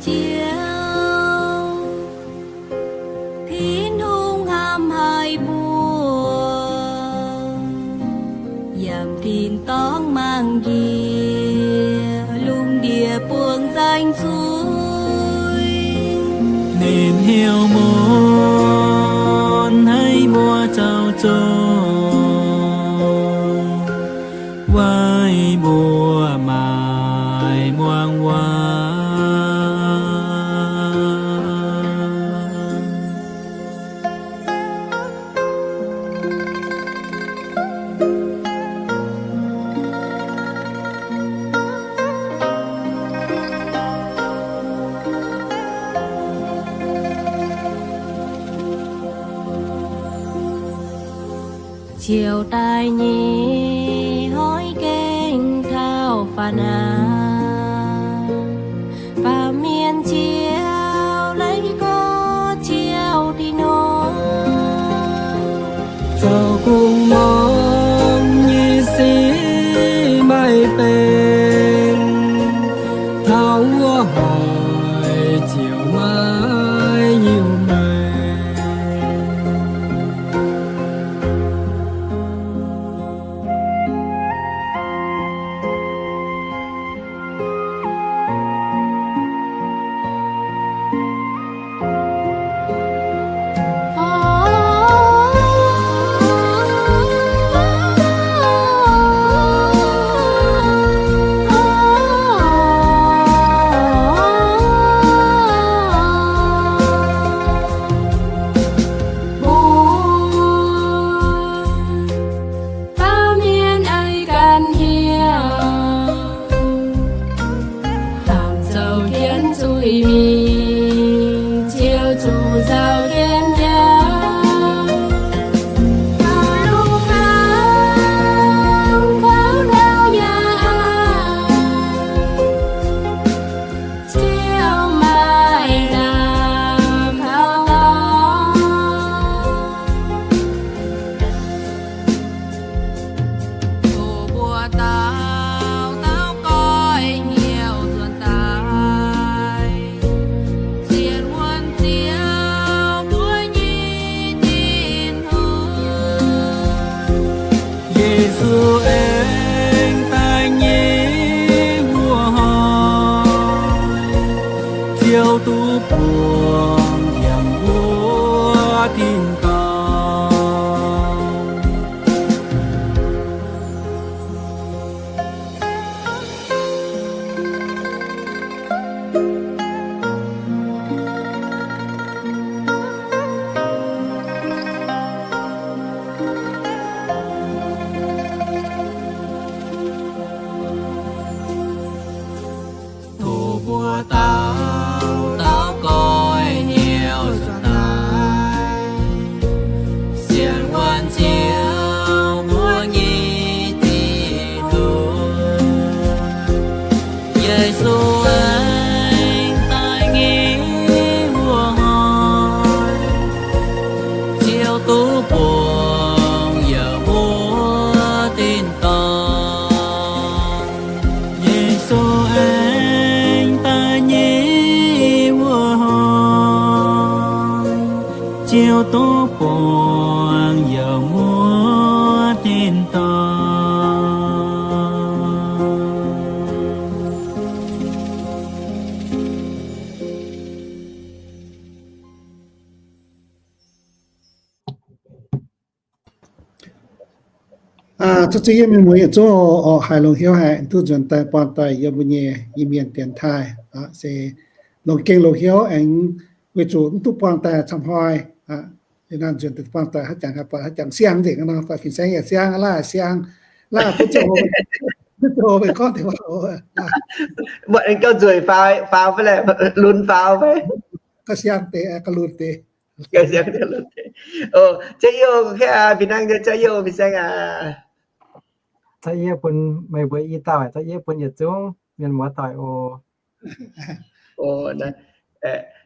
Ziouv, Tin-Hungh hnamv haic mbuo, yaac tin-dorngh mangc njiec lungh ndiev buangh saeng-zuiz. Ninh hnyouv mun haiz mbuo zoux zuqc, weic mbuo maaih muangx waac. Ziouv daaih nyei hnoi gaengh taux faaux naaic, baamh mienh ziouc leiz gorx Ziouv Tin-Hungh, zoux kungx muangx nyei sic maiv benx. Taux wuov hoic ziouc maiv hiuv meih. Baamh mienh aengx ganh hiuv, hnamv zoux jienv zuiz-mingh, ziouc zuqc nzauh jienv jauv. Lungh hnamv kouv ndau yaac aqc, Ziouv maaih lamh kaux dorngx. Doqc mbuo dauh dauh goiv hnyouv nzuonx daaih, sienx wuonh Ziouv mbuo nyei Tin-Hungh. Yesu aengx daaih nyei wuov hnoi, Ziouv duqv buangh yiem wuov tin-dorngh. Doqc mbuo dauh dauh goiv hnyouv nzuonx daaih, sienx wuonh Ziouv mbuo nyei Tin-Hungh. Yesu aengx daaih nyei wuov hnoi, Ziouv duqv buangh yiem wuov tin-dorngh. Yesu aengx daaih nyei wuov hnoi, Ziouv duqv buangh yiem wuov tin-dorngh. Aa, zuqc zingh yie mienh muoz yietc zungv oc, haiz longx hnyouv haic, duqv nzuonx daaih buangh daaih yiem mbuo nyei Iu-Mienh dienx taaih. Aa, se longc gengh longx hnyouv aengx weic zuqc mv duqv buangh daaih camv hnoi. Aa, liuz naaiv nzuonx daaih buangh daaih haaix jangx, buatc haaix jangx siang nzengc nor, buatc fin-saeng yaac siang, laaih siang, laaih butv zoux, butv zoux meih gorngv deix waac. Mbuo aengx gauh nzueic faaux, faaux fai laeh, lunx faaux fai. Gauh siang deix, gauh lunx deix. O, Za'yietv, o, fih hnangv nyei, Za'yietv, o, fin-saeng aac. Za'yietv bun meih mbuo i dauh, Za'yietv bun yietc zungv mienh muoz-doic oc. O,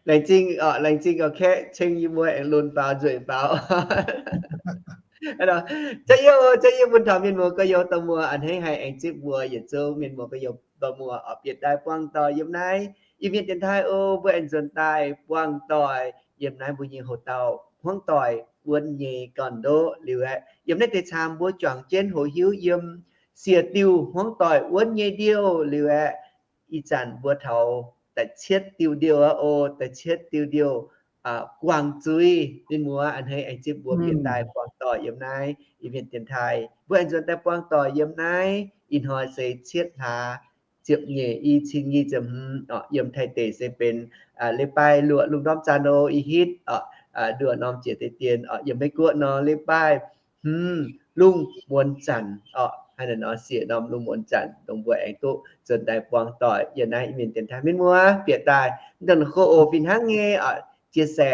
laengz zingh, laengz zingh gauh kaeqv ceng yie mbuo aengx lunx faaux nzueic faaux. Za'yietv, o, Za'yietv bun taux mienh muoz gorx-youz dorh muoz a'hneiv haic aengx zipv mbuo yietc zungv mienh muoz gorx-youz dorh muoz oc, bieqc daaih buangh doic yiem naaiv i Mienh dienx taaih o, mbuo aengx nzuonx daaih buangh doic yiem naaiv mbuo nyei houx dauh hmuangv doic wuonv nyei gorn-ndoqv liuz aeqv, yiem naaiv deix caam mbuo juangc jienv hoqc hiuv yiem siec diuh hmuangv doic wuonv nyei ndiouh liuz aeqv, ih zanc mbuo taux da'cietv diuh ndiouh aqv o, da'cietv diuh ndiouh guangc zuiz. Mienh muoz a'hneiv aengx zipv mbuo bieqc daaih buangh doic yiem naaiv i Mienh dienx taaih. Mbuo aengx nzuonx daaih buangh doic yiem naaiv ih hnoi se cietv hlaax ziepc nyeic i cin nyic ziepc hmz oc. Yiem Taiv deic se benx leiz-baaix luoqc lungh ndorm zanc o, i hitv oc, nduoh norm jiex deix dien oc. Yiem Meiv Guoqv nor leiz-baaix hmz lungh muonz zanc oc. Hnangv naaiv nor siec norm lungh muonz zanc dongh mbuo aengx duqv nzuonx daaih buangh doic yiem naaiv i Mienh dienx taaih. Mienh muoz bieqc daaih dongh hov oc, fih hnangv nyei oc, chia sẻ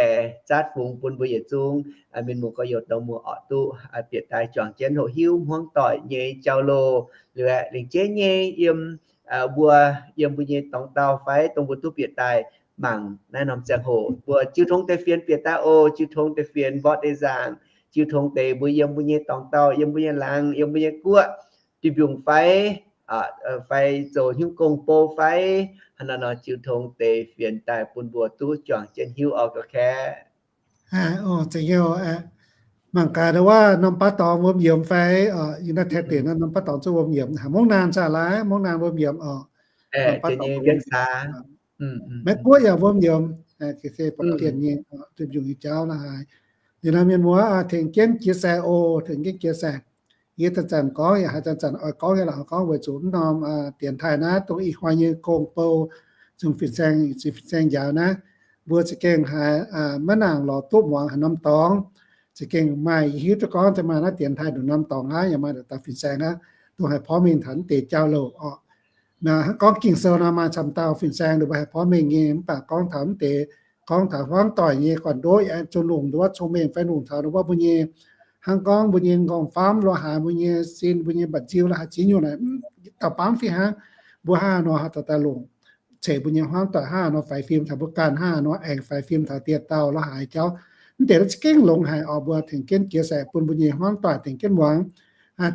zaatv fungx bun mbuo yietc zungv mienh muoz gorx-youz dorh muoz oc duqv bieqc daaih juangc jienv hoqc hiuv hmuangv doic nyei jauv-louh. Liuz aeqv, lengc jeiv nyei yiem mbuo, yiem mbuo nyei dorngx dauh fai dongh mbuo duqv bieqc daaih mangc naaiv norm ziangh hoc, mbuo jiu tong deix fienx bieqc daaih oc. Jiu tong deix fienx mborqv deix nzaangc, jiu tong deix mbuo yiem mbuo nyei dorngx dauh, yiem mbuo nyei laangz, yiem mbuo nyei guoqv, diuh mbiungc fai, fai zoux hnyouv gong bou fai, hnangv naaiv nor jiu tong deix fienx daaih bun mbuo duqv juangc jienv hiuv oc ga'kaeqv. Mangc gaax ndau wuov norm baav dorngx wuom yiemx fai, yiem naaiv Taiv deic nor norm baav dorngx zuqc wuom yiemx, haaix mungv naanh caa laaix mungv naanh wuom yiemx oc. Maiv guoqv yaac wuom yiemx, se ba'dienh nyei, duqv mbiungc nyei jauv la'haaix. Liuz nor mienh muoz tengx jienv chia sẻ oc, tengx jienv chia sẻ. Yie zanc-zanc gorngv yaac haaix zanc-zanc oix gorngv nyei lorqc, gorngv weic zuqc mv norm dienx taaih naaiv dongh ih hnoi nyei gong bou zungh fin-saeng, zungh fin-saeng njaaux naaiv, mbuo za'gengh haiz maiv nangc lorz duqv muangx haaix norm dorngx. Za'gengh maaih hiuv duqv gorngv maaih naaiv dienx taaih nduqc norm dorngx aqv, yaac maaih dauh fin-saeng aqv, dongh haiz porv mengh taux mv deix jauv-louh oc. Naaiv hnangv gorngv Ging-Sou nor maaih camv dauh fin-saeng nduqc mbuo haiz porv mengh nyei, mv baac gorngv taux mv deix, gorngv taux hmuangv doic nyei gorn-ndoqv yaac zunh lungh nduov cong-mengh fai longc taux nduqc wuov mbuo nyei, hnangv gorngv mbuo nyei nqorngv-famv lo haaix, mbuo nyei sin, mbuo nyei mba'nziu lo haaix, ziex nyungc naaic dauh baamv fih hnangv. Mbuo hnangv haaix nor haih daaih longc ceix mbuo nyei hmuangv doic, hnangv haaix nor faix fim taux mbuo ganh, hnangv haaix nor aengx faix fim taux dieh dauh lo haaix jauv. Mv deix za'gengh longx haic oc. Mbuo tengx jienv jiex saic bun mbuo nyei hmuangv doic tengx jienv muangx,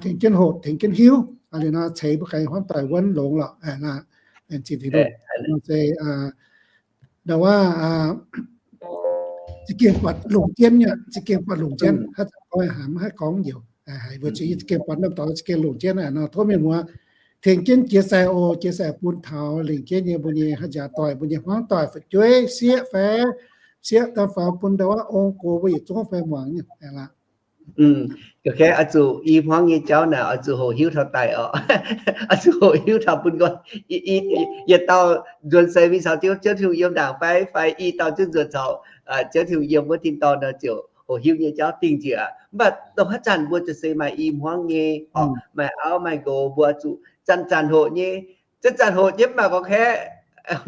tengx jienv hoqc, tengx jienv hiuv. Liuz nor ceix mbuo ganh nyei hmuangv doic wuonv longx lorqc. Laengz zingh Tin-Hungh. Nor se ndau wuov za'gengh buatc longc jienv nyei, za'gengh buatc longc jienv, haaix zanc gorngv haic mv haih gorngv njoux. Haiz mbuo zuqc za'gengh buatc norm dorngx za'gengh longc jienv naaic nor, tov mienh muoz tengx jienv jiex saic oc. Jiex saic bun taux lengc jeiv nyei mbuo nyei haaix njaaux doic, mbuo nyei hmuangv doic fu'jueiv sieqv fai sieqv daaih faaux bun ndau wuov ong-gox mbuo yietc zungv fai muangx nyei lorqc. Oix zuqc i hmuangv nyei jauv naaic oix zuqc hoqc hiuv taux daic oc. Oix zuqc hoqc hiuv taux bun nqoi. Yietc dauh nzuonx seix mingh caux Ziouv Tin-Hungh yiem ndaangc fai, fai i dauh zungv nzuonx caux Ziouv Tin-Hungh yiem wuov tin-dorngh nor ziouc hoqc hiuv nyei jauv dingh njiec. Mv baac dongh haaix zanc mbuo zuqc se maaih i hmuangv nyei oc, maaih auv maaih nqox mbuo zuqc zanc-zanc hoqc nyei. Zanc-zanc hoqc nyei mv baac gorngv kaeqv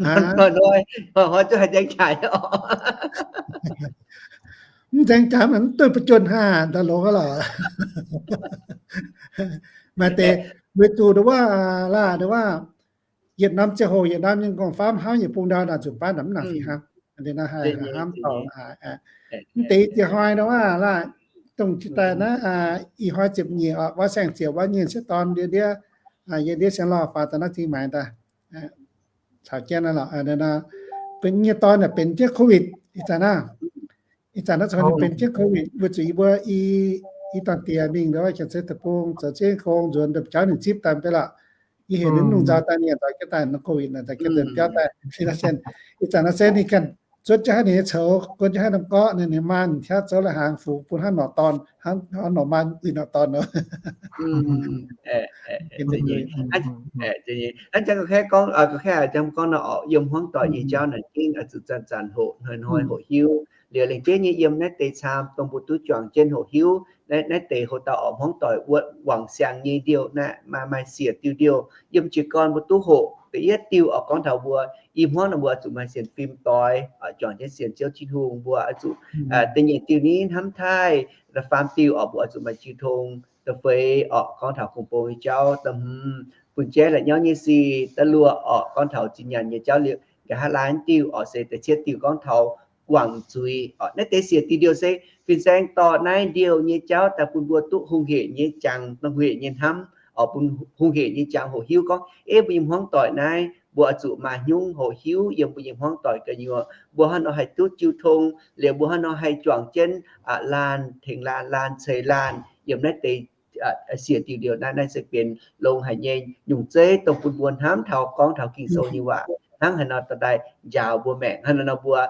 hnoi-hnoi, hnoi-hnoi zungv haih nzaeng jaaix oc. Mv nzaeng jaaix mv duqv ba'juonh hnangv, daaih longx aqv lorqc. Maaih deix weic zuqc ndau wuov laaih ndau wuov yietc norm ziangh hoc yietc norm nyei nqorngv-famv hnamv yietc bung ndau naaic nzunc baav naaic mv nangc fih hnangv. Naaiv haih hnamv dorngx haic. Mv deix ziangh hnoi ndau wuov laaih dongh jiex daaih naaiv ih hnoi ziepc nyeic oc, wuov saeng-ziepc wuov nyei sieqv dorn ndiev ndiev, yie ndiev sienx lorh faaux daaih naaiv zingh maengx daaih caux jienv naaiv lorqc. Benx nyei dorn naaic benx jienv COVID ih zanc naaiv. Ih zanc naaiv caux ninh benx jienv COVID weic zuqc yie mbuo i dorn diex mingh ndau wuov Janx-Sei Deic-Bung zoux ziex gong nzuonx ndopv jauv ninh zipv daaih mv bei lorqc. Yie heuc ninh lungh nzaux daaih ninh yaac nzaux jienv daaih nor COVID naaic nzaux jienv ndopv jauv daaih. Ih zanc naaiv se ih zanc naaiv se ninh ganh zuotv jienv haaix ninh nyei coux, guon jienv haaix norm gorqv, ninh ninh maa ninh qaqv zoux la'hnaangx fungx bun hnangv norqc dorn, hnangv norqc maa uix norqc dorn nor. Hnangv jang gorngv, gorngv nor oc, yiem hmuangv doic nyei jauv naaic gengh oix zuqc zanc-zanc hoqc, hnoi-hnoi hoqc hiuv. Liuz lengc jeiv nyei yiem naaiv deix caam dongh mbuo duqv juangc jienv hoqc hiuv naaiv deix hoc dauh oc, hmuangv doic wuov wangc siang nyei ndiouh naaiv maaih maaih siec diuh ndiouh yiem jiez gorn mbuo duqv hoqc Da'yietv diuh oc, gorngv taux mbuo i hmuangv nor mbuo oix zuqc maaih sienx fim doix, juangc jienv sienx Ziouv Tin-Hungh. Mbuo oix zuqc da'nyeic diuh ni hnamv taaih, da'faam diuh oc, mbuo oix zuqc maaih jiu tong. Da'feix oc, gorngv taux gong-bou nyei jauv. Da'hmz, bun jaiv la'nyauv nyei sic. Da'luoqc oc, gorngv taux zinh nyaanh nyei jauv liuz. Nqa'haav laanh diuh oc, se da'cietv diuh gorngv taux guangc zuiz oc. Naaiv deix siec diuh ndiouh se fin-saeng dorh naaiv ndiouh nyei jauv daaih bun mbuo duqv hungh hec nyei jangx, hungh hec nyei hnamv oc, bun hungh hec nyei jangx hoqc hiuv gorngv, ei, mbuo nyei hmuangv doic naaiv mbuo oix zuqc maaih hnyungv hoqc hiuv yiem mbuo nyei hmuangv doic gu'nyuoz. Mbuo hnangv nor haih duqv jiu tong, liuz mbuo hnangv nor haih juangc jienv laanh tengx laanh, laanh ceix laanh yiem naaiv deix siec diuh ndiouh naaiv. Naaiv se benx longx haic nyei nyungc zeiv dongh bun mbuo hnamv taux gorngv taux Ging-Sou nyei waac hnangv haaix nor dorh daaih njaaux mbuo maengc. Hnangv naaiv nor mbuo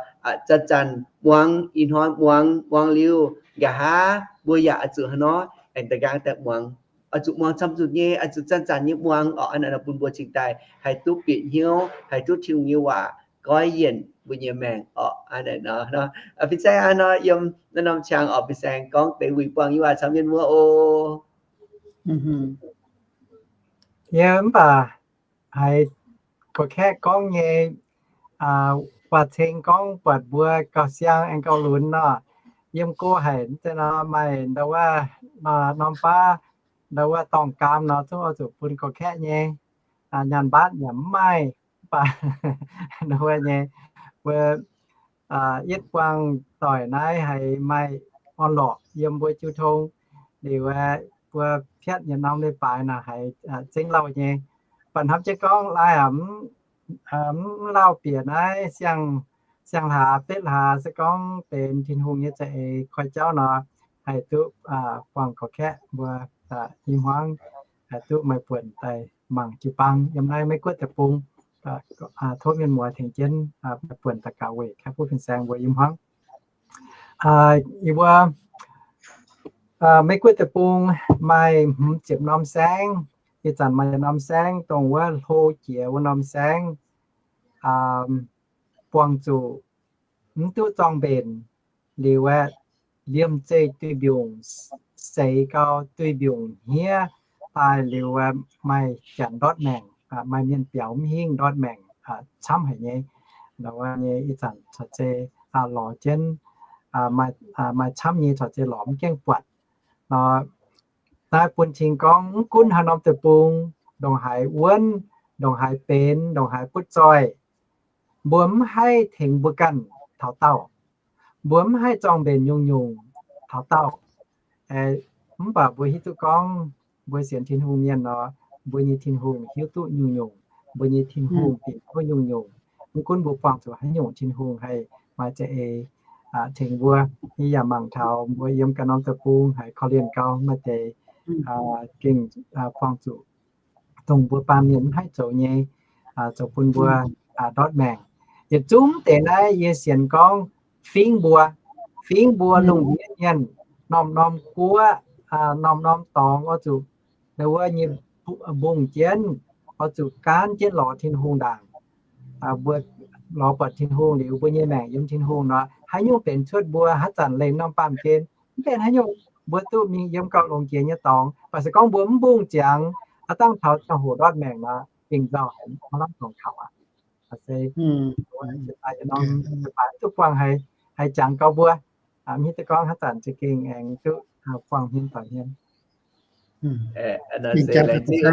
zanc-zanc muangx, ih hnoi muangx, muangx liuz nqa'haav mbuo yaac oix zuqc hnangv nor aengx da'nqaang daaih muangx. Oix zuqc muangx camv zuqc nyei, oix zuqc zanc-zanc nyei muangx oc. Hnangv naaiv nor bun mbuo cingx daaih haih duqv bieqc hnyouv, haih duqv Tin-Hungh nyei waac goiv yienc mbuo nyei maengc oc. Hnangv naaiv nor, fin-saeng hnangv nor yiem naaiv norm qangx oc, fin-saeng gorngv deix wuic buangh nyei waac caux mienh muoz oc. Yie mv baac haiz gorx-kaeqv gorngv nyei waac-ceng gorngv buatc mbuo gauh siang aengx gauh lunx nor. Yiem go haic, mv zeiz nor maaih ndau wuov norm baav, ndau wuov dorngh gaam nor zungv oix zuqc bun gorx-kaeqv nyei. Nyaanh mbaatv yaac mv maaih, mv baac ndau wuov nyei, mbuo yietv buangh doic naaiv haiz maaih orn-lorqc yiem mbuo jiu tong. Liuz mbuo piatv yietc norm leiz-baaix naaic haiz zengv lauh nyei. Baac hnamv jienv gorngv laai aac, mv lauh bieqc naaiv siang-hlaax betv hlaax se gorngv benx Tin-Hungh nyei za'eix koi jauv nor, haih duqv buangh gorx-kaeqv mbuo i hmuangv haih duqv maaih buonc daaih mangc jiu-baang yiem naaiv Meiv-Guoqv deic-bung. Tov mienh muoz tengx jienv maaih buonc daux gaux weic kaeqv fuqv fin-saeng mbuo i hmuangv. Yie mbuo Meiv-Guoqv deic-bung maaih hmz ziepc norm saengv. Ih zanc maaih norm saengv dongh wuov hlo jiex wuov norm saengv buangh zuqc mv duqv zorng mbenc. Liuz aeqv, liemh zeih duih mbiungc seix gau, duih mbiungc hniev daaih liuz aeqv, maaih janx ndortv maengc, maaih mienh biaux mv hingh ndortv maengc camv haic nyei. Ndau wuov nyei ih zanc corc zei lorz jienv, maaih camv nyei corc zei lorz mv gaengh buatc nor. Naaiv bun cing gorngv mv gunv haaix norm deic-bung, ndongc haaix wuonv, ndongc haaix benx, ndongc haaix butv zoih, mbuo mv haih tengx mbuo ganh taux daauh. Mbuo mv haih zorng mbenc nyungc-nyungc taux daauh. Mv baac mbuo hiuv duqv gorngv mbuo sienx Tin-Hungh mienh nor, mbuo nyei Tin-Hungh hiuv duqv nyungc-nyungc. Mbuo nyei Tin-Hungh bieqc duqv nyungc-nyungc. Mv gunv mbuo buangh zuqc haaix nyungc, Tin-Hungh haih maaih za'eix tengx mbuo. Yie yaac mangc taux mbuo yiem ganh norm deic-bung haiz korv-lienh gau, maaih deix gengh buangh zuqc dongh mbuo baamh mienh mv haih zoux nyei, zoux bun mbuo ndortv maengc. Yietc zungv deix naaiv yie sienx gorngv fingx mbuo, fingx mbuo lungh ndiev mienh, norm-norm guoqv, norm-norm dorngx oix zuqc, wuov nyei mbungh jienv, oix zuqc gaanv jienv lorz Tin-Hungh ndaangc. Mbuo lorz buatc Tin-Hungh liuz, mbuo nyei maengc yiem Tin-Hungh nor, haaix nyungc benx cuotv mbuo haaix zanc leih norm baamh gen, mv benx haaix nyungc, mbuo duqv mingh yiem gauh longx jiex nyei dorngx. Baac se gorngv mbuo mv mbungh ziangx, aav dangh taux ziangh hoc ndortv maengc nor, gengh nzauh haic, maiv lamh dorngx kaux aqv. Se duqv buangh haiz jangx gau mbuo, mv hiuv duqv gorngv haaix zanc za'gengh aengx duqv buangh hmien doic hmien. Laengz zingh, laengz zingh,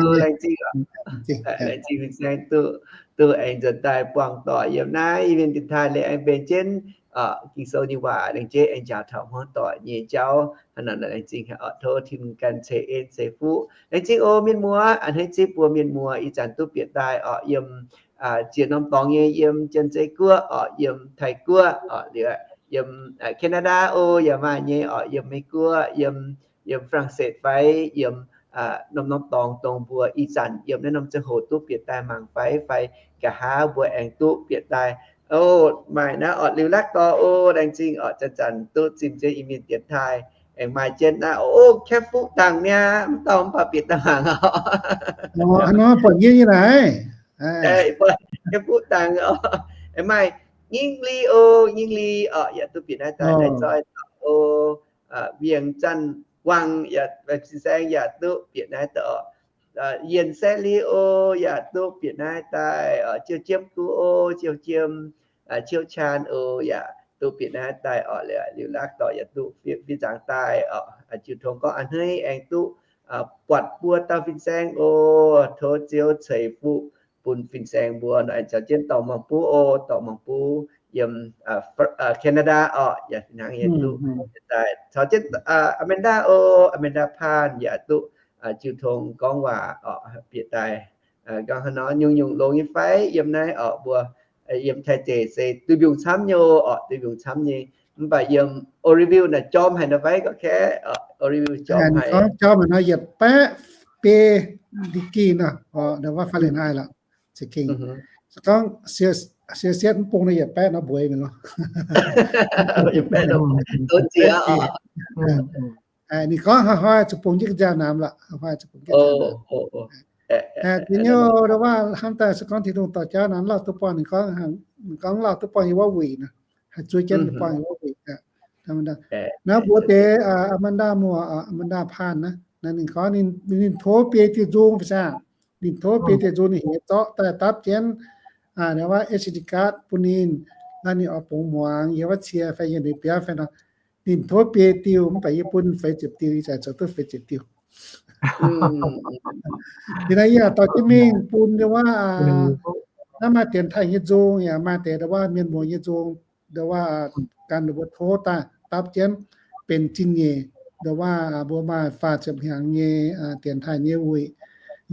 laengz zingh duqv, duqv aengx nzuonx daaih buangh doic yiem naaiv Iu-Mienh dienx taaih liuz aengx mbenc jienv Ging-Sou nyei waac, laengz zingh aengx njaaux taux hmuangv doic nyei jauv. Hnangv naaic laengz zingh, tov Tin-Hungh ganh ceix en ceix fuqv. Laengz zingh oc mienh muoz, a'hneiv zipv mbuo mienh muoz ih zanc duqv bieqc daaih oc, yiem ziex norm dorngx nyei, yiem Janx-Zei Guoqv oc, yiem Taiv Guoqv oc, liuz yiem Canada oc, yaac maaih nyei oc, yiem Meiv Guoqv, yiem, yiem France fai yiem norm-norm dorngx dongh mbuo ih zanc yiem naaiv norm ziangh hoc duqv bieqc daaih mangc fai, fai nqa'haav mbuo aengx duqv bieqc daaih. O, maaih naaiv oc, liuz lakv dorh o, laengz zingh oc, zanc-zanc duqv zimh jienv Iu-Mienh dienx taaih, aengx maaih jienv naaiv o, Kaeqv Fuqv Dangc mi'aqv, mv dauh mv baac bieqc daaih mangc oc. Buatc nyei naaic, Kaeqv Fuqv Dangc oc, aengx maaih Nyingh Li o, Nyingh Li oc, yaac duqv bieqc naaiv daaih, naaiv zoih o, Wienh Zanc Wangh yaac, fin-saeng yaac duqv bieqc naaiv daaih oc. yienh saengv liuz oc, yaac duqv bieqc naaiv daaih oc, ziouc jiem guv oc, ziouc jiem ciouv caan oc, yaac duqv bieqc naaiv daaih oc, liuz, liuz laatc dorh yaac duqv fiev nzaangc daaih oc. Jiu tong gorngv a'hneiv aengx duqv buatc buo dauh fin-saeng oc. Tov Ziouv ceix fuqv bun fin-saeng mbuo nor, aengx caux jienv dorh mangc buv oc, dorh mangc buv yiem Canada oc, yaac hnangv nyei duqv caux jienv Amanda oc, Amanda Phan yaac duqv jiu tong gorngv waac oc, bieqc daaih gorngv haaix nor nyungc-nyungc longx nyei fai yiem naaiv oc, mbuo yiem Taiv deic se duih mbiungc camv nyei oc, duih mbiungc camv nyei. Mv baac yiem Oregon naaic jorm haic nor fai gorqv-kaeqv, Oregon jorm haic. Gorngv jorm haic nor yietc baeqv biei degree nor, nda wuov Fahrenheit lorqc. Se gorngv Celsius mv bung nor yietc baeqv nor mbueiz mi'aqv lorqc. Ninh gorngv hnoi-hnoi zuqc bungx jienv nziaaux namx lorqc, hnoi-hnoi zuqc bungx jienv nziaaux namx. Da'nyeic nda wuov hnamv daaih se gorngv Tin-Hungh dorh jauv naaiv lauh duqv buangh, ninh gorngv, ninh gorngv lauh duqv buangh yiem wuov wuic nor, haih zuov jienv buangh yiem wuov wuic. Naaiv mbuox deix Amanda muoz, Amanda Phan naaiv, ninh gorngv ninh tov biei diuh nzung fai saah, ninh tov biei diuh nzung, ninh heuc zorqv daaih dapv jienv wuov S D card bun ninh, naaiv ninh oix bungx muangx yiem wuov cie fai yiem ninh biauv fai nor. Ninh tov biei diuh, mv baac yie bun feix ziepc diuh, ih zanc zoux duqv feix ziepc diuh. Yie naaiv yie dorh jienv mingh bun nda wuov, naaiv maaih dienx taaih nyei nzung, yaac maaih deix nda wuov mienh muoz nyei nzung, nda wuov gan ninh mbuo tov daaih dapv jienv benx zingh nyeic, nda wuov mbuo maaih faah ziepc hnyangx nyei dienx taaih nyei wuic,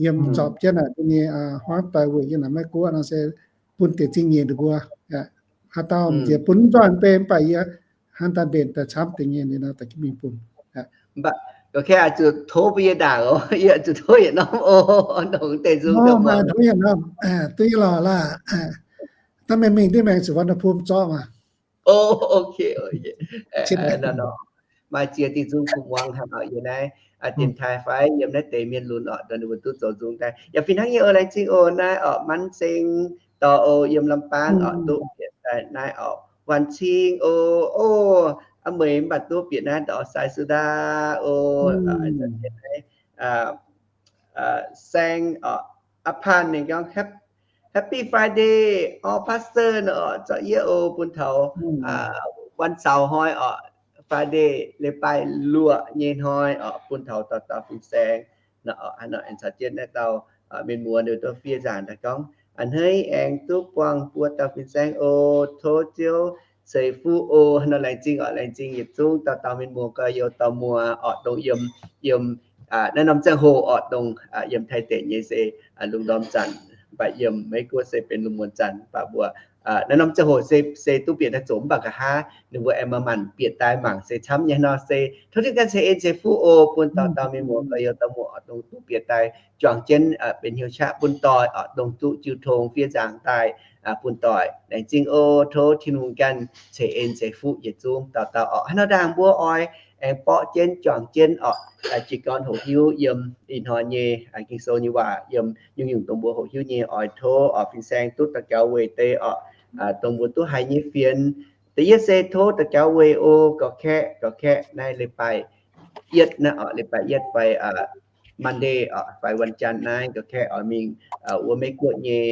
yiem zorpc jienv naaic mbuo nyei huaangv doic wuic yiem naaic Meiv Guoqv nor se bun deix zingh nyeic ninh mbuo. Haaix dauh njiec bun nzoih mv bei, mv baac yie hnangv daaih mbenc daaih camv deix nyei, ninh nor daaih jienv mingh bun. Mv baac gorqv-kaeqv zuqc tov bun yie ndaangc oc, yie zuqc tov yietc norm oc, ndongc deix nzung. Maaih tov yietc norm, duqv nyei lorqc laah. Dangh mingh mingh diuh maengx zuqc Vanderpump zorqv maah. Maaih ziex diuh nzung kungx muangx hnangv oc, yiem naaiv dienx taaih fai yiem naaiv deix mienh lunx oc, dongh ninh mbuo duqv zoux nzung daaih. Yaac fih hnangv nyei oc, laengz zingh oc, naaiv oc Manv Seng dorh oc, yiem Lambaang oc, duqv bieqc daaih naaiv oc, Waanc Cing oc, oc, a'meix mv baac duqv bieqc naaiv dorh Sai Su Ndaa oc, Saeng oc, A'paan ninh gorngv, Happy Friday, all pastor nor, zorqv yie oc, bun taux Waanc Saux hnoi oc, Friday, leiz-baaix luoqc nyei hnoi oc, bun taux dauh dauh fin-saeng nor, haaix nor aengx caux jienv naaiv dauh mienh muoz ninh duqv fiev nzaangc daaih gorngv, a'hneiv aengx duqv buangh buo dauh fin-saeng oc, tov Ziouv ceix fuqv oc. Haaix nor laengz zingh oc, laengz zingh yietc zungv dauh dauh mienh muoz gorx-youz dauh muoz oc, dongh yiem, yiem naaiv norm ziangh hoc oc, dongh yiem Taiv deic nyei se lungh ndorm zanc, mv baac yiem Meiv Guoqv se benx lungh muonz zanc, mv baac mbuo naaiv norm ziangh hoc se, se duqv bieqc daaih zoqc, mv baac nqa'haav ninh mbuo aengx manc-manc bieqc daaih mangc se camv nyei nor se. Tov Tin-Hungh ganh ceix en ceix fuqv oc, bun dauh dauh mienh muoz gorx-youz dauh muoz oc, dongh duqv bieqc daaih juangc jienv benx hnyouv qaqv bun doic oc, dongh duqv jiu tong fiev nzaangc daaih bun doic. Laengz zingh oc. Tov Tin-Hungh ganh ceix en ceix fuqv yietc zungv dauh dauh oc. Haaix nor ndaangc mbuo oix aengx borqv jienv juangc jienv oc, jiez gorn hoqc hiuv yiem ih hnoi nyei Ging-Sou nyei waac, yiem nyungc-nyungc dongh mbuo hoqc hiuv nyei, oix tov oc fin-saeng duqv daux gaux weic deix oc, dongh mbuo duqv haiz nyei fienx. Da'yietv se tov daux gaux weic oc, gorqv-kaeqv, gorqv-kaeqv naaiv leiz-baaix yietv naaiv oc, leiz-baaix yietv fai Monday oc, fai วันจันทร์ naaiv gorqv-kaeqv oix mingh wuov Meiv Guoqv nyei,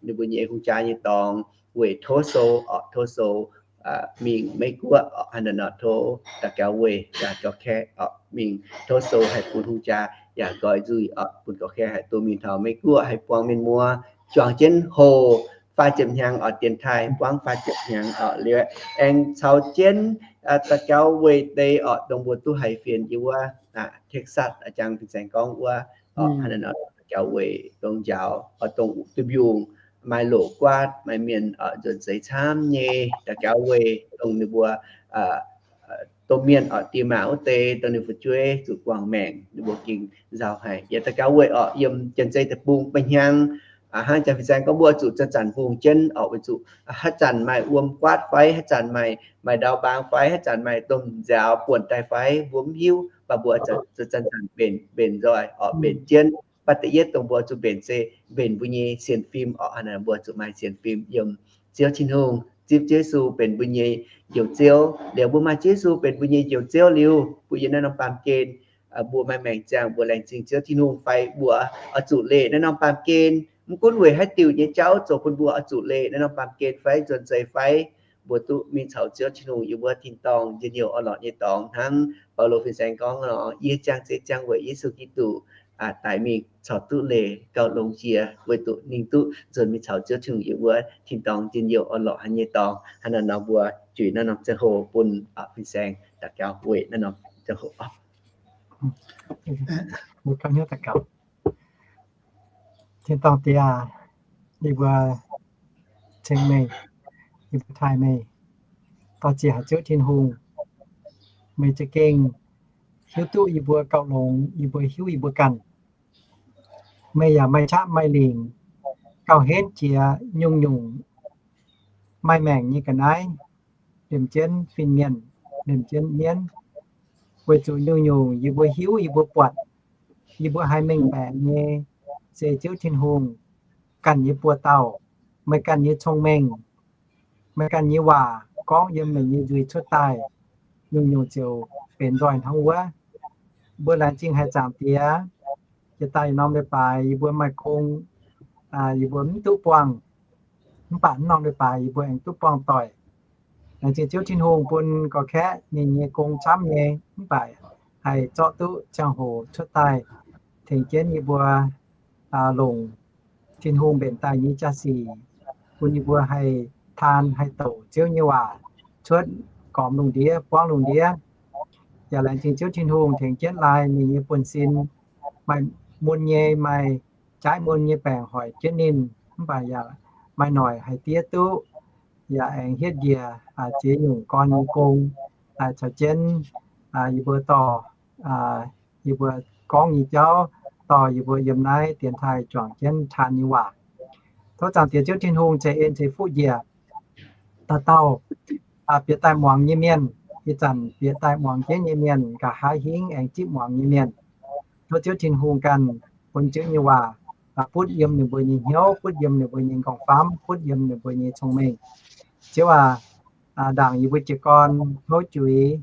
ninh mbuo nyei hungh jaa nyei dorngx weic tov sou oc, tov sou mingh Meiv Guoqv oc, haaix nor nor tov daux gaux weic yaac gorqv-kaeqv oc, mingh tov sou haih bun hungh jaa yaac nqoi nzuih oc, bun gorqv-kaeqv haih duqv mingh taux Meiv Guoqv haih buangh mienh muoz juangc jienv hoc faah ziepc hnyangx oc, dienx taaih buangv faah ziepc hnyangx oc, liuz aengx caux jienv daux gaux weic deix oc, dongh mbuo duqv haiz fienx yiem wuov Texas, a'jang fin-saeng gorngv wuov oc, haaix nor nor daux gaux weic dongh njaaux oc, dongh duih mbiungc, maaih loqc guaatv, maaih mienh oc nzuonx seix camv nyei, daux gaux weic dongh ninh mbuo domh mienh oc, diex maac wuov deix, dongh ninh fu'jueiv zuqc guangc maengc, ninh mbuo gengh nzauh haic. Yaac daux gaux weic oc, yiem Janx-Zei Deic-Bung, Ba'hnyang, hnangv jang fin-saeng gorngv mbuo zuqc zanc-zanc mbungh jienv oc, weic zuqc haaix zanc maaih wuom guaatv fai, haaix zanc maaih, maaih ndau mbaang fai, haaix zanc maaih domh nziaaux buonc daaih fai, mbuo mv hiuv, mv baac mbuo zanc-zanc mbenc, mbenc nzoih oc, mbenc jienv. Mv baac da'yietv dongh mbuo zuqc mbenc se mbenc mbuo nyei sienx fim oc, haaix nor mbuo zuqc maaih sienx fim yiem Ziouv Tin-Hungh, zipv Ziouv Yesu benx mbuo nyei Njoux Ziouv. Liuz mbuo maaih Ziouv Yesu benx mbuo nyei Njoux Ziouv liuz, mbuo yiem naaiv norm baamh gen mbuo maaih maengc ziangh mbuo laengz zingh Ziouv Tin-Hungh fai mbuo oix zuqc leih naaiv norm baamh gen, mv gunv weic haaix diuc nyei jauv zoux bun mbuo oix zuqc leih naaiv norm baamh gen fai nzuonx zeiz fai, mbuo duqv mingh caux Ziouv Tin-Hungh yiem wuov tin-dorngh njien-youh orn-lorqc nyei dorngx hnangv Baulo fin-saeng gorngv nor, yie ziangh zeiz ziangh weic Yesu Giduc daic mingh corc duqv leih gauh longx jiex weic zuqc ninh duqv nzuonx mingh caux Ziouv Tin-Hungh yiem wuov tin-dorngh njien-youh orn-lorqc haaix nyei dorngx. Hnangv naaiv nor mbuo juix naaiv norm ziangh hoc bun fin-saeng daux gaux weic naaiv norm ziangh hoc. Tin-dorngh Diex, yie mbuo ceng meih, yie mbuo taaih meih, dorh ziec haic Ziouv Tin-Hungh. Meih za'gengh hiuv duqv yie mbuo gauh longx, yie mbuo hiuv yie mbuo ganh. Meih yaac maaih qaqv maaih lingc gauh henv jiex nyungc-nyungc maaih maengc nyei ga'naaiv, liemh jienv fin-mienh, liemh jienv mienv. Weic zuqc nyungc-nyungc yie mbuo hiuv, yie mbuo buatc, yie mbuo haih mengh baeqc nyei se Ziouv Tin-Hungh ganh nyei buoz-dauh, meih ganh nyei cong-mengh, meih ganh nyei waac gorngv yiem meih nyei nzuih cuotv daaih, nyungc-nyungc ziouc benx nzoih hnangv wuov. Mbuo laengz zingh haic Zaangc Diex, jiex daaih norm leiz-baaix yie mbuo maaih gong, yie mbuo mv duqv buangh, mv baac mv norm leiz-baaix yie mbuo aengx duqv buangh doic. Laengz zingh Ziouv Tin-Hungh bun gorx-kaeqv ninh nyei gong camv nyei, mv baac haih zorqv duqv ziangh hoc cuotv daaih tengx jienv yie mbuo longc Tin-Hungh mbenc daaih nyei jaa-sic, bun yie mbuo haih taan haih douc Ziouv nyei waac cuotv gormx lungh ndiev, buangv lungh ndiev. Yaac laengz zingh Ziouv Tin-Hungh tengx jienv laai ninh nyei buonv-sin, maaih mun nyei, maaih jaaiv mun nyei baengc hoic jienv ninh, mv baac yaac maaih noic haih diev duqv, yaac aengx hietv njiec ziex nyungc gorn nyei gong, caux jienv yie mbuo dorh, yie mbuo gorngv nyei jauv, dorh yie mbuo yiem naaiv dienx taaih juangc jienv taan nyei waac. Tov Zaangc Diex Ziouv Tin-Hungh ceix en ceix fuqv njiec dauh dauh bieqc daaih muangx nyei mienh, ih zanc bieqc daaih muangx jienv nyei mienh, nqa'haav hingv aengx zipv muangx nyei mienh. Tov Ziouv Tin-Hungh ganh bun Ziouv nyei waac butv yiem ninh mbuo nyei hnyouv, butv yiem ninh mbuo nyei nqorngv-famv, butv yiem ninh mbuo nyei cong-mengh. Ziouv aac, ndaangc yie mbuo jiez gorn houv juix,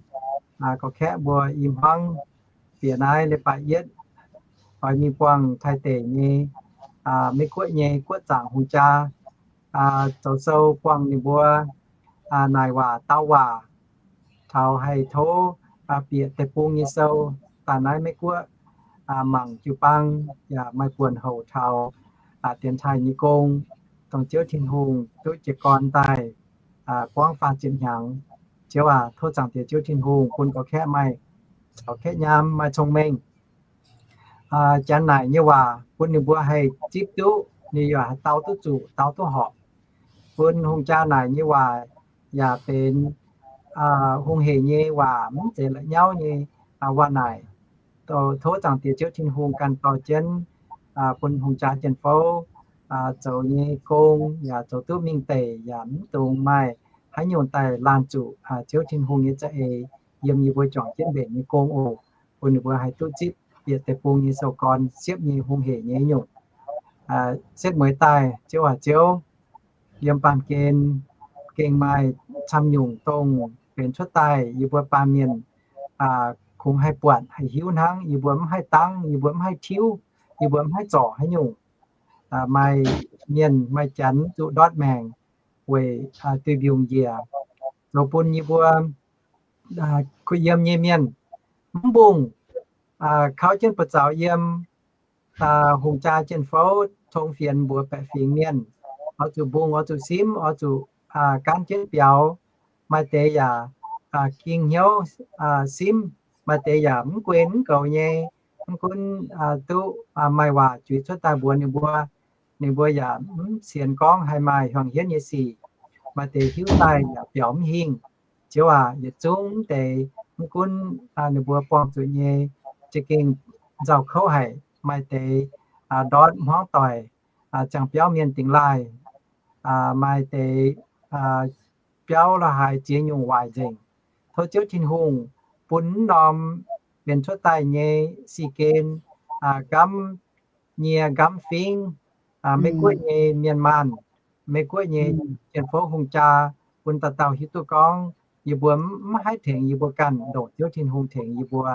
gorx-kaeqv mbuo i hmuangv bieqc naaiv leiz-baaix yietv oix mingh buangh Taiv deic nyei, Meiv Guoqv nyei guoqv zaangc hungh jaa, zoux sou buangh ninh mbuo naaic waac dau waac, taux haih tov bieqc deic-bung nyei sou daaih naaiv Meiv Guoqv mangc jiu-baang, yaac maaih buonc houc taux dienx taaih nyei gong, dongh Ziouv Tin-Hungh duqv jiez gorn daaih buangv faah ziepc hnyangx. Ziouv aac, tov Zaangc Diex Ziouv Tin-Hungh bun gorx-kaeqv maaih caux kaeqv nyaam, maaih cong-mengh. Janx naaic nyei waac bun ninh mbuo haih zipv duqv, ninh yaac haih dau duqv zuqc, dau duqv horpc. Bun hungh jaa naaic nyei waac yaac benx hungh hec nyei waac, mv zeiz la'nyauv nyei waac naaic. Tov Zaangc Diex Ziouv Tin-Hungh ganh dorh jienv bun hungh jaa jien-fouv zoux nyei gong yaac zoux duqv mingh deic, yaac mv dungx maaih haaix nyungc daaih laanh zuqc Ziouv Tin-Hungh nyei za'eix yiem yie mbuo juangc jienv mbenc nyei gong oc. Bun ninh mbuo haih duqv zipv bieqc deic-bung nyei sou gorn siepv nyei hungh hec nyei nyungc. Setv mueiz daaih, Ziouv aac Ziouv, yiem baamh gen gengh maaih camv nyungc dongh benx cuotv daaih yie mbuo baamh mienh kungx haih buatc haih hiuv hnangv. Yie mbuo mv haih dangv, yie mbuo mv haih tiuv, yie mbuo mv haih zorc haaix nyungc. Maaih mienh maaih janx zuqc ndortv maengc weic duih mbiungc njiec, zoux bun yie mbuo kuh yiem nyei mienh mv mbungh kauv jienv buoz zaux yiem hungh jaa jien-fouv cong fienx mbuox baeqc fingx mienh, oix zuqc mbungh, oix zuqc simv, oix zuqc gaanv jienv biaux. Maaih deix yaac ging hnyouv simv, maaih deix yaac mv guei mv goux nyei, mv gunv duqv maaih waac juix cuotv daaih mbuox ninh mbuo, ninh mbuo yaac mv sienx gorngv haih maaih hiuang hienv nyei sic. Maaih deix hiuv daaih yaac biaux mv hingh. Ziouv aac, yietc zungv deix mv gunv ninh mbuo buangh zuqc nyei, za'gengh nzauh kouv haic. Maaih deix ndortv hmuangv doic, ziangh biauv mienh dingx laaih, maaih deix biauv la'haaix ziex nyungc waaic nzengc. Tov Ziouv Tin-Hungh bun mv norm benx cuotv daaih nyei sic gen, nqamv nyie nqamv fingv, Meiv Guoqv nyei mienh maanh, Meiv Guoqv nyei jien-fouv hungh jaa, bun dauh dauh hiuv duqv gorngv yie mbuo mv haih tengx yie mbuo ganh, ndongc Ziouv Tin-Hungh tengx yie mbuo.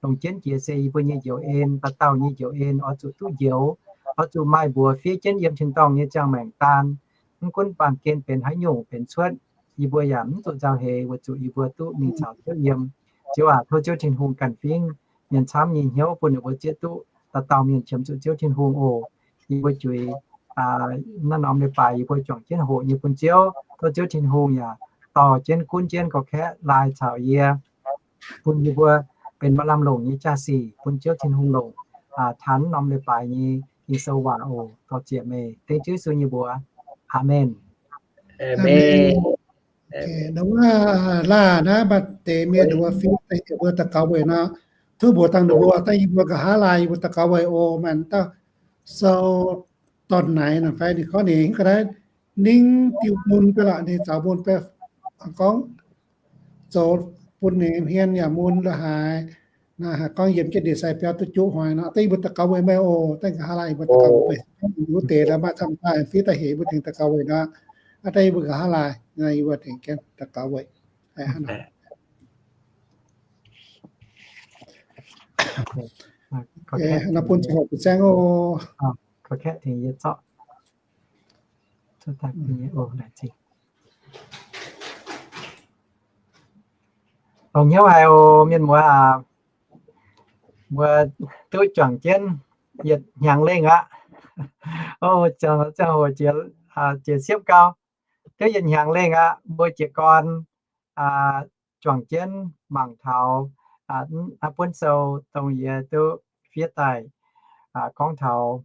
Longc jienv jiex se yie mbuo nyei njoux en, dauh dauh nyei njoux en oix zuqc duqv njoux, oix zuqc maaih mbuox fiev jienv yiem tin-dorngh nyei ziangh maengc daan. Mv gunv baamh gen benx haaix nyungc benx cuotv, yie mbuo yaac mv zuqc nzauh heix, weic zuqc yie mbuo duqv mingh caux Ziouv yiem. Ziouv aac, tov Ziouv Tin-Hungh ganh fingx mienh camv nyei hnyouv bun ninh mbuo zieqv duqv dauh dauh mienh qiemx zuqc Ziouv Tin-Hungh oc. Yie mbuo juix naaiv norm leiz-baaix yie mbuo juangc jienv hoqc nyei bun Ziouv. Tov Ziouv Tin-Hungh yaac dorh jienv gunv jienv gorx-kaeqv laai caux yie, bun yie mbuo benx maaih lamh longc nyei jaa-sic bun Ziouv Tin-Hungh longc taux norm leiz-baaix nyei Ging-Sou waac oc. Dorh ziec meih dengv Ziouv Yesu nyei mbuox. Aamen. Ndongc wuov laah naaiv maaih deix mienh ndongc wuov fiev daaih heuc mbuo daux gaux weic nor, tov mbuox dangh ninh mbuo daaih yie mbuo nqa'haav laai yie mbuo daux gaux weic oc. Maaih dauh sou dorn naaic naaic fai ninh gorngv ninh ga'naaiv ning diuh mun baac lorqc, ninh zaux mun baac gorngv zoux bun ninh hmien yaac mun la'haaix. Naaiv haiz gorngv yiem jienv ndie-sai biauv duqv juqv hnoi nor, daaih yie mbuo daux gaux weic meih oc. Daaih nqa'haav laai yie mbuo daux gaux weic wuov deix la'maah camv daaih fiev daaih heuc yie mbuo tengx daux gaux weic nor, daaih yie mbuo nqa'haav laai yie mbuo tengx jienv daux gaux weic. Nor bun ziangh hoc bun saengv oc. Dongh hnyouv haic oc mienh muoz aac, mbuo duqv juangc jienv yietc hnyangx lengh aqv. Ziangh hoc jiex siepv gau, duqv yietc hnyangx lengh aqv. Mbuo jiez gorn juangc jienv mangc taux buonv sou dongh yie duqv fiev daaih gorngv taux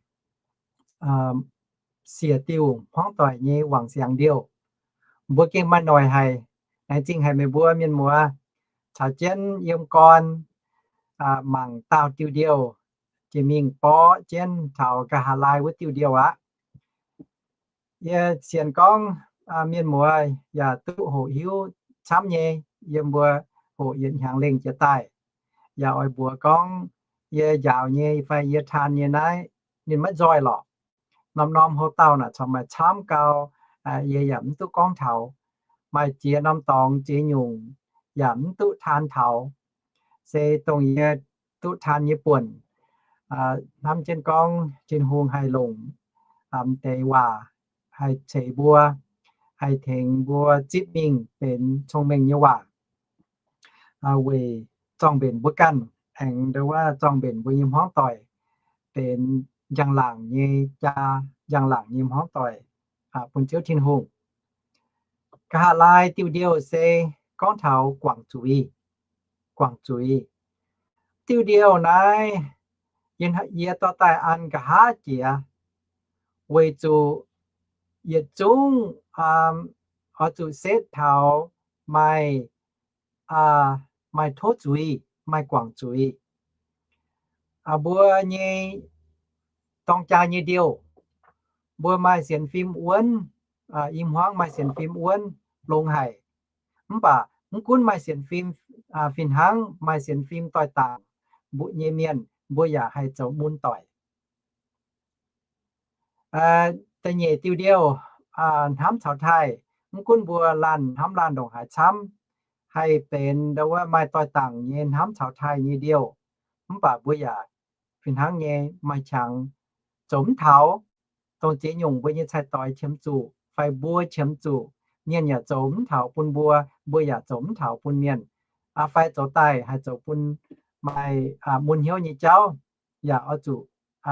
siec diuh hmuangv doic nyei wangc siangx ndiouh. Mbuo gengh maaih noic haic. Laengz zingh haic meih mbuo mienh muoz caux jienv yiem gorn mangc daauh diuh ndiouh, jiex mingh borqv jienv taux nqa'haav laai wuov diuh ndiouh aqv. Yie sienx gorngv mienh muoz yaac duqv hoqc hiuv camv nyei. Yie mbuo hoqc yietc hnyangx lengh jiex daaih, yaac oix mbuox gorngv yie njaaux nyei fai yie taan nyei naaiv ninh maiv nzoih lorqc. Norm-norm houv dauh naaic corc maaih camv gau, yie yaac mv duqv gorngv taux. Maaih ziex norm dorngx ziex nyungc yaac mv duqv taan taux. Se dongh yie duqv taan nyei buonc, hnamv jienv gorngv Tin-Hungh haih longc deix waac haih ceix mbuo, haih tengx mbuo zipv mingh benx cong-mengh nyei waac weic zorng-mbenc mbuo ganh, aengx ndo wuov zorng-mbenc mbuo nyei hmuangv doic benx njang-laangc nyei jaa, njang-laangc nyei hmuangv doic bun Ziouv Tin-Hungh. Nqa'haav laai diuh ndiouh se gorngv taux guangc zuiz. Guangc zuiz. Diuh ndiouh naaiv yie dorh daaih an nqa'haav jiex, weic zuqc yietc zungv oix zuqc setv taux maaih, maaih tov zuiz, maaih guangc zuiz. Mbuo nyei dorng jaa nyei ndiouh, mbuo maaih sienx fim wuonv, i hmuangv maaih sienx fim wuonv longx haic. Mv baac mv gunv maaih sienx fim, fih hnangv maaih sienx fim doix dangc mbuo nyei mienh, mbuo yaac haih zoux mun doic. Da'nyeic diuh ndiouh, hnamv caux taaih. Mv gunv mbuo laanh hnamv laanh ndongc haaix camv, haih benx ndo wuov maaih doix dangc nyei hnamv caux taaih nyei ndiouh, mv baac mbuo yaac fih hnangv nyei maaih qangx zoux mv taux. Dongh ziex nyungc mbuo nyei cai-doix qiemx zuqc fai mbuo qiemx zuqc, mienh yaac zoux mv taux bun mbuo, mbuo yaac zoux mv taux bun mienh, fai zoux daaih haih zoux bun maaih mun hnyouv nyei jauv, yaac oix zuqc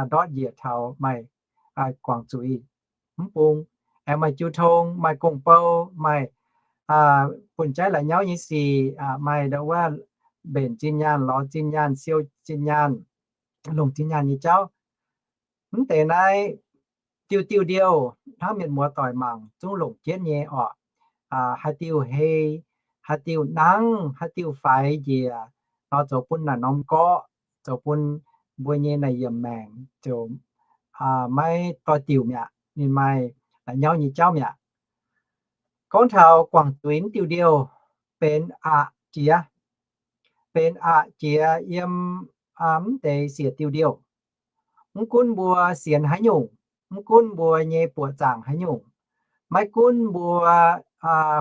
ndortv njiec taux maaih guangc zuiz. Mv bung aengx maaih jiu tong, maaih gong-bou, maaih bun jaiv la'nyauv nyei sic, maaih ndo wuov mbenc zinh nyaanh, lorz zinh nyaanh, siou zinh nyaanh, longc zinh nyaanh nyei jauv. Mv deix naaiv diuh diuh ndiouh hnangv mienh muoz doic mangc zungv longc jienv nyei orqc. Haaix diuh hei, haaix diuh nangv, haaix diuh faix njiec, nor zoux bun naaic norm gorqv, zoux bun mbuo nyei naaic yiemc maengc ziouc maiv doix-diuc mi'aqv. Ninh maaih la'nyauv nyei jauv mi'aqv. Gorngv taux guangc zuiz diuh ndiouh benx aqc jiex, benx aqc jiex yiem mv deix siec diuh ndiouh. Mv gunv mbuo sienx haaix nyungc, mv gunv mbuo nyei buoqc zaangc haaix nyungc, maiv gunv mbuo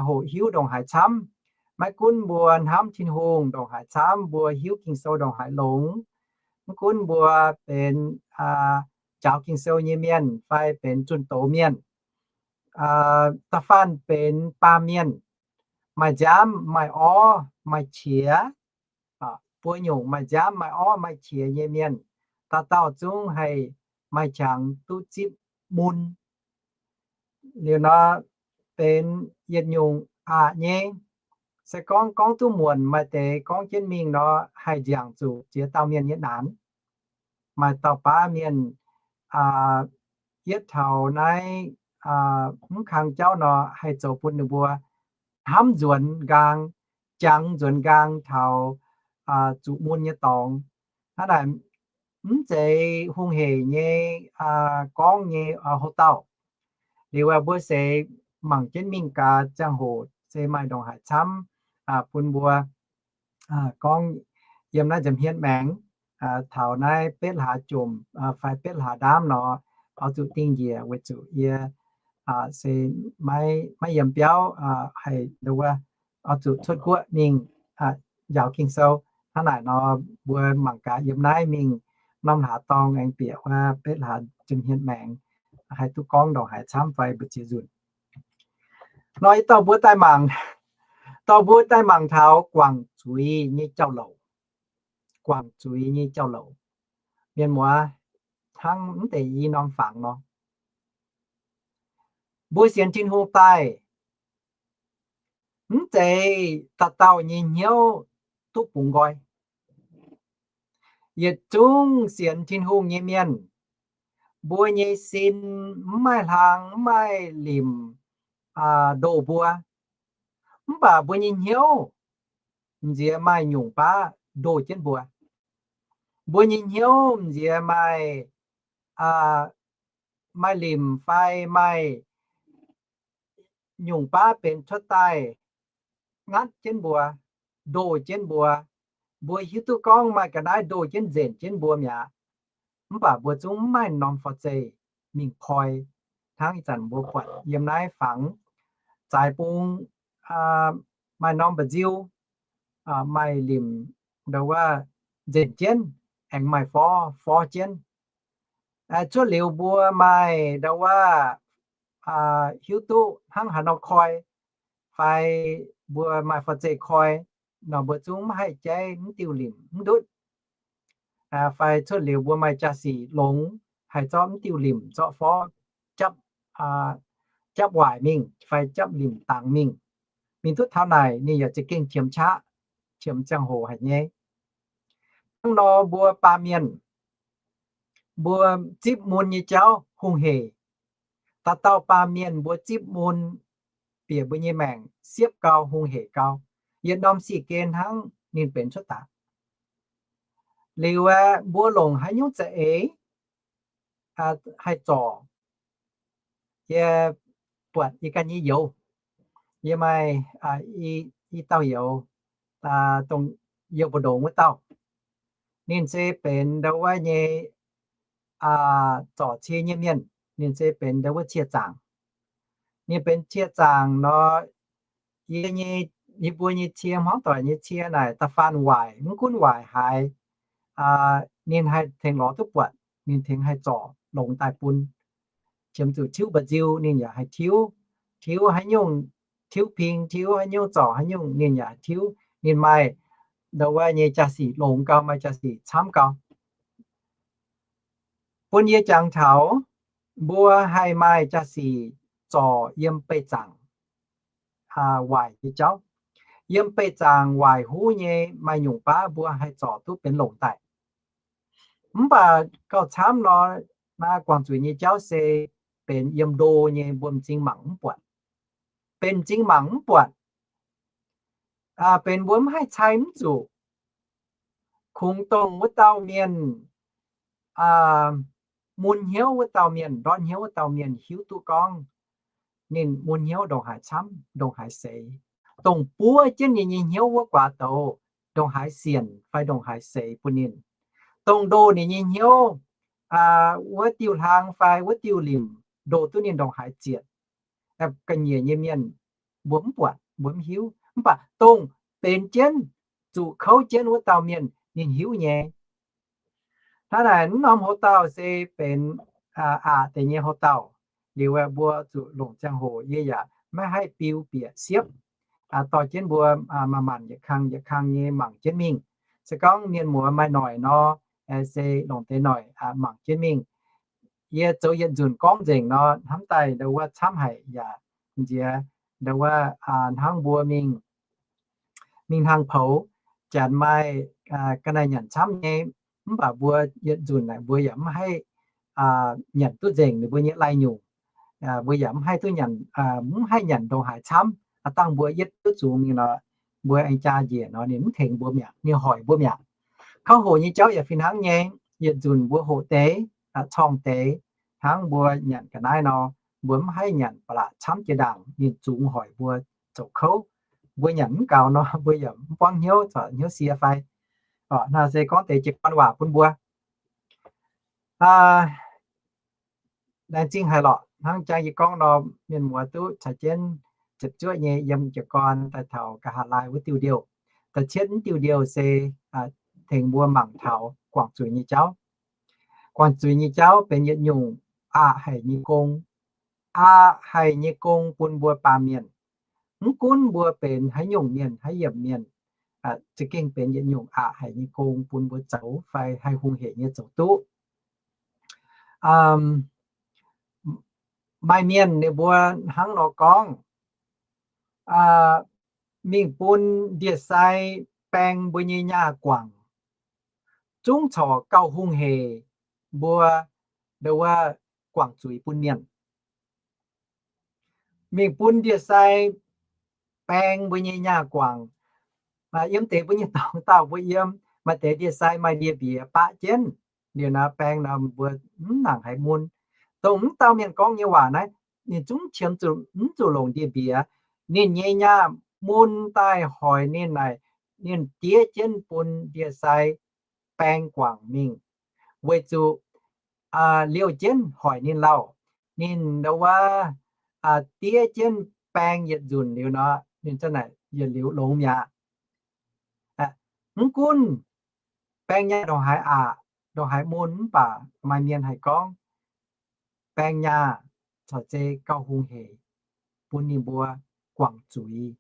hoqc hiuv ndongc haaix camv, Maiv gunv mbuo hnamv Tin-Hungh ndongc haaix camv, mbuo hiuv Ging-Sou ndongc haaix longx, mv gunv mbuo benx jaaux Ging-Sou nyei mienh fai benx zunh doz mienh, da'faanh benx baamh mienh, maaih nziaamv maaih orv maaih qiex, buo nyungc maaih nziaamv maaih orv maaih qiex nyei mienh, dauh dauh zungv haih maaih qangx duqv zipv mun. Liuz nor, benx yietc nyungc aqc nyei. Se gorngv gorngv duqv muonc, maaih deix gorngv jienv mingh nor, haih nziangc zuqc ziex dauh mienh nyei naanc. Maaih dauh baav mienh yietv taux naaiv mv kang jauv nor, haih zoux bun ninh mbuo hnamv nzuonx nqaang, jangx nzuonx nqaang taux zuqc mun nyei dorngx. Hnangv naaic, mv zeiz hungh hec nyei gorngv nyei houc dauh. Liuz mbuo seix mangc jienv mingh gaax ziangh hoc se maaih ndongc haaix camv bun mbuo gorngv yiem naaiv nza'hmien maengx taux naaiv betv hlaax jomc fai betv hlaax ndaamv nor, oix zuqc dingh njiec weic zuqc yie se maiv yiem biauv, haih nduov, oix zuqc cuotv guoqv mingh njaaux Ging-Sou. Hnangv naaic nor, mbuo mangc gaax yiem naaiv mingh norm hlaax dorngh aengx bieqc wuov betv hlaax nza'hmien maengx haih duqv gorngv ndongc haaix camv fai mbu'ziex nzunc. Nor yie dorh mbuo daaih mangc, dorh mbuo daaih mangc taux guangc zuiz nyei jauv-louc. Guangc zuiz nyei jauv-louc. Mienh muoz, hnangv mv deix i norm fangx nor, mbuo sienx Tin-Hungh daaih, mv zeiz dauh dauh nyei hnyouv duqv bungx nqoi. Yietc zungv sienx Tin-Hungh nyei mienh, mbuo nyei sin mv maaih hlang mv maaih limc ndoh mbuo. Mv baac mbuo nyei hnyouv m'nziex maaih nyungc baav ndoh jienv mbuo. Mbuo nyei hnyouv m'nziex maaih, maaih limc fai maaih nyungc baav benx cuotv daaih ngatv jienv mbuo, ndoh jienv mbuo. Mbuo hiuv duqv gorngv maaih ga'naaiv ndoh jienv nzenc jienv mbuo mi'aqv. Mv baac mbuo zungv mv maaih norm forv-zeih mingh koi. Hnangv ih zanc mbuo buatc yiem naaiv fangx zaaix bung, maaih norm mba'nziu, maaih limc nduov nzenc jienv, aengx maaih forv forv jienv. Cuotv liuz mbuo maaih nduov hiuv duqv hnangv haaix nor koi, fai mbuo maaih forv-zeih koi nor, mbuo zungv mv haih jaiv mv diuh limc mv ndutv. Fai cuotv liuz mbuo maaih jaa-sic longx, haih zorqv mv diuh limc zorqv forv japv, japv waaic mingh fai japv limc dangx mingh. Mingh duqv taux naaic ninh yaac za'gengh qiemx qaqv, qiemx ziangh hoc haic nyei. Hnangv nor mbuo baamh mienh, mbuo zipv mun nyei jauv hungh hec. Dauh dauh baamh mienh mbuo zipv mun bieqc mbuo nyei maengc siepv gau, hungh hec gau. Yietc norm sic gen hnangv ninh benx cuotv daaih. Liuz aeqv, mbuo longc haaix nyungc za'eix haih zorc? Yie buatc yie ganh nyei youz. Yie maaih i dauh youz, dongh youz mbu'ndongx wuov dauh. Ninh se benx ndau wuov nyei zorc cie nyei mienh. Ninh se benx ndau wuov cie zaangc. Ninh benx cie zaangc nor, yie nyei, yie mbuo nyei cie, hmuangv doic nyei cie naaic da'faanh waaic, mv gunv waaic haaix, ninh haih tengx lorz duqv buatc, ninh tengx haih zorc longx daaih bun. Qiemx zuqc tiuv mba'nziu ninh yaac haih tiuv, tiuv haaix nyungc, tiuv ping, tiuv haaix nyungc, zorc haaix nyungc ninh yaac haih tiuv. Ninh maaih ndau wuov nyei jaa-sic longx gau, maaih jaa-sic camv gau. Bun yie jangx taux mbuo haih maaih jaa-sic zorc yiem beih zaangc waaic nyei jauv. Yiem beih zaangc waaic huv nyei maaih nyungc baav mbuo haih zorc duqv benx longc daaih. Mv baac gauh camv nor, naaiv guangc zuiz nyei jauv se benx yiem ndo nyei, mbuo m'zing mangc mv buatc. Benx m'zing mangc mv buatc, benx mbuo mv haih cai mv zuqc. Kungx dongh wuov dauh mienh, mun hnyouv wuov dauh mienh, ndortv hnyouv wuov dauh mienh hiuv duqv gorngv ninh mun hnyouv ndongc haaix camv, ndongc haaix seix. Dongh buov jienv ninh nyei hnyouv wuov guaax douz ndongc haaix sienc fai ndongc haaix seix bun ninh. Dongh ndoh ninh nyei hnyouv wuov diuh hlang fai wuov diuh limc ndoh duqv ninh ndongc haaix zietc. Ga'nyiec nyei mienh mbuo mv buatc, mbuo mv hiuv. Mv baac dongh benx jienv, zuqc kouv jienv wuov dauh mienh ninh hiuv nyei. Hnangv naaic, mv norm houx-dauh se benx aqc deix nyei houx-dauh. Liuz mbuo zuqc longc ziangh hoc yie yaac maiv haih biu bieqc siepv, dorh jienv mbuo maanc maanc yietc kang yietc kang nyei mangc jienv mingh. Se gorngv mienh muoz maaih noic nor, se longc deix noic mangc jienv mingh. Yie zoux yietc nzunc gorngv nzengc nor, hnamv daaih ndau wuov camv haic yaac nziex ndau wuov hnangv mbuo mingh, mingh hnaangx poux, janx maaih ga'naaiv nyanc camv nyei, mv baac mbuo yietc nzunc naaic mbuo yaac mv haih nyanc duqv nzengc ninh mbuo nyei lai nyungc. Mbuo yaac mv haih duqv nyanc, mv haih nyanc ndongc haaix camv. Dangh mbuo yietv duqv zungx mingh nor, mbuo aengx jaa njiec nor, ninh mv tengx mbuo mi'aqv, ninh hoic mbuo mi'aqv. Kouv hoc nyei jauv yaac fih hnangv nyei. Yietc nzunc mbuo hoqc deix, corngh deix, hnangv mbuo nyanc ga'naaiv nor, mbuo mv haih nyanc ba'laqc camv jiex ndaangc, ninh zungx hoic mbuo zoux kouv. Mbuo nyanc mv gaux nor, mbuo yaac mv buangv hnyouv, corc hnyouv sie fai. Naaiv se gorngv deix jiez gorn waac bun mbuo. Laengz zingh haic lorqc. Hnangv jang yie gorngv nor, mienh muoz duqv caux jienv ziepc zuoqv nyei yiem jiez gorn daaih taux nqa'haav laai wuov diuh ndiouh. Da'cietv diuh ndiouh se tengx mbuo mangc taux guangc zuiz nyei jauv. Guangc zuiz nyei jauv benx yietc nyungc aqc haic nyei gong. Aqc haic nyei gong bun mbuo baamh mienh. Mv gunv mbuo benx haaix nyungc mienh, haaix yiemc mienh, za'gengh benx yietc nyungc aqc haic nyei gong bun mbuo zoux fai haih hungh hec nyei zoux duqv. Maaih mienh ninh mbuo hnangv nor gorngv, mingh bun ndie-sai baeng mbuo nyei nyaah guangc, zungv corc gauh hungh hec mbuo ndau wuov guangc zuiz bun mienh. Mingh bun ndie-sai baeng mbuo nyei nyaah guangc. Yiem deix mbuo nyei dorngx dauh mbuo yiem, maaih deix ndie-sai maaih ndie-mbiex baqv jienv, liuz nor baeng nor mbuo mv nangc haiz mun. Dongh mv dauh mienh gorngv nyei waac naaiv, ninh zungv qiemx zuqc mv zuqc longc ndie-mbiex. Ninh nyei nyaah mun daaih hoic ninh naaic, ninh diev jienv bun ndie-sai baeng guangc mingh, weic zuqc liouh jienv hoic ninh lauh. Ninh ndau wuov diev jienv baeng yietc nzunc liuz nor, ninh za'gengh naaic yietc liuz longx mi'aqv. Mv gunv baeng nyaah ndongc haaix aqc, ndongc haaix mun, mv baac maaih mienh haih gorngv baeng nyaah corc zeiz gauh hungh hec bun ninh mbuo guangc zuiz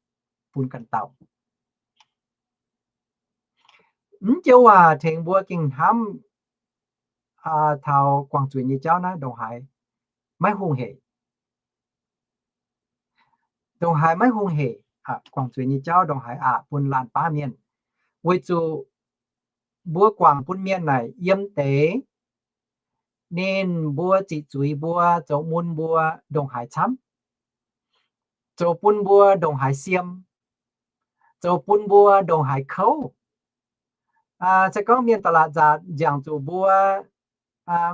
bun ganh dauh. Mv joux waac tengx mbuo gengh hnamv taux guangc zuiz nyei jauv naaiv ndongc haaix maiv hungh hec. Ndongc haaix maiv hungh hec, guangc zuiz nyei jauv ndongc haaix aqc bun laanh baav mienh. Weic zuqc mbuo guangc bun mienh naaic yiem deix, ninh mbuo ziqc zuiz mbuo, zoux mun mbuo ndongc haaix camv, zoux bun mbuo ndongc haaix siem, zoux bun mbuo ndongc haaix kouv. Se gorngv mienh da'laatc nzaatc nziangc zuqc mbuo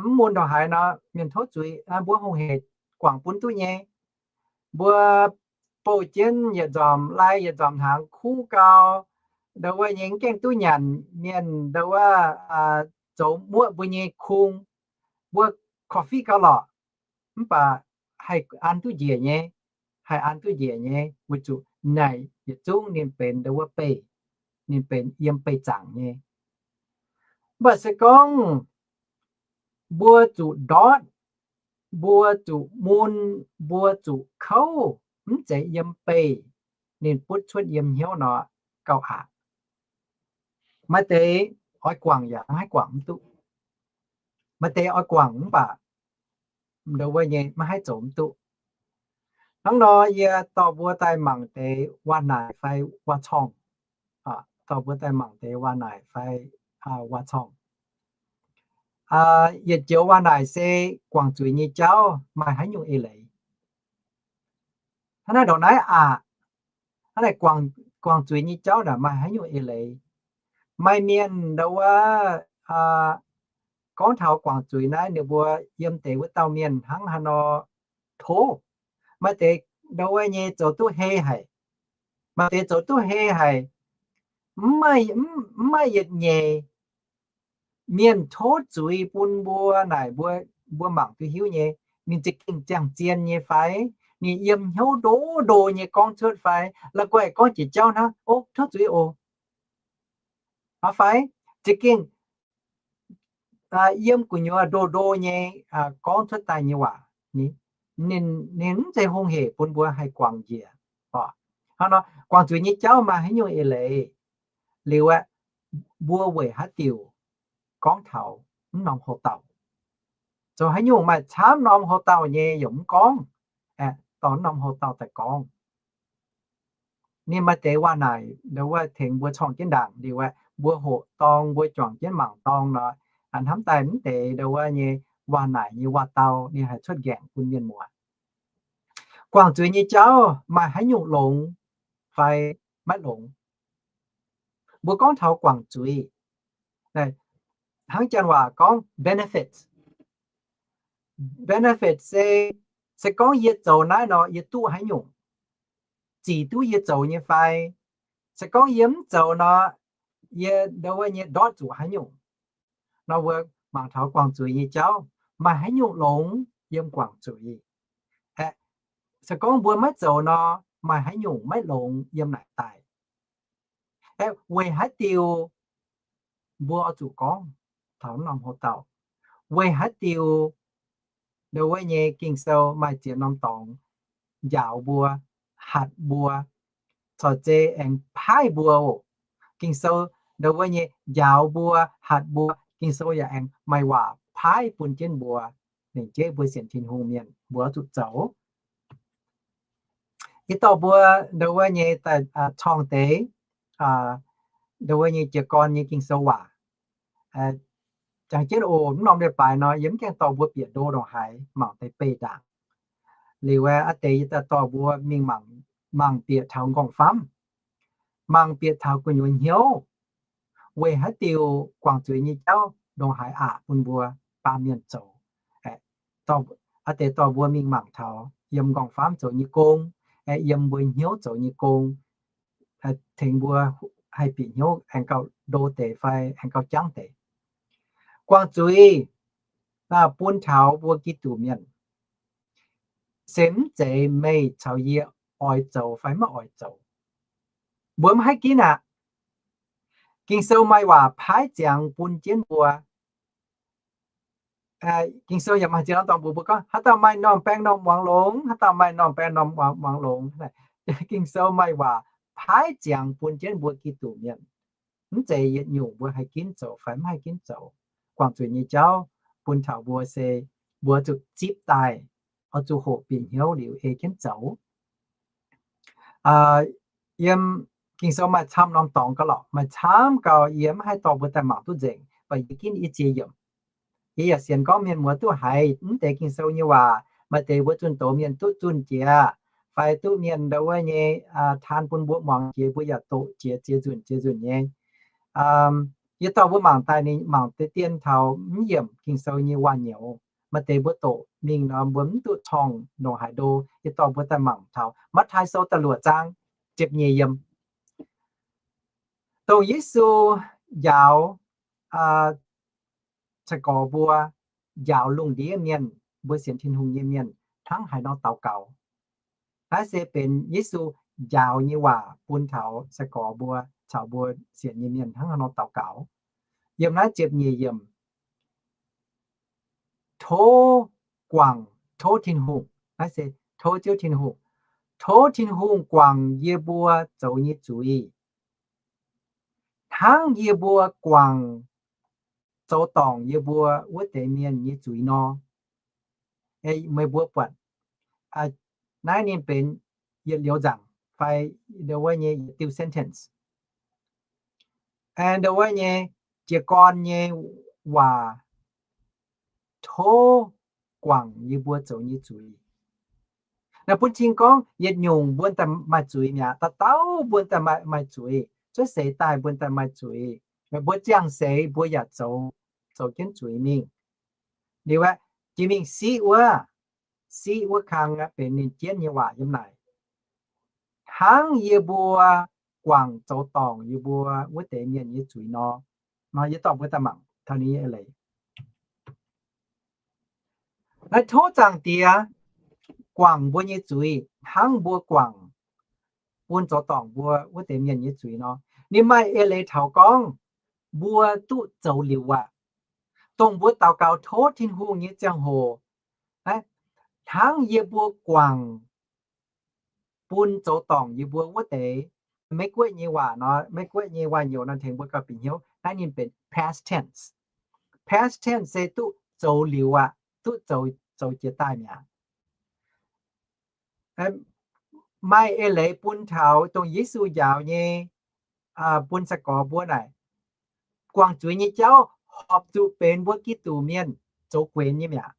mv mun ndongc haaix nor, mienh tov zuiz, mbuo hungh hec guangc bun duqv nyei. Mbuo bouh jienv yietc nzormc lai yietc nzormc hnaangx kuv gau, ndau wuov nyei mv gaengh duqv nyanc mienh ndau wuov zoux muoqv mbuo nyei kung, mbuo korv-fiqv gauh lorqc, mv baac haih an duqv njiec nyei, haih an duqv njiec nyei, weic zuqc naaic yietc zungv ninh benx ndau wuov beih, ninh benx yiem beih zaangc nyei. Mv baac se gorngv mbuo zuqc ndortv, mbuo zuqc mun, mbuo zuqc kouv, mv zeiz yiem beih, ninh butv cuotv yiem hnyouv nor, gauh aqc. Maaih deix oix guangc yaac maiv haih guangc mv duqv. Maaih deix oix guangc mv baac ndau wuov nyei maiv haih zoux mv duqv. Hnangv nor yie dorh mbuo daaih mangc deix waac-naaic fai waac-corngh. Dorh mbuo daaih mangc deix waac-naaic fai waac-corngh. Yietc joux waac-naaic se guangc zuiz nyei jauv maaih haaix nyungc eix leiz. Hnangv naaiv ndongc naaiv aqc, hnangv naaiv guangc zuiz nyei jauv naaic maaih haaix nyungc eix leiz. Maaih mienh ndau wuov gorngv taux guangc zuiz naaiv, ninh mbuo yiem deix wuov dauh mienh hnangv haaix nor tov. Maaih deix ndau wuov nyei zoux duqv hei haic, maaih deix zoux duqv hei haic, mv maaih yietc nyeic mienh tov zuiz bun mbuo naaic, mbuo, mbuo mangc duqv hiuv nyei, ninh za'gengh ziangh zien nyei fai, ninh yiem hnyouv ndo ndo nyei gorngv cuotv fai la'guaih gorngv jiex jauv hnangv, O, tov zuiz oc. Fai za'gengh yiem gu'nyuoz ndo ndo nyei gorngv cuotv daaih nyei waac, ninh mv zeiz hungh hec bun mbuo haih guangc njiec. Hnangv nor, guangc zuiz nyei jauv maaih haaix nyungc eix leiz? Liuz aeqv, mbuo weic haaix diuc gorngv taux mv norm houx-dauh? Zoux haaix nyungc maaih camv norm houx-dauh nyei yaac mv gorngv, aeqv, dorh mv norm houx-dauh daaih gorngv. Ninh maaih deix waac-naaic ndo wuov tengx mbuo corngh jienv ndaangc liuz aeqv, mbuo hoqc dorng, mbuo juangc jienv mangc dorng nor, hnamv daaih mv deix ndo wuov nyei waac-naaic nyei waac-dau ninh haih cuotv nqaengc bun mienh muoz. Guangc zuiz nyei jauv maaih haaix nyungc longx fai maiv longx? Mbuo gorngv taux guangc zuiz, hnangv janx waac gorngv benefit. Benefit se, se gorngv yie zoux naaiv nor yie duqv haaix nyungc, zic duqv yie zoux nyei fai? Se gorngv yie mv zoux nor, yie ndo wuov nyei ndortv zuqc haaix nyungc? Nor mbuo mangc taux guangc zuiz nyei jauv maaih haaix nyungc longx yiem guangc zuiz. Aeqv, se gorngv mbuo maiv zoux nor, maaih haaix nyungc maiv longx yiem naaic daaih. Aeqv, weic haaix diuc mbuo oix zuqc gorngv taux norm houx-dauh? Weic haaix diuc ndo wuov nyei Ging-Sou maaih ziex norm dorngx njaaux mbuo, hatc mbuo, corc zei aengx paaiv mbuo oc. Ging-Sou ndo wuov nyei njaaux mbuo, hatc mbuo, Ging-Sou yaac aengx maaih waac paaiv bun jienv mbuo, lengc jeiv mbuo sienx Tin-Hungh mienh mbuo oix zuqc zoux. Yie dorh mbuo ndo wuov nyei daaih corng deix ndo wuov nyei jiez gorn nyei Ging-Sou waac. Jangx jienv oc, mv norm leiz-baaix nor yie mv gaengh dorh mbuo bieqc ndo ndongc haaix, mangc deix beih ndaangc. Liuz aeqv, a'deix yie daaih dorh mbuo mingh mangc, mangc bieqc taux nqorngv-famv, mangc bieqc taux gu'nyuoz hnyouv, weic haaix diuc guangc zuiz nyei jauv ndongc haaix aqc bun mbuo baamh mienh zoux. A'deix dorh mbuo mingh mangc taux yiem nqorngv-famv zoux nyei gong, yiem mbuo hnyouv zoux nyei gong, tengx mbuo haih bieqc hnyouv aengx gauh ndo deix fai aengx gauh jangv deix. Guangc zuiz bun taux mbuo Giduc mienh se mv zeiz meih caux yie oix zoux fai maiv oix zoux. Mbuo mv haih ginv aqv. Ging-Sou maaih waac paaiv ziangx bun jienv mbuo. Ging-Sou yaac maaih ziex norm dorngx mbuox mbuo gorngv, haaix dauh maaih norm baeng norm muangx longx, haaix dauh maaih norm baeng norm muangx longx. Ging-Sou maaih waac paaiv ziangx bun jienv mbuo Giduc mienh. Mv zeiz yietc nyungc mbuo haih ginv zoux fai mv haih ginv zoux. Guangc zuiz nyei jauv bun taux mbuo se mbuo zuqc zipv daaih, oix zuqc hoqc bieqc hnyouv liuz ei jienv zoux. Yiem Ging-Sou maaih camv norm dorngx gauh lorqc, maaih camv gauh yie mv haih dorh mbuo daaih mangc duqv nzengc, mv baac yie ginv i ziex yiemc. Yie yaac sienx gorngv mienh muoz duqv haiz mv deix Ging-Sou nyei waac. Maaih deix mbuo zunh doz mienh duqv zunh jiex, fai duqv mienh ndo wuov nyei taan bun mbuo muangx jiex, mbuo yaac doqc jiex ziex nzunc ziex nzunc nyei. Yie dorh mbuo mangc daaih ninh mangc deix dien taux mv yiemc Ging-Sou nyei waac-nyouz. Maaih deix mbuo doqc mingh nor mbuo mv duqv corng ndongc haaix ndo. Yie dorh mbuo daaih mangc taux Matv^taai Sou da'luoqc zaang ziepc nyeic yiemc, dongh Yesu njaaux sai-gorx mbuo, njaaux lungh ndiev mienh, mbuo sienx Tin-Hungh nyei mienh hnangv haaix nor daux gaux. Naaiv se benx Yesu njaaux nyei waac bun taux sai-gorx mbuo caux mbuo sienx nyei mienh hnangv haaix nor daux gaux. Yiem naaiv ziepc nyeic yiemc, tov guangc, tov Tin-Hungh, naaiv se tov Ziouv Tin-Hungh, tov Tin-Hungh guangc yie mbuo zoux nyei zuiz, hnangv yie mbuo guangc zoux dorngc yie mbuo wuov deix mienh nyei zuiz nor. Meih mbuo buatc, naaiv ninh benx yietc liuz nzaangc fai ndo wuov nyei yietc diuh sentence. Ndo wuov nyei jiez gorn nyei waac, tov guangc yie mbuo zoux nyei zuiz. Naaiv bun cing gorngv yietc nyungc mbuo daaih maaih zuiz mi'aqv. Dauh dauh mbuo daaih maaih, maaih zuiz. Cuotv seix daaih mbuo daaih maaih zuiz. Mbuo ziangh seix mbuo yaac zoux, zoux jienv zuiz mingh. Liuz aeqv, jiex mingh siqv wuov, siqv wuov kang aeqv, benx ninh jienv nyei waac yiem naaic. Hnangv yie mbuo guangc zoux dorngc yie mbuo wuov deix mienh nyei zuiz nor. Nor yie dorh mbuo daaih mangc taux ninh nyei eix leiz. Naaiv tov Zaangc Diex guangc mbuo nyei zuiz hnangv mbuo guangc bun zoux dorngc mbuo wuov deix mienh nyei zuiz nor. Ninh maaih eix leiz taux gorngv mbuo duqv zoux liuz aqv, dongh mbuo daux gaux tov Tin-Hungh nyei ziangh hoc, hnangv yie mbuo guangc bun zoux dorngc yie mbuo wuov deix. Meiv-Guoqv nyei waac nor, Meiv-Guoqv nyei waac-nyouc nor tengx mbuo gauh bieqc hnyouv naaiv ninh benx past tense. Past tense se duqv zoux liuz aqv, duqv zoux, zoux jiex daaih mi'aqv. Maaih eix leiz bun taux dongh Yesu njaaux nyei, bun sai-gorx mbuo naaic, guangc zuiz nyei jauv horpc zuqc benx mbuo Giduc mienh zoux guenx nyei mi'aqv.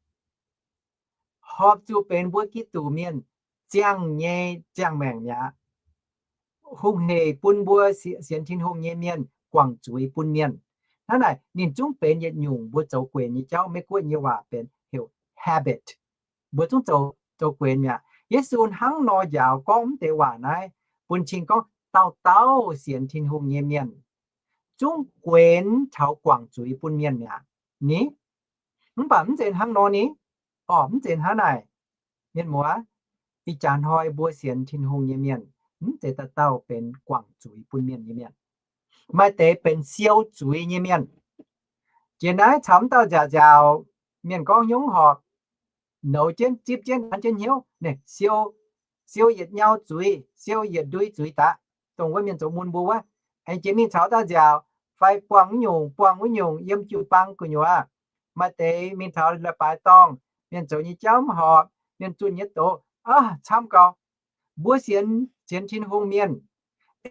Horpc zuqc benx mbuo Giduc mienh ziangh nyei ziangh maengc mi'aqv. Hungh-heic bun mbuo sienx Tin-Hungh nyei mienh guangc zuiz bun mienh. Hnangv naaic ninh zungv benx yietc nyungc mbuo zoux guenx nyei jauv. Meiv-Guoqv nyei waac benx heuc habit. Mbuo zungv zoux, zoux guenx mi'aqv. Yesu hnangv nor njaaux gorngv mv deix waac naaiv bun cing gorngv dauh dauh sienx Tin-Hungh nyei mienh zungv guenx taux guangc zuiz bun mienh mi'aqv ni. Mv baac mv zeiz hnangv nor ni. Orqc, mv zeiz hnangv naaic. Mienh muoz, ih jaax hnoi mbuo sienx Tin-Hungh nyei mienh mv zeiz dauh dauh benx guangc zuiz bun mienh nyei mienh. Maaih deix benx siou zuiz nyei mienh. Jiex naaiv caux mv dauh nziaauc nziaauc, mienh gorngv hnyouv horpc, nouz jienv, zipv jienv, an jienv hnyouv, siou, siou yietc nyau zuiz, siou yietc ndui zuiz daqv, dongh wuov mienh zoux mun mbuo wuov. Aengx jiex mingh caux dauh nziaauc fai buangh wuov nyungc, buangh wuov nyungc yiem jiu-baang gu'nyuoz. Maaih deix mingh taux leiz-baaix dorngh, mienh zoux nyei jauv mv horpc, mienh zunh nyei doz, camv gau. Mbuo sienx, sienx Tin-Hungh mienh,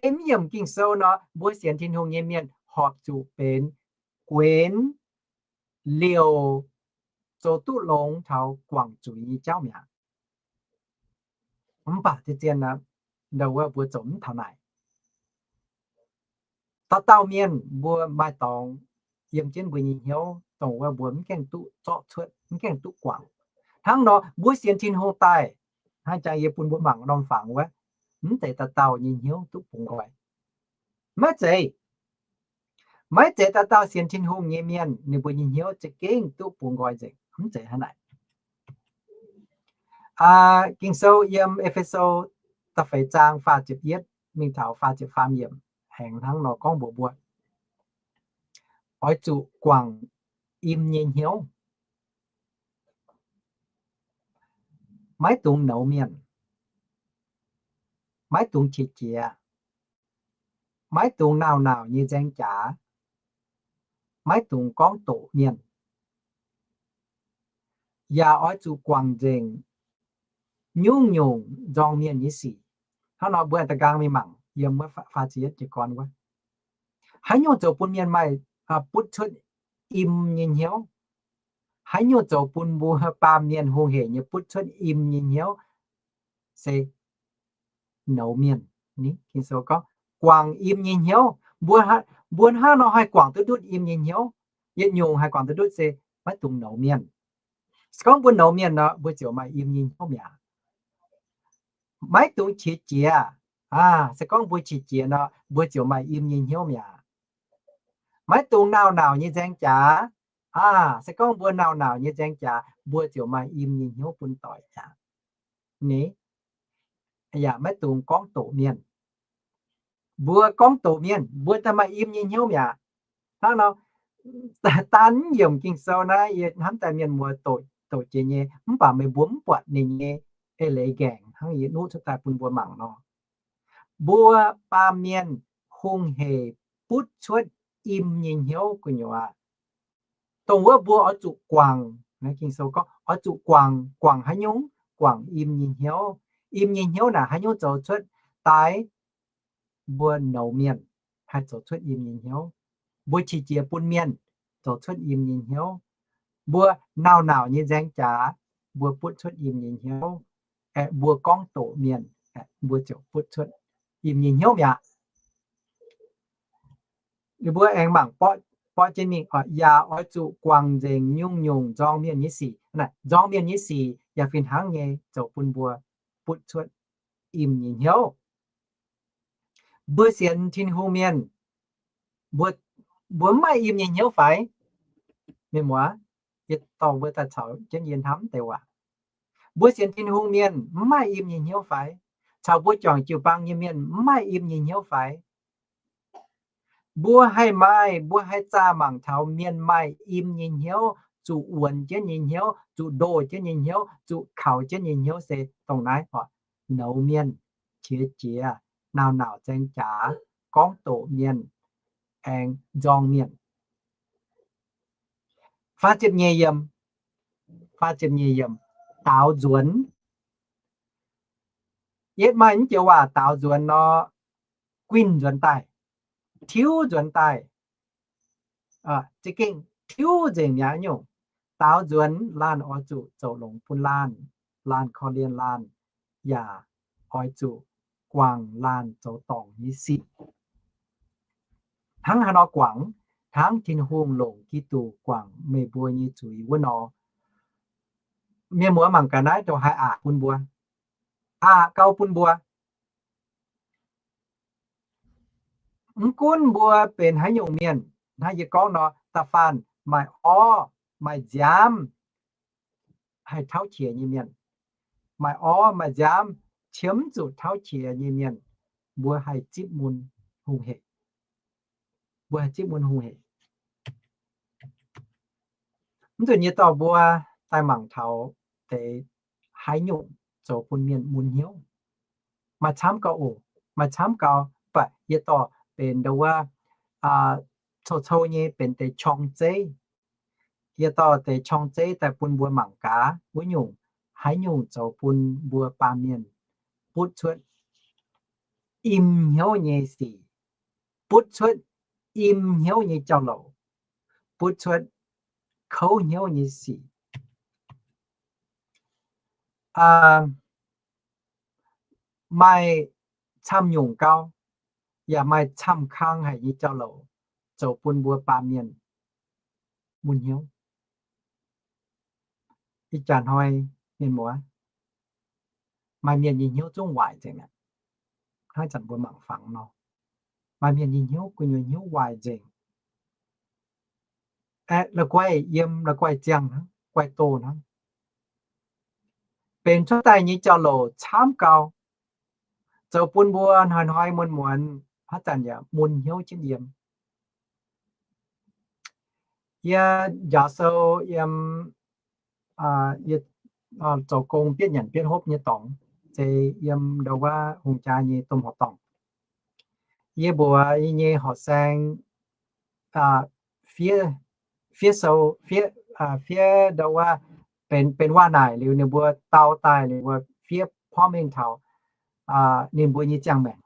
ei mv yiemc Ging-Sou nor, mbuo sienx Tin-Hungh nyei mienh horpc zuqc benx guenx liouc zoux duqv longx taux guangc zuiz nyei jauv mi'aqv. Mv baac zien zien aqv, ndau wuov mbuo zoux mv taux naaic. Dauh dauh mienh mbuo maaih dorngx yiem jienv mbuo nyei hnyouv, dongh wuov mbuo mv gaengh duqv zorqv cuotv, mv gaengh duqv guangc. Hnangv nor mbuo sienx Tin-Hungh daaih, hnangv jangx yie bun mbuo mangc norm fangx wuov, mv zeiz dauh dauh nyei hnyouv duqv bungx nqoi. Maiv zeiz. Maiv zeiz dauh dauh sienx Tin-Hungh nyei mienh ninh mbuo nyei hnyouv za'gengh duqv bungx nqoi nzengc. Mv zeiz hnangv naaic. Ging-Sou yiem E^fe^so da'feix zaang faah ziepc yietv mingh taux faah ziepc faam yiemc aengx hnangv nor gorngv mbuox mbuo, oix zuqc guangc im nyei hnyouv. Maiv dungx nouz mienh. Maiv dungx qiex jiez. Maiv dungx nauc-nauc nyei nzaeng jaax. Maiv dungx gorngv doqc mienh. Yaac oix zuqc guangc nzengc nyungc-nyungc nzorng mienh nyei sic. Hnangv nor mbuo aengx da'nqaang mingh mangc yiem wuov faah ziepc yietv jiez gorn wuov, haaix nyungc zoux bun mienh maaih, butv cuotv im nyei hnyouv? Haaix nyungc zoux bun mbuo baamh mienh hungh heic nyei butv cuotv im nyei hnyouv? Se nouz mienh. Ging-Sou gorngv guangc im nyei hnyouv. Mbuo, mbuo hnangv nor haih guangc duqv ndutv im nyei hnyouv? Yietc nyungc haih guangc duqv ndutv se maiv dungx nouz mienh. Se gorngv mbuo nouz mienh nor, mbuo ziouc maaih im nyei hnyouv mi'aqv. Maiv dungx qiex jiez. Se gorngv mbuo qiex jiez nor, mbuo ziouc maaih im nyei hnyouv mi'aqv. Maiv dungx nauc-nauc nyei nzaeng jaax. Se gorngv mbuo nauc-nauc nyei nzaeng jaax, mbuo ziouc maaih im nyei hnyouv bun doic mi'aqv. Ni, yaac maiv dungx gorngv doqc mienh. Mbuo gorngv doqc mienh, mbuo daaih maaih im nyei hnyouv mi'aqv. Hnangv nor, daan yiemc Ging-Sou naaiv yie hnamv daaih mienh muoz doqc, doqc jiex nyei, mv baac meih mbuo mv buatc ninh nyei eix leiz nqaengc hnangv yie nuqv cuotv daaih bun mbuo mangc nor. Mbuo baamh mienh hungh heic butv cuotv im nyei hnyouv gu'nyuoz, dongh wuov mbuo oix zuqc guangc. Ging-Sou gorngv oix zuqc guangc. Guangc haaix nyungc? Guangc im nyei hnyouv. Im nyei hnyouv naaic haaix nyungc zoux cuotv daaih? Mbuo nouz mienh haih zoux cuotv im nyei hnyouv. Mbuo qiex jiez bun mienh zoux cuotv im nyei hnyouv. Mbuo nauc-nauc nyei nzaeng jaax, mbuo butv cuotv im nyei hnyouv. Aeqv, mbuo gorngv doqc mienh, aeqv, mbuo ziouc butv cuotv im nyei hnyouv mi'aqv. Ninh mbuo aengx mangc borqv jienv mingh, yaac oix zuqc guangc nzengc nyungc-nyungc nzorng mienh nyei sic. Nzorng mienh nyei sic yaac fih hnangv nyei zoux bun mbuo butv cuotv im nyei hnyouv. Mbuo sienx Tin-Hungh mienh, mbuo, mbuo mv maaih im nyei hnyouv fai? Mienh muoz, yie dorh mbuo daaih caux jienv yie hnamv deix waac. Mbuo sienx Tin-Hungh mienh mv maaih im nyei hnyouv fai? Caux mbuo juangc jiu-baang nyei mienh mv maaih im nyei hnyouv fai? Mbuo haih maaih, mbuo haih zaah mangc taux mienh maaih im nyei hnyouv, zuqc wuonx jienv nyei hnyouv, zuqc ndoh jienv nyei hnyouv, zuqc kaux jienv nyei hnyouv se dongh naaiv oc: nouz mienh, qiex jiez, nauz-nauz zaeng jaax, gorngv doqc mienh, aengx nzorng mienh. Faah ziepc nyeic yiem, faah ziepc nyeic yiem, daaux nzuonx. Yietv maaih mv joux waac daaux nzuonx nor, guinh nzuonx daaih, tiuv nzuonx daaih, za'gengh tiuv nzengc mi'aqv nyungc. Daaux nzuonx laanh oix zuqc zoux longx bun laanh, laanh korv-lienh laanh, yaac oix zuqc guangc laanh zoux dorngc nyei sic. Hnangv haaix nor guangc? Hnangv Tin-Hungh longc Giduc guangc meih mbuo nyei zuiz wuov nor. Mienh muoz mangc gaax naaiv ndongc haaix aqc bun mbuo, aqc gau bun mbuo. Mv gunv mbuo benx haaix nyungc mienh, hnangv yie gorngv nor, da'faanh maaih orv maaih nziaamv haih tauv qiex nyei mienh, maaih orv maaih nziaamv qiemx zuqc tauv qiex nyei mienh, mbuo haih zipv mun hungh heic. Mbuo haih zipv mun hungh heic. Mv nzunc yie dorh mbuo daaih mangc taux deix haaix nyungc zoux bun mienh mun hnyouv. Maaih camv gau oc, maaih camv gau, mv baac yie dorh benx ndo wuov, cou-cou nyei benx deix qorng-zeiv. Yie dorh deix qorng-zeiv daaih bun mbuo mangc gaax wuov nyungc, haaix nyungc zoux bun mbuo baamh mienh butv cuotv im hnyouv nyei sic, butv cuotv im hnyouv nyei jauv-louc, butv cuotv kouv hnyouv nyei sic. Maaih camv nyungc gau, yaac maaih camv kang haic nyei jauv-louc zoux bun mbuo baamh mienh mun hnyouv. Ih jaax hnoi mienh muoz, maaih mienh nyei hnyouv zungv waaic nzengc aqv. Hnangv zanc mbuo mangc fangx nor, maaih mienh nyei hnyouv, gu'nyuoz hnyouv waaic nzengc. Aeqv, la'guaih yiem, la'guaih ziangh hnangv, guaih doh hnangv. Benx cuotv daaih nyei jauv-louc camv gau, zoux bun mbuo hnoi-hnoi muonz-muonz haaix zanc yaac mun hnyouv jienv yiem. Yie njaaux sou yiem, yie zoux gong bietv nyanc bietv hopv nyei dorngx, se yiem ndo wuov hungh jaa nyei domh horqc dorngh. Yie mbuox yie nyei horqc saeng fiev, fiev sou, fiev, fiev ndo wuov, benx, benx waac-naaic liuz ninh mbuo dau daaih liuz mbuo fiev porv mengh taux ninh mbuo nyei ziangh maengc.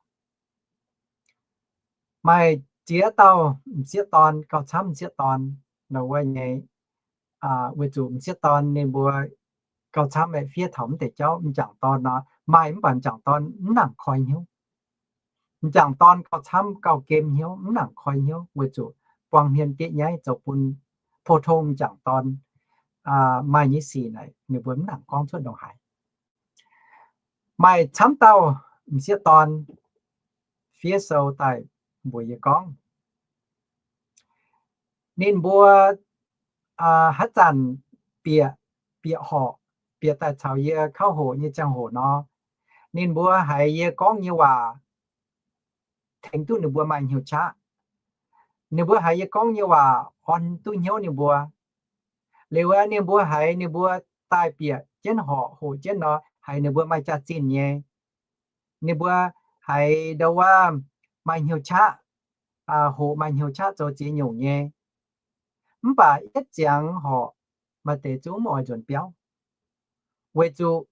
Maaih ziex dauh m'sieqv dorn gauh camv m'sieqv dorn, ndo wuov nyei, weic zuqc m'sieqv dorn ninh mbuo gauh camv aeqv, fiev taux mv deix jauv. M'jangc dorn nor maaih, mv baac m'jangc dorn mv nangc koi hnyouv. M'jangc dorn gauh camv gauh gem hnyouv, mv nangc koi hnyouv weic zuqc buang hmien bieqv nyaiv zoux bun pou-tong m'jangc dorn maaih nyei sic naaic ninh mbuo mv nangc gorngv cuotv ndongc haaix. Maaih camv dauh m'sieqv dorn fiev sou daaih mbuox yie gorngv, ninh mbuo haaix zanc bieqc, bieqc horqc, bieqc daaih caux yie kauv hoqc nyei ziangh hoc nor, ninh mbuo haiz yie gorngv nyei waac tengx duqv ninh mbuo maaih hnyouv qaqv. Ninh mbuo haiz yie gorngv nyei waac orn duqv hnyouv ninh mbuo. Liuz aeqv, ninh mbuo haiz ninh mbuo daaih bieqc jienv horqc hoqc jienv nor, haiz ninh mbuo maaih jaax-zinh nyei. Ninh mbuo haiz ndo wuov maaih hnyouv qaqv, hoqc maaih hnyouv qaqv zoux ziex nyungc nyei. Mv baac yietv ziangx horqc maaih deix zungv mv oix nzuonx biauv, weic zuqc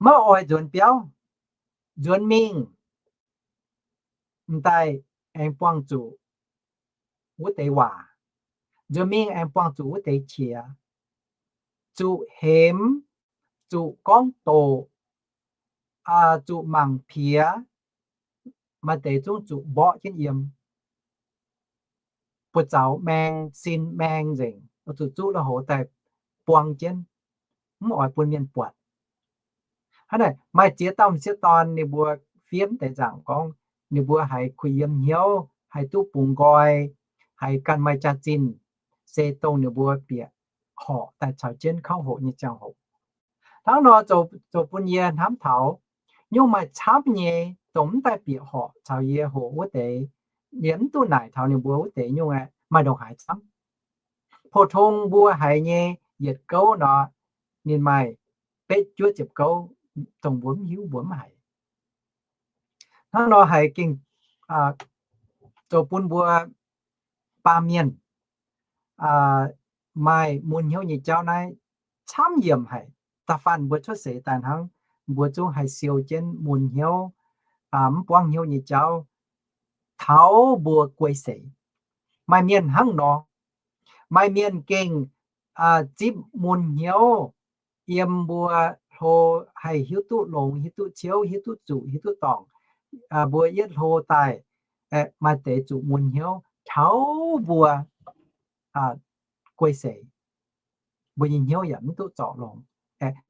maiv oix nzuonx biauv. Nzuonx mingh m'daaih aengx buangh zuqc wuov deix waac. Nzuonx mingh aengx buangh zuqc wuov deix qiex, zuqc hemx, zuqc gorngv doqc, zuqc mangc piex, maaih deix zungv zuqc mborqv jienv yiem. Buoz-zaux maeng, sin maeng nzengc, oix zuqc zuqv lui-houx daaih buang jienv, mv oix bun mienh buatc. Hnangv naaic, maaih ziex dauh m'sieqv dorn ninh mbuo fiev deix nzaangc gorngv ninh mbuo haiz kuh yiem hnyouv, haiz duqv bungx nqoi, haiz ganh maaih jaax-zinh, se dongh ninh mbuo bieqc horqc daaih caux jienv kouv hoqc nyei ziangh hoc. Hnangv nor zoux bun yie hnamv taux nyungc maaih camv nyei, dongh mv daaih bieqc horqc caux yie hoqc wuov deix, yie mv duqv naaic taux ninh mbuo wuov deix nyungc aeqv, maaih ndongc haaix camv. Pou-tong mbuo haiz nyei yietc gouv nor, ninh maaih betv juov ziepc gouv, dongh mbuo mv hiuv mbuo mv haiz. Hnangv nor haiz gengh zoux bun mbuo baamh mienh maaih mun hnyouv nyei jauv naaiv camv yiemc haic. Da'faanh mbuo cuotv seix daaih hnangv, mbuo zungv haih siou jienv mun hnyouv, mv buangv hnyouv nyei jauv taux mbuo guei seix. Maaih mienh hnangv nor, maaih mienh gengh zipv mun hnyouv yiem mbuo hlo, haih hiuv duqv longx, hiuv duqv ciouv, hiuv duqv zuqc, hiuv duqv dorngc. Mbuo yietv hlo daaih, maaih deix zuqc mun hnyouv taux mbuo guei seix, mbuo nyei hnyouv yaac mv duqv zorc longx.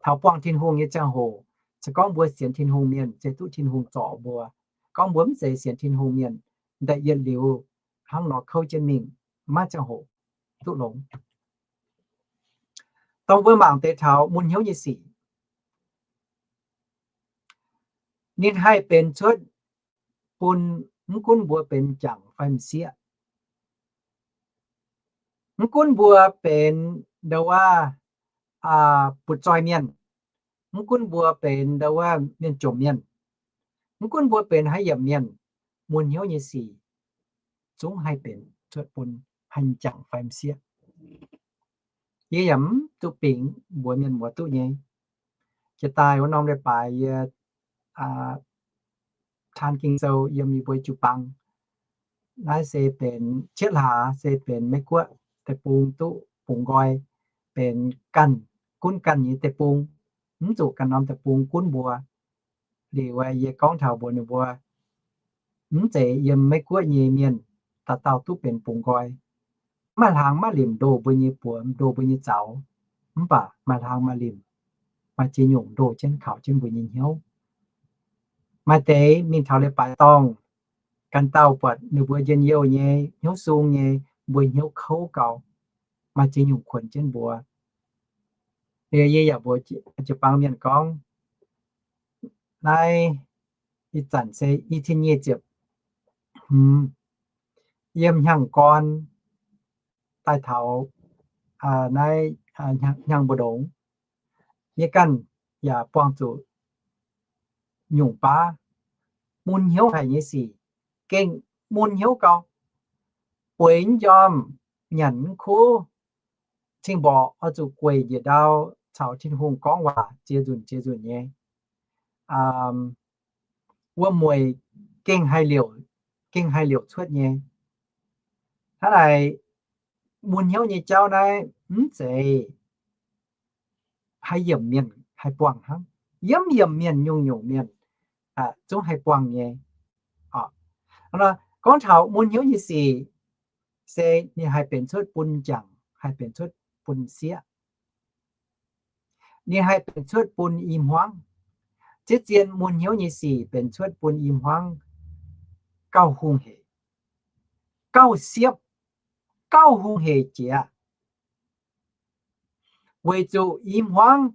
Taux buangh Tin-Hungh nyei ziangh hoc, se gorngv mbuo sienx Tin-Hungh mienh, se duqv Tin-Hungh zorc mbuo. Gorngv mbuo mv zeiz sienx Tin-Hungh mienh, nda yietc liuz hnangv nor kouv jienv mingh, maiv ziangh hoc duqv longx. Dongh mbuo mangc deix taux mun hnyouv nyei sic, ninh haih benx cuotv bun mv gunv mbuo benx m'jangc fai m'sieqv, mv gunv mbuo benx ndau wuov butv-zoih mienh, mv gunv mbuo benx ndau wuov mienh jomc mienh, mv gunv mbuo benx haaix yiemc mienh, mun hnyouv nyei sic zungv haih benx cuotv bun haaix m'jangc fai m'sieqv. Yie yaac mv zuqc bingx mbuox mienh muoz duqv nyei. Jiex daaih wuov norm leiz-baaix yie taan Ging-Sou yiem yie mbuo jiu-baang. Naaiv se benx cietv hlaax se benx Meiv-Guoqv deic-bung duqv bungx nqoi, benx ganh, gunv ganh nyei deic-bung, mv zuqc ganh norm deic-bung gunv mbuo. Liuz yie gorngv taux mbuox ninh mbuo, mv zeiz yiem Meiv-Guoqv nyei mienh dauh dauh duqv benx bungx nqoi. Maaih hlang maaih limc ndoh mbuo nyei buoz, ndoh mbuo nyei zaux, mv baac maaih hlang maaih limc, maaih ziex nyungc ndoh jienv kaux jienv mbuo nyei hnyouv. Maaih deix mingh taux leiz-baaix dorngh, ganh dauh buatc ninh mbuo njien-youh nyei, hnyouv sung nyei, mbuo hnyouv kouv gau, maaih ziex nyungc kuonx jienv mbuo. Liuz yie yaac mbuox jiu-baang mienh gorngv, naaiv ih zanc se i cin nyic ziepc hmz, yiem hnyangx-gorn daaih taux naaiv hnyangx mbu'ndongx, yie ganh yaac buangh zuqc nyungc baav mun hnyouv haic nyei sic, gengh mun hnyouv gau, bueix mv njormh, nyanc mv kuv, cing-mborqc oix zuqc gueic njiec ndau caux Tin-Hungh gorngv waac ziex nzunc ziex nzunc nyei. Wuom-mueic gengh haih liouc, gengh haih liouc cuotv nyei. Hnangv naaic, mun hnyouv nyei jauv naaiv mv zeiz haaix yiemc mienh haih buangh hnangv. Yiem yiemc mienh nyungc-nyungc mienh zungv haih buangh nyei. Gorngv taux mun hnyouv nyei sic, se ninh haih benx cuotv bun m'jangc, haih benx cuotv bun sieqv, ninh haih benx cuotv bun i hmuangv. Ziex zien mun hnyouv nyei sic benx cuotv bun i hmuangv gauh hungh hec, gauh siepv, gauh hungh hec jiex. Weic zuqc i hmuangv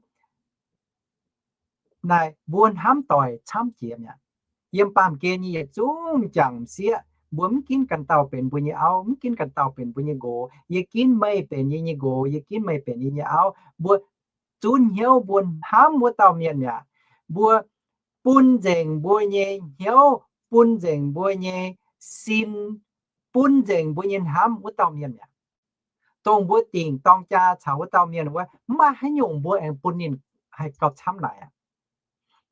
naaic mbuo hnamv doic camv jiex mi'aqv. Yiem baamh gen yie yietc zungv m'jangc m'sieqv, mbuo mv ginv ganh dauh benx mbuo nyei auv, mv ginv ganh dauh benx mbuo nyei nqox. Yie ginv meih benx yie nyei nqox, yie ginv meih benx yie nyei auv. Mbuo zunv hnyouv mbuo hnamv wuov dauh mienh mi'aqv. Mbuo bun nzengc mbuo nyei hnyouv, bun nzengc mbuo nyei sin, bun nzengc mbuo nyei hnamv wuov dauh mienh mi'aqv. Dongh mbuo dingc dorng jaa caux wuov dauh mienh wuov, mv maaih haaix nyungc mbuo aengx bun ninh haih gauh camv naaic aqv.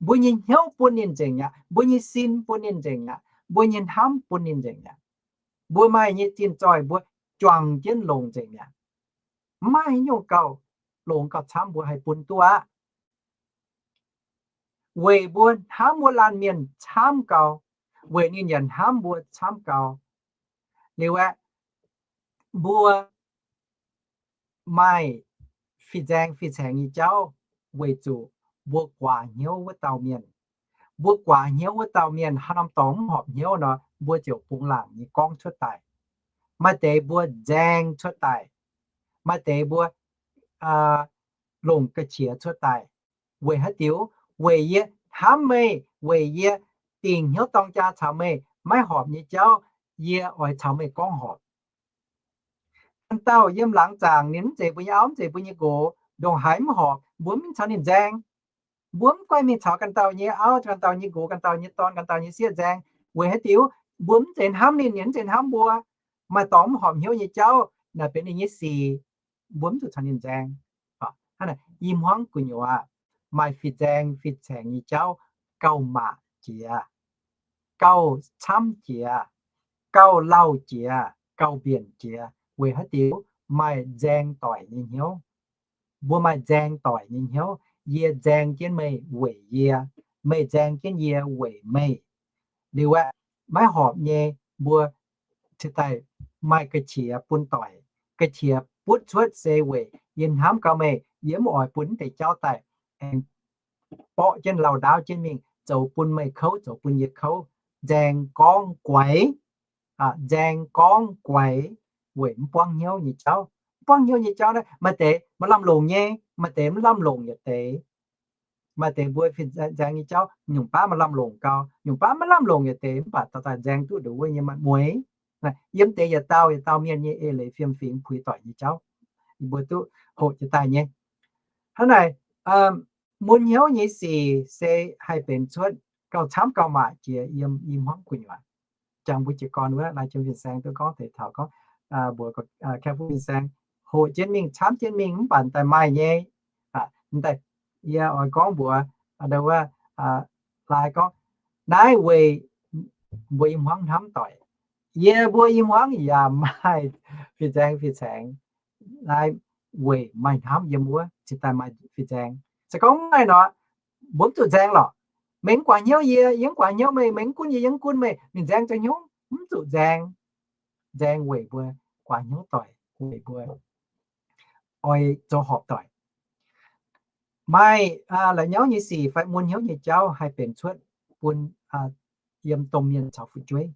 Mbuo nyei hnyouv bun ninh nzengc mi'aqv, mbuo nyei sin bun ninh nzengc mi'aqv, mbuo nyei hnamv bun ninh nzengc mi'aqv. Mbuo maaih nyei zinh zoih mbuo juangc jienv longc nzengc mi'aqv. Mv maaih haaix nyungc gauh longx gauh camv mbuo haih bun duqv aqv. Weic mbuo hnamv wuov laanh mienh camv gau, weic ninh yaac hnamv mbuo camv gau. Liuz aeqv, mbuo maaih fih nzaeng fih caengx nyei jauv weic zuqc mbuo guaax hnyouv wuov dauh mienh. Mbuo guaax hnyouv wuov dauh mienh haaix norm dorngx mv horpc hnyouv nor, mbuo ziouc bungx laangc nyei gorngv cuotv daaih. Maaih deix mbuo nzaeng cuotv daaih, maaih deix mbuo longc ga'qiex cuotv daaih. Weic haaix diuc? Weic yie hnamv meih, weic yie dingc hnyouv dorng jaa caux meih. Maiv horpc nyei jauv yie oix caux meih gorngv horpc. Ganh dauh yiem laangz zaangc ninh mv zeiz mbuo nyei auv, mv zeiz mbuo nyei nqox, ndongc haaix mv horpc, mbuo mv caux ninh nzaeng. Mbuo mv goiv mingh caux ganh dauh nyei auv, ganh dauh nyei nqox, ganh dauh nyei dorn, ganh dauh nyei sieqv nzaeng. Weic haaix diuc? Mbuo mv zeiz hnamv ninh, ninh mv zeiz hnamv mbuo. Maaih dorngx mv horpc hnyouv nyei jauv, naaic benx ninh nyei sic, mbuo mv zuqc caux ninh nzaeng. I hmuangv gu'nyuoz maaih fih nzaeng fih caengx nyei jauv gauh maac jiex, gauh camv jiex, gauh lauh jiex, gauh mbienc jiex. Weic haaix diuc? Maaih nzaeng doic nyei hnyouv. Mbuo maaih nzaeng doic nyei hnyouv. Yie nzaeng jienv meih weic yie, meih nzaeng jienv yie weic meih. Liuz aeqv, maiv horpc nyei, mbuo ciex daaih maaih ga'qiex bun doic. Ga'qiex butv cuotv se weic yie hnamv gau meih, yie mv oix bun mv deix jauv daaih aengx borqv jienv lauh ndaauv jienv mingh, zoux bun meih kouv, zoux bun yie kouv. Nzaeng gorngv guaix, nzaeng gorngv guaix weic mv buangv hnyouv nyei jauv. Mv buangv hnyouv nyei jauv naaiv, maaih deix maaih lamh longc nyei, maaih deix mv lamh longc yietc deix. Maaih deix mbuo fih nzaeng nyei jauv nyungc baav maaih lamh longc gau, nyungc baav maiv lamh longc yietc deix, mv baac dauh daaih nzaeng duqv nduqc wuov nyei maaih mueiz. Yiem deix yietc dauh yietc dauh mienh nyei eix leiz fiem fingx puix doic nyei jauv, mbuo duqv hoqc jiez daaih nyei. Hnangv naaic, mun hnyouv nyei sic se haih benx cuotv gauh camv gauh maac jiex yiem i hmuangv gu'nyuoz. Jangx mbuo jiez gorn wuov, lai jiem fin-saeng duqv gorngv deix taux gorngv, mbuox Careful Fin-saeng, hoqc jienv mingh, camv jienv mingh mv baac daaih maaih nyei. Daaih yie oix gorngv mbuox wuov, lai gorngv, naaiv weic mbuo i hmuangv hnamv doic. Yie mbuo i hmuangv yaac maaih fih nzaeng fih caengx. Naaiv weic maaih hnamv yiem wuov cingx daaih maaih fih nzaeng. Se gorngv mv maaih nor, mbuo mv zuqc nzaeng lorqc. Meih mv guaax hnyouv yie, yie mv guaax hnyouv meih, meih mv gunv yie, yie mv gunv meih, ninh nzaeng zoux hnyouv mv zuqc nzaeng. Nzaeng weic mbuo guaax hnyouv doic, weic mbuo oix zoux horpc doic. Maaih la'nyauv nyei sic fai mun hnyouv nyei jauv haih benx cuotv bun yiem domh mienh caux fu'jueiv.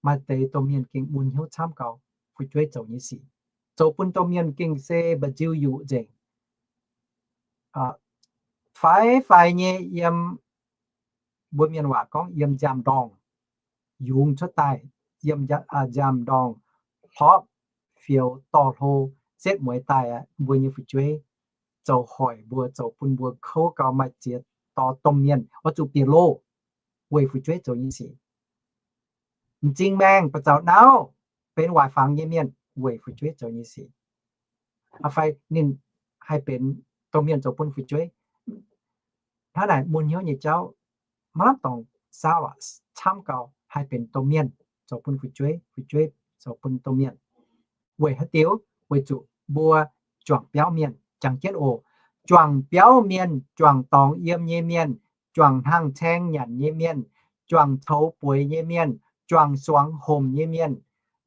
Maaih deix domh mienh gengh mun hnyouv camv gau, fu'jueiv zoux nyei sic zoux bun domh mienh gengh se mba'nziu yuqc nzengc. Faix-faix nyei yiem, mbuo mienh waac gorngv yiem nziaamv-ndorngh yungz cuotv daaih, yiem nziaamv-ndorngh hlopv fioux dorh hlo setv mueiz daaih aqv. Mbuo nyei fu'jueiv zoux hoic mbuo, zoux bun mbuo kouv gau, maaih ziex dorh domh mienh oix zuqc bieqc loh weic fu'jueiv zoux nyei sic. M'zing maengh, ba'zaux nauv, benx waaic fangx nyei mienh weic fu'jueiv zoux nyei sic. Fai ninh haih benx domh mienh zoux bun fu'jueiv. Hnangv naaic mun hnyouv nyei jauv maiv lamh dorngc saauv lorqc, camv gau haih benx domh mienh zoux bun fu'jueiv, fu'jueiv zoux bun domh mienh. Weic haaix diuc? Weic zuqc mbuo juangc biauv mienh, jangx jienv oc. Juangc biauv mienh, juangc dorngx yiem nyei mienh, juangc hnaangx-caeng nyanc nyei mienh, juangc coux bueix nyei mienh, juangc suangx homc nyei mienh,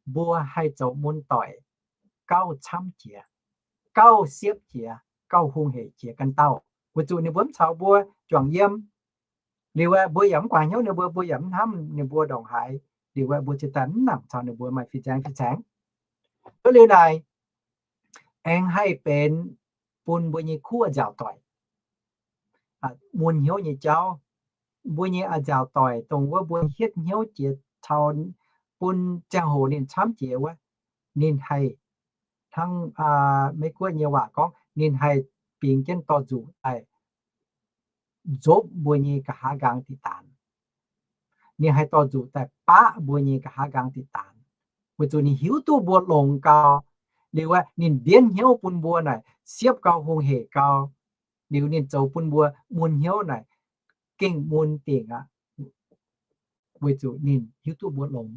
mbuo haih zoux mun doic gauh camv jiex, gauh siepv jiex, gauh hungh heic jiex ganh dauh. Weic zuqc ninh mbuo mv caux mbuo juangc yiem. Liuz aeqv, mbuo yaac mv guaax hnyouv ninh mbuo, mbuo yaac mv hnamv ninh mbuo ndongc haaix. Liuz aeqv, mbuo cingx daaih mv nangc caux ninh mbuo maaih fih nzaeng fih caengx. Wuov liuz naaic aengx haih benx bun mbuo nyei kuv nziaauc doic. Mun hnyouv nyei jauv, mbuo nyei a'nziaauc doic, dongh wuov mbuo hietv hnyouv jiex taux bun ziangh hoc ninh camv jiex wuov, ninh haih hnangv Meiv Guoqv nyei waac gorngv, ninh haih bingx jienv dorh nzuqc daaih nzopv mbuo nyei nqa'haav nqaang diqc daanx. Ninh haih dorh nzuqc daaih baqv mbuo nyei nqa'haav nqaang diqc daanx, weic zuqc ninh hiuv duqv mbuo longx gau. Liuz aeqv, ninh mbienv hnyouv bun mbuo naaic siepv gau, hungh heic gau. Liuz ninh zoux bun mbuo mun hnyouv naaic gengh mun dingc aqv, weic zuqc ninh hiuv duqv mbuo longx,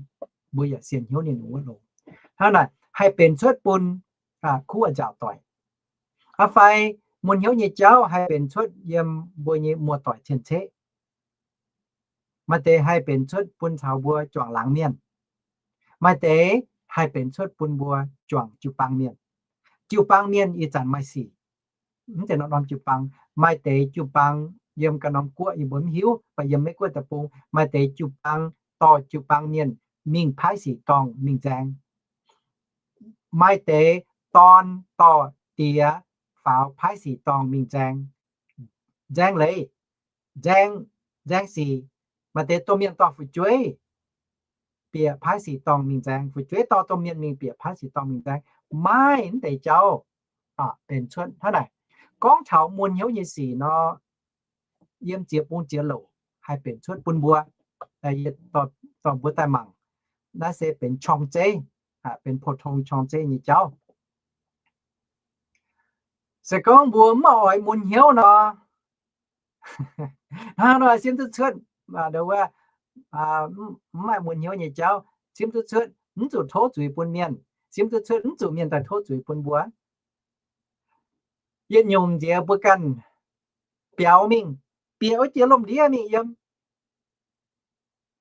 mbuo yaac sienx hnyouv ninh wuov longx. Hnangv naaic haih benx cuotv bun kuv nziaauc doic. Aa fai mun hnyouv nyei jauv haih benx cuotv yiem mbuo nyei muoz-doic cien-ceqv. Maaih deix haih benx cuotv bun caux mbuo juangc laangz mienh. Maaih deix haih benx cuotv bun mbuo juangc jiu-baang mienh. Jiu-baang mienh ih zanc maaih sic, mv zeiz norm-norm jiu-baang. Maaih deix jiu-baang yiem ganh norm guoqv yie mbuo mv hiuv, baac yiem Meiv Guoqv deic-bung maaih deix jiu-baang dorh jiu-baang mienh mingh paaiv sic dorngh mingh nzaeng. Maaih deix dorn dorh diex faaux paaiv sic dorngh mingh nzaeng, nzaeng leiz, nzaeng, nzaeng sic. Maaih deix domh mienh dorh fu'jueiv bieqc paaiv sic dorngh mingh nzaeng, fu'jueiv dorh domh mienh mingh bieqc paaiv sic dorngh mingh nzaeng. Maaih mv deix jauv benx cuotv hnangv naaic. Gorngv taux mun hnyouv nyei sic nor, yiem ziex bung ziex louc haih benx cuotv bun mbuo, dorh mbuo daaih mangc. Naaiv se benx qorng-zeiv, benx pou-tong qorng-zeiv nyei jauv. Se gorngv mbuo mv oix mun hnyouv nor, hnangv nor simv duqv cuotv, ndo wuov, mv maaih mun hnyouv nyei jauv, simv duqv cuotv mv zuqc tov zuiz bun mienh, simv duqv cuotv mv zuqc mienh daaih tov zuiz bun mbuo. Yietc nyungc nziex mbuo ganh biaux mingh, bieqc wuov jiex lomh ndiev mingh yiem,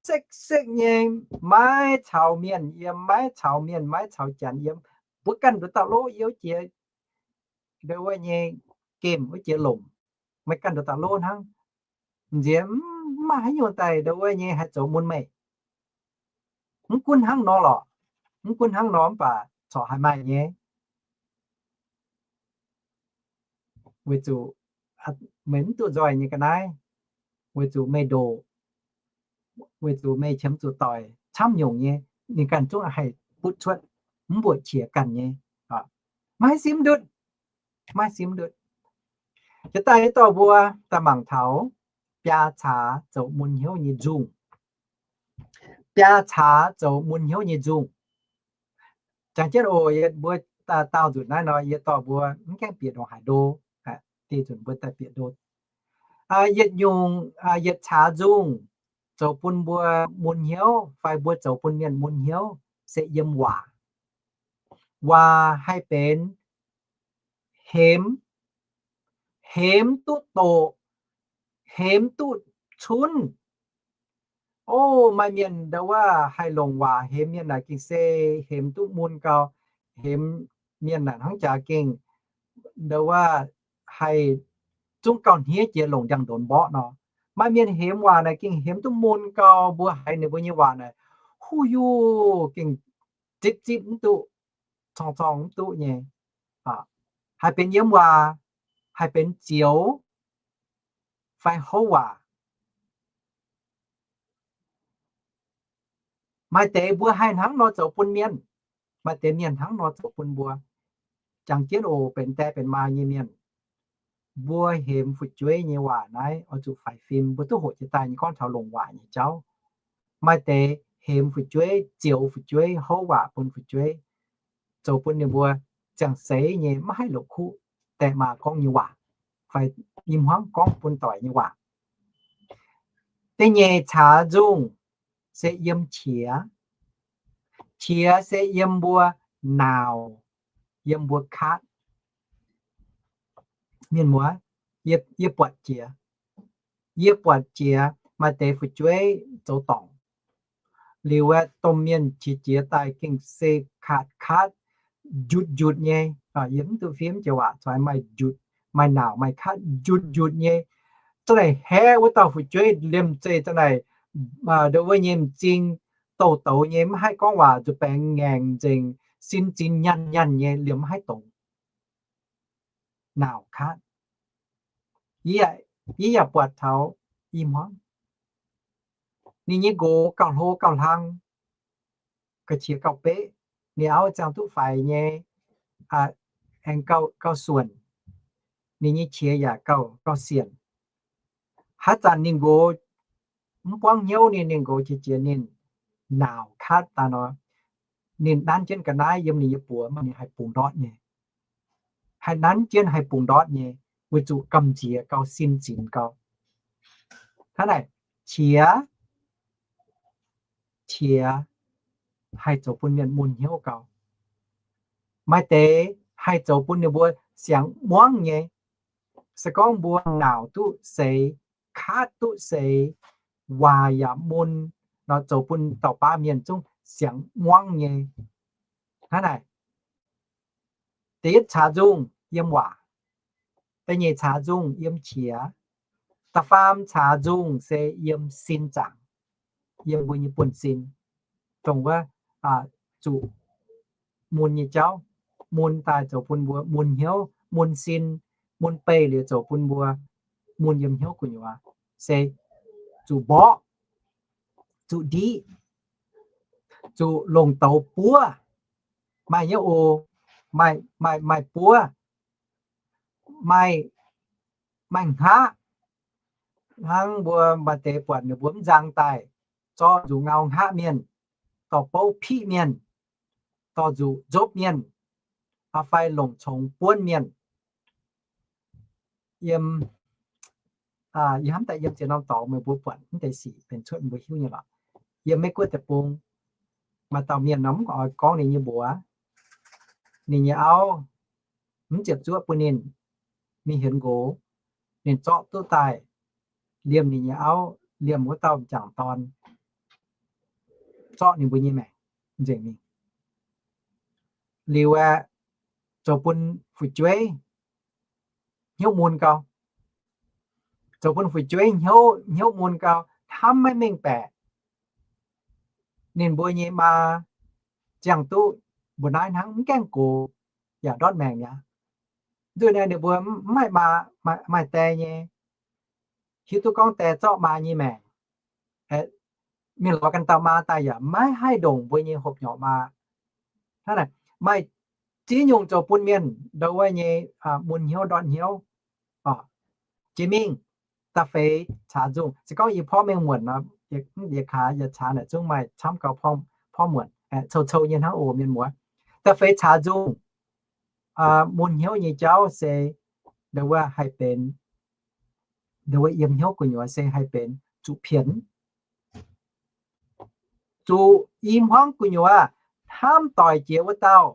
sekv-sekv nyei, maiv caux mienh yiem, maiv caux mienh, maiv caux janx yiem. Mbuo ganh nduov dauh lov yiem jiex, ndo wuov nyei, gemh wuov jiex lomc, meih ganh nduov dauh lov hnangv. Nziex mv maaih haaix nyungc daaih ndo wuov nyei haih zoux mun meih. Mv gunv hnangv nor lorqc, mv gunv hnangv nor mv baac corc haih maaih nyei. Weic zuqc meih mv duqv nzoih nyei ga'naaiv, weic zuqc meih ndoqc, weic zuqc meih qiemx zuqc doic camv nyungc nyei, ninh ganh zungv haih butv cuotv, mv mbuoqc qiex ganh nyei. Maiv simv ndutv, maiv simv ndutv. Jiex daaih yie dorh mbuo daaih mangc taux biaa caax zoux mun hnyouv nyei nzungh. Biaa caax zoux mun hnyouv nyei nzungh. Jangx jienv oc, yie mbuo daauh nzunc naaiv nor, yie dorh mbuo mv gaengh bieqc ndongc haaix ndo, dieh nzunc mbuo daaih bieqc ndo. Yietc nyungc, yietc caax nzungh zoux bun mbuo mun hnyouv fai mbuo zoux bun mienh mun hnyouv se yiem waac. Waac haih benx hemx, hemx duqv doqc, hemx duqv cunv. O, maaih mienh ndo wuov haih longc waac hemx mienh naaic gengh se hemx duqv mun gau, hemx mienh naaic hnangv jaax gengh ndo wuov haih zungv gauh hniev jiex longc ndiangx-ndonx mborqv nor. Maaih mienh hemx waac naaic gengh hemx duqv mun gau, mbuo haiz ninh mbuo nyei waac naaic, huv yuh, gengh zipv zipv mv duqv, corng corng mv duqv nyei. Haih benx yiem waac, haih benx zioux, fai houv waac. Maaih deix mbuo haih hnangv nor zoux bun mienh, maaih deix mienh hnangv nor zoux bun mbuo. Jangx jienv oc, benx die benx maa nyei mienh, mbuo hemx fu'jueiv nyei waac naaiv oix zuqc faix fim, mbuo duqv hoqc jiex daaih nyei gorngv taux longc waac nyei jauv. Maaih deix hemx fu'jueiv, zioux fu'jueiv, houv waac bun fu'jueiv, zoux bun ninh mbuo ziangh seix nyei maiv haih la'kuqv die maa gorngv nyei waac, fai i hmuangv gorngv bun doic nyei waac. Da'nyeic caax nzungh se yiem qiex. Qiex se yiem mbuo naauc, yiem mbuo katv. Mienh muoz, yie, yie buatc jiex, yie buatc jiex maaih deix fu'jueiv zoux dorngc liuz aeqv, domh mienh qiex jiez daaih gengh se katv katv, njutc njutc nyei. Yie mv duqv fim jiex waac, maaih njutc, maaih naauc, maaih katv, njutc njutc nyei. Za'naaic haeqv wuov dauh fu'jueiv liemh zeih za'naaic, ndo wuov nyei m'zing, douh douz nyei, mv haih gorngv waac, nzuih baengx ngaengc nzengc, sin zinx nyanh nyanh nyei, liemh mv haih dongz. Naauc katv. Yie, yie yaac buatc taux i hmuangv. Ninh nyei nqox gauh hlo gauh hlang, ga'qiex gauh beqv, ninh auv ziangh duqv faix nyei, aengx gauh, gauh suonc. Ninh nyei qiex yaac gauh, gauh sienc. Haaix zanc ninh nqox mv buangv hnyouv ninh, ninh nqox qiex jiez ninh, naauc katv daaih nor, ninh nanv jienv ga'naaiv yiem ninh nyei buoz, maaih ninh haih bungx ndortv nyei. Haih nanv jienv haih bungx ndortv nyei, weic zuqc gamh nziex gauh, sin zinx gauh. Hnangv naaic, qiex, qiex haih zoux bun mienh mun hnyouv gauh. Maaih deix haih zoux bun ninh mbuo siangx muangv nyei. Se gorngv mbuo naauc duqv seix, katv duqv seix, waac yaac mun nor, zoux bun dauh baav mienh zungv siangx muangv nyei. Hnangv naaic, da'yietv caax nzungh yiem waac, da'nyeic caax nzungh yiem qiex, da'faam caax nzungh se yiem sin zaangc, yiem mbuo nyei buonv-sin, dongh wuov zuqc mun nyei jauv. mun daaih zoux bun mbuo mun hnyouv, mun sin, mun beih liuz zoux bun mbuo mun yiem hnyouv gu'nyuoz, se zuqc mborqv, zuqc ndiqv, zuqc longc douz buov, maaih nyei oc, maaih, maaih, maaih buov, maaih, maaih hngaqv. Hnangv mbuo maaih deix buatc ninh mbuo mv nzang daaih, zorqv nzuqc ngau hngaqv mienh, dorh bouv piqv mienh, dorh nzuqc nzopv mienh, fai longc congx buonv mienh. Yiem, yie hnamv daaih yiem ziex norm dorngx meih mbuo buatc mv deix sic benx cuotv mbuo hiuv nyei lorqc. Yiem Meiv Guoqv deic-bung maaih dauh mienh nor, mv oix gorngv ninh nyei mbuox, ninh nyei auv mv ziepc zuoqv bun ninh mingh hienx nqox, ninh zorqv duqv daaih liemh ninh nyei auv, liemh wuov dauh m'jangc dorn, zorqv ninh mbuo nyei maengc nzengc mingh. Liuz aeqv, zoux bun fu'jueiv hnyouv mun gau. Zoux bun fu'jueiv hnyouv, hnyouv mun gau, hnamv maiv mengh baeqc. Ninh mbuo nyei maa ziangh duqv mbu'naaiv hnangv, mv gaengh gox yaac ndortv maengc mi'aqv. Nduqc naaiv ninh mbuo mv maaih maa, maaih, maaih die nyei, hiuv duqv gorngv die zorqv maa nyei maengc. Mingh lorz ganh dauh maa daaih yaac maiv haih ndongc mbuo nyei hopv-nyorqc maa. Hnangv naaic, maaih ziex nyungc zoux bun mienh ndo wuov nyei mun hnyouv ndortv hnyouv. Jiex mingh da'feix caax nzungh, se gorngv yie porv mengh muonc nor, yietc kaax yie caax naaic zungv maaih camv gau, porv muonc, cou-cou nyei hnangv oc mienh muoz. Da'feix caax nzungh, mun hnyouv nyei jauv se ndo wuov haih benx, ndo wuov yiem hnyouv gu'nyuoz se haih benx zuqc pienx, zuqc i hmuangv gu'nyuoz hnamv doic jiex wuov dauh,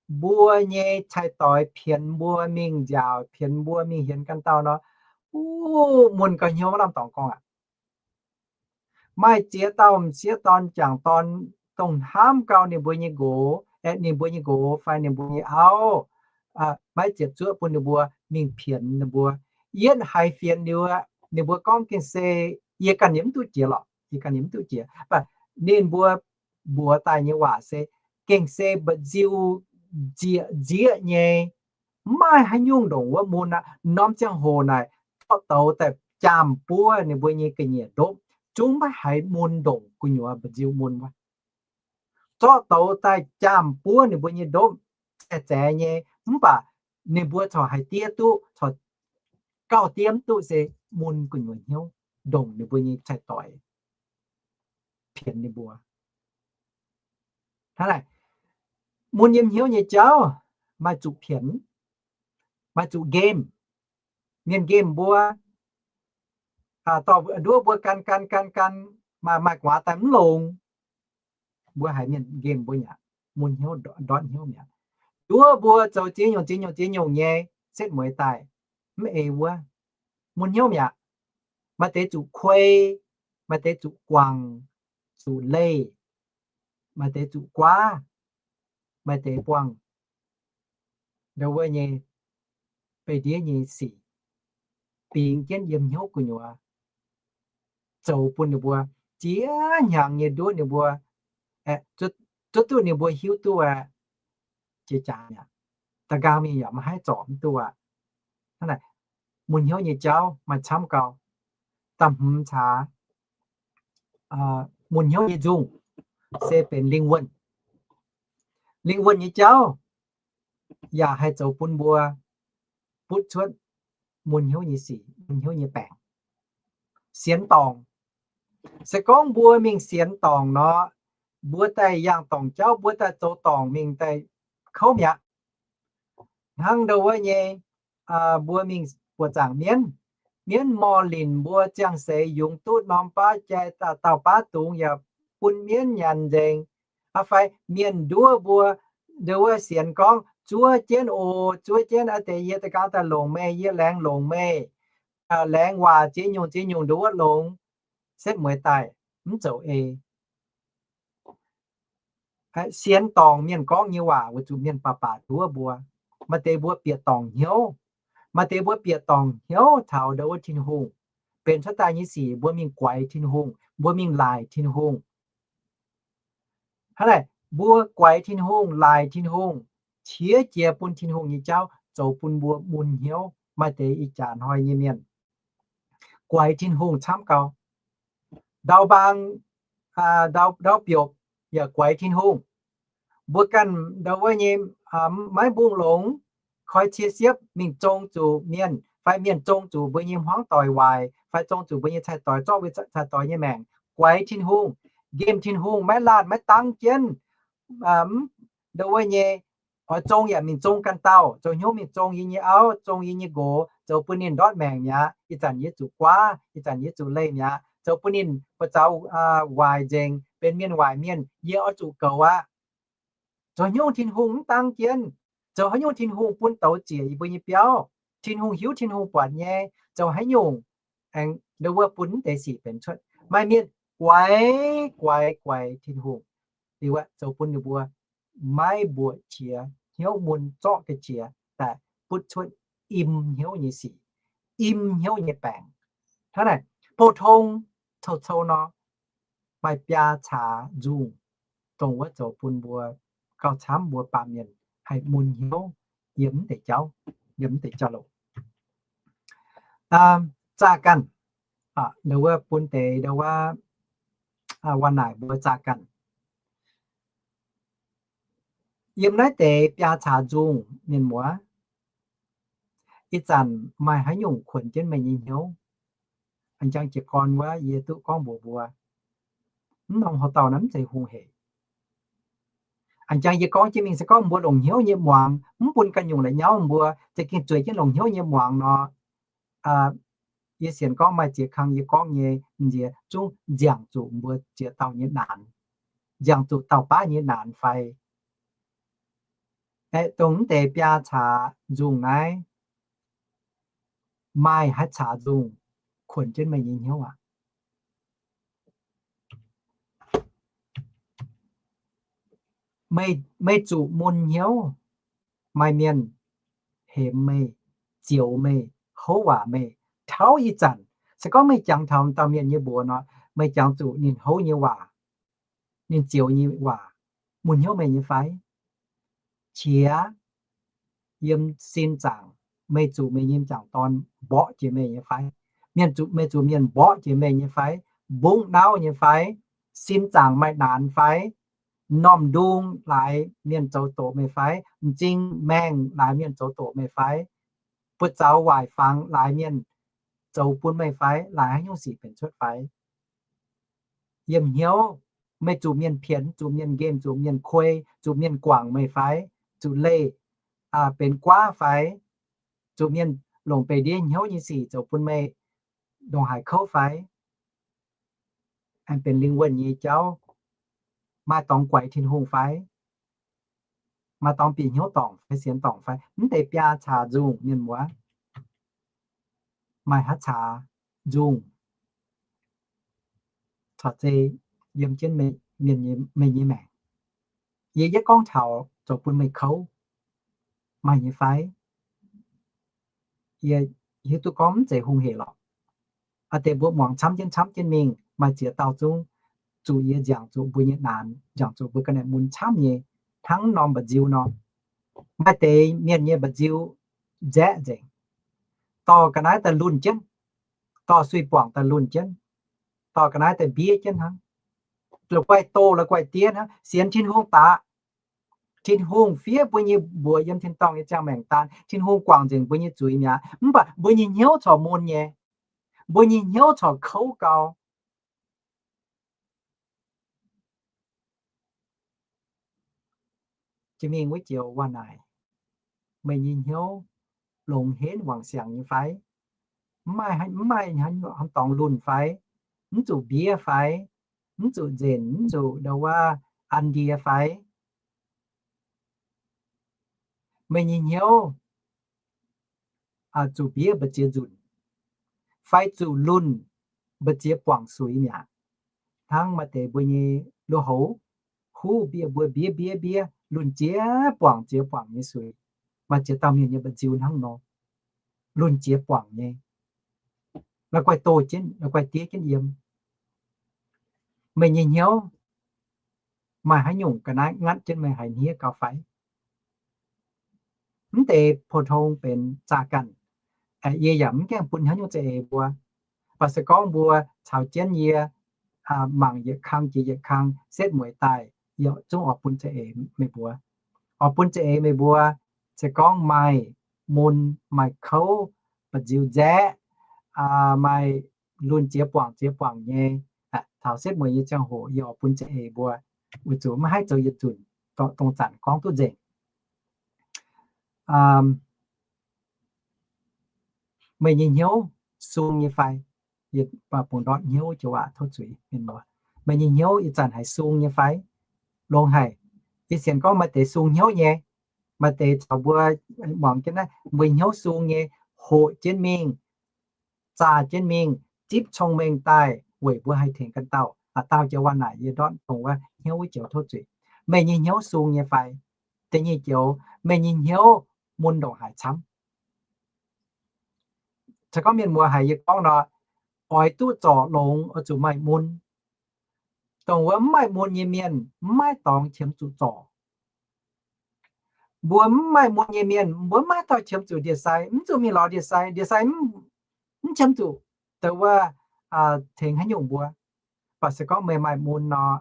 mbuo nyei cai-doix pienx mbuo mingh nziaauc, pienx mbuo mingh hienx ganh dauh nor, wuov mun gau hnyouv wuov lamh dorngx gorngv aqv. Maaih ziex dauh m'sieqv dorn m'jangc dorn dongh hnamv gau ninh mbuo nyei nqox, aeqv, ninh mbuo nyei nqox fai ninh mbuo nyei auv, maiv ziepc zuoqv bun ninh mbuo mingh pienx ninh mbuo. Yietv haiz fienx liuz aqv, ninh mbuo gorngv gengh se, yie ganh yiem mv duqv jiex lorqc, yie ganh yiem mv duqv jiex. Mv baac ninh mbuo mbuox daaih nyei waac se gengh se mba'nziu nzieqc nzieqv nyei, mv maaih haaix nyungc ndongc wuov mun aqv. Norm ziangh hoc naaic zorqv douz daaih jaam buov ninh mbuo nyei ga'nyiec ndopv, zungv maiv haiz mun ndongc gu'nyuoz mba'nziu mun wuov. Zorqv douz daaih jaam buov ninh mbuo nyei ndopv, zaeqc zaeqc nyei, mv baac ninh mbuo corc haiz diev duqv, corc gauh diev mv duqv se mun gu'nyuoz hnyouv ndongc ninh mbuo nyei cai-doix pienx ninh mbuo. Hnangv naaic, mun yiem hnyouv nyei jauv maaih zuqc pienx, maaih zuqc nqemh. Mienh nqemh mbuo, dorh nduov mbuo gan gan gan gan, maaih maaih gu'nguaaz daaih mv longx. Mbuo haiz mienh nqemh mbuo mi'aqv, mun hnyouv ndortv hnyouv mi'aqv. Nduov mbuo zoux ziex nyungc ziex nyungc ziex nyungc nyei setv mueiz daaih mv ei wuov, mun hnyouv mi'aqv. Maaih deix zuqc kuei, maaih deix zuqc guangc, zuqc leih, maaih deix zuqc guaav, maaih deix buangh ndo wuov nyei beih ndiev nyei sic, bingx jienv yiem hnyouv gu'nyuoz, zoux bun ninh mbuo ziex hnyangx nyei nduov ninh mbuo, zuov duqv ninh mbuo hiuv duqv aqv, jiex jaax mi'aqv. Da'nqaang mingh yaac maiv haih zorc mv duqv aqv. Hnangv naaic, mun hnyouv nyei jauv maaih camv gau. Da'hmz caax, mun hnyouv nyei nzungh se benx lingh wuonh. Lingh wuonh nyei jauv yaac haih zoux bun mbuo butv cuotv mun hnyouv nyei sic, mun hnyouv nyei baengc. Sienx dorngc. Se gorngv mbuo mingh sienx dorngc nor, mbuo daaih yangh dorngc jauv, mbuo daaih zoux dorngc mingh daaih kouv mi'aqv. Hnangv ndo wuov nyei, mbuo mingh buoqc zaangc mienv, mienv mor linc mbuo ziangh seix yungz duqv norm baav jai, dauh baav dungz yaac bun mienv nyanc nzengc. Fai mienh nduov mbuo, ndo wuov sienx gorngv, zuov jienv oc, zuov jienv aqv, deix yie da'nqaang daaih longc meih, yie laengz longc meih, laengz waac ziex nyungc ziex nyungc ndo wuov longx, setv mueiz daaih mv zoux ei. Sienx dorngc mienh gorngv nyei waac weic zuqc mienh baac baac nduov mbuo. Maaih deix mbuo bieqc dorngc hnyouv, maaih deix mbuo bieqc dorngc hnyouv taux ndo wuov Tin-Hungh. Benx cuotv daaih nyei sic mbuo mingh guaix Tin-Hungh, mbuo mingh laaic Tin-Hungh. Hnangv naaic, mbuo guaix Tin-Hungh, laaic Tin-Hungh, qiex jiez bun Tin-Hungh nyei jauv zoux bun mbuo mun hnyouv. Maaih deix ih jaax hnoi nyei mienh guaix Tin-Hungh camv gau. Ndau mbaang, ndau, ndau biopc yaac guaix Tin-Hungh. Mbuo ganh ndau wuov nyei maiv mbungh longx, koi cie siepv mingh zong zuqc mienh, fai mienh zong zuqc mbuo nyei hmuangv doic waaic, fai zong zuqc mbuo nyei cai-doix zorqv mbuo cai-doix nyei maengc, guaix Tin-Hungh, nqemh Tin-Hungh, maiv laanh maiv dangv jienv. Ndau wuov nyei oix zong yaac mingh zong ganh dauh, zoux hnyouv mingh zong yie nyei auv, zong yie nyei nqox, zoux bun ninh ndortv maengc mi'aqv. Ih zanc yie zuqc guaav, ih zanc yie zuqc leih mi'aqv, zoux bun ninh buoz zaux waaic nzengc, benx mienh waaic mienh, yie oix zuqc goux aqv. Zoux haaix nyungc Tin-Hungh mv dangv jienv? Zoux haaix nyungc Tin-Hungh bun douz ziec yie mbuo nyei biauv? Tin-Hungh hiuv, Tin-Hungh buatc nyei. Zoux haaix nyungc aengx ndau wuov bun mv deix sic benx cuotv? Maaih mienh guaix, guaix, guaix Tin-Hungh, liuz zoux bun ninh mbuo maiv mbuoqc qiex, hnyouv mun zorqv ga'qiex daaih, butv cuotv im hnyouv nyei sic, im hnyouv nyei baengc. Hnangv naaic, pou-tong cou-cou nor, maaih biaa caax nzungh, dongh wuov zoux bun mbuo gauh camv mbuo baamh mienh haih mun hnyouv yiem mv deix jauv, yiem mv deix jauv-louc. Zaah ganh, ndau wuov bun deix ndau wuov, waac naaic mbuo zaah ganh. Yiem naaiv deix biaa caax nzungh, mienh muoz, ih zanc maaih haaix nyungc kuonx jienv meih nyei hnyouv? A'jang jiez gorn wuov yie duqv gorngv mbuox mbuo, mv norm haaix dauh naaiv mv zeiz hungh hec. A'jang yie gorngv jienv mingh se gorngv mbuo longc hnyouv nyei muangx, mv bun ganh nyungc la'nyauv mbuo za'gengh zueiz jienv longc hnyouv nyei muangx nor, yie sienx gorngv maaih ziex kang yie gorngv nyei nziex zungv nziangc zuqc mbuo ziex dauh nyei naanx, nziangc zuqc dauh baav nyei naanx fai? Aeqv, dongh mv deix biaa caax nzungh naaiv, maaih haaix caax nzungh kuonx jienv meih nyei hnyouv aqv? Meih, meih zuqc mun hnyouv, maaih mienh hemx meih, zioux meih, houv waac meih, tauv ih zanc. Se gorngv meih jangx taux dauh mienh nyei mbuox nor, meih jangx zuqc ninh houv nyei waac, ninh zioux nyei waac mun hnyouv meih nyei fai? Qiex yiem sin zaangc, meih zuqc meih nyei m'jangc dorn mborqv jiex meih nyei fai? Mienh zuqc, meih zuqc mienh mborqv jiex meih nyei fai? Mbungv nauv nyei fai? Sin zaangc maaih naanx fai? M'normh ndung laaix mienh zoux doqc meih fai? M'zing maengh laaix mienh zoux doqc meih fai? Buoz zaux waaic fangx laaix mienh zoux bun meih fai? Laaix haaix nyungc sic benx cuotv fai? Yiem hnyouv, meih zuqc mienh pienx, zuqc mienh nqemh, zuqc mienh kuei, zuqc mienh guangc meih fai? Zuqc leih benx guaav fai? Zuqc mienh longc beih ndiev hnyouv nyei sic zoux bun meih ndongc haaix kouv fai? Aengx benx lingh wuonh nyei jauv, maaih dorngx guaix Tin-Hungh fai? Maaih dorngx bieqc hnyouv dorngc fai sienx dorngc fai? Mv deix biaa caax nzungh, mienh muoz, maaih haaix caax nzungh corc zeiz yiem jienv mienh, meih nyei maengc? Yie yietv gorngv taux zoux bun meih kouv, maaih nyei fai? Yie hiuv duqv gorngv mv zeiz hungh hec lorqc. Aa deix mbuo muangx camv jienv camv jienv mingh, maaih ziex dauh zungv zuqc yie nziangc zuqc mbuo nyei naanx, nziangc zuqc mbuo ga'naaiv mun camv nyei, hnangv norm mba'nziu nor. Maaih deix mienh nyei mba'nziu nzaeqv nzengc, dorh ga'naaiv daaih lunh jienv, dorh suix-buangc daaih lunh jienv, dorh ga'naaiv daaih mbiev jienv hnangv. La'guaih doh la'guaih diev hnangv, sienx Tin-Hungh daaih. Tin-Hungh fiev mbuo nyei mbuox yiem tin-dorngh nyei ziangh maengc daan. Tin-Hungh guangc nzengc mbuo nyei zuiz mi'aqv. Mv baac mbuo nyei hnyouv corc mun nyei. Mbuo nyei hnyouv corc kouv gau. Jiex mingh wuov joux waac naaic, meih nyei hnyouv longx henv wangc siangx nyei fai? Mv maaih, mv maaih haaix dorngx lunh fai? Mv zuqc mbiev fai? Mv zuqc nzenc, mv zuqc ndau wuov an ndie fai? Meih nyei hnyouv zuqc mbiev mbu'ziex nzunc, fai zuqc lunh mbu'ziex buangc suix mi'aqv? Hnangv maaih deix mbuo nyei lui-houx huv bieqc mbuo mbiev mbiev mbiev, lunh ziex buangc ziex buangc nyei suix. Maaih ziex dauh mienh nyei mba'nziu hnangv nor, lunh ziex buangc nyei, la'guaih doh jienv, la'guaih diev jienv yiem. Meih nyei hnyouv maaih haaix nyungc ga'naaiv ngatv jienv meih haiz hniev gau fai? mv deix pou-tong benx zaah ganh. Yie yaac mv gaengh bun haaix nyungc za'eix mbuo. Mv baac se gorngv mbuo caux jienv yie mangc yietc kang jiex yietc kang, setv mueiz daaih, yie zungv oix bun za'eix meih mbuo. Oix bun za'eix meih mbuo, se gorngv maaih mun, maaih kouv, ba'nziu nzaeqv, maaih lunh ziex buangc ziex buangc nyei, taux setv mueiz nyei ziangh hoc yie oix bun za'eix mbuo, weic zuqc maiv haih zoux yietc nzunc, dongh zanc gorngv duqv nzengc. Meih nyei hnyouv sung nyei fai? Bungx ndortv hnyouv joux waac tov zuiz mienh muoz. Meih nyei hnyouv ih zanc haiz sung nyei fai? Longx haic. Yie sienx gorngv maaih deix sung hnyouv nyei. Maaih deix caux mbuo muangx jienv naaiv, mbuo hnyouv sung nyei, hoqc jienv mingh, zaah jienv mingh, zipv cong-mengh daaih weic mbuo haih tengx ganh dauh. Aa, dauh joux waac naaic yie ndortv dongh wuov hnyouv wuov joux tov zuiz. Meih nyei hnyouv sung nyei fai? Da'nyeic joux, meih nyei hnyouv mun ndongc haaix camv? Se gorngv mienh muoz haiz yie gorngv nor, oix duqv zorc longx oix zuqc maaih mun. Dongh wuov mv maaih mun nyei mienh mv maaih dorngx qiemx zuqc zorc. Mbuo mv maaih mun nyei mienh mbuo mv maaih dauh qiemx zuqc ndie-sai, mv zuqc mingh lorz ndie-sai, ndie-sai mv qiemx zuqc dongh wuov tengx haaix nyungc mbuo. Mv baac se gorngv meih maaih mun nor,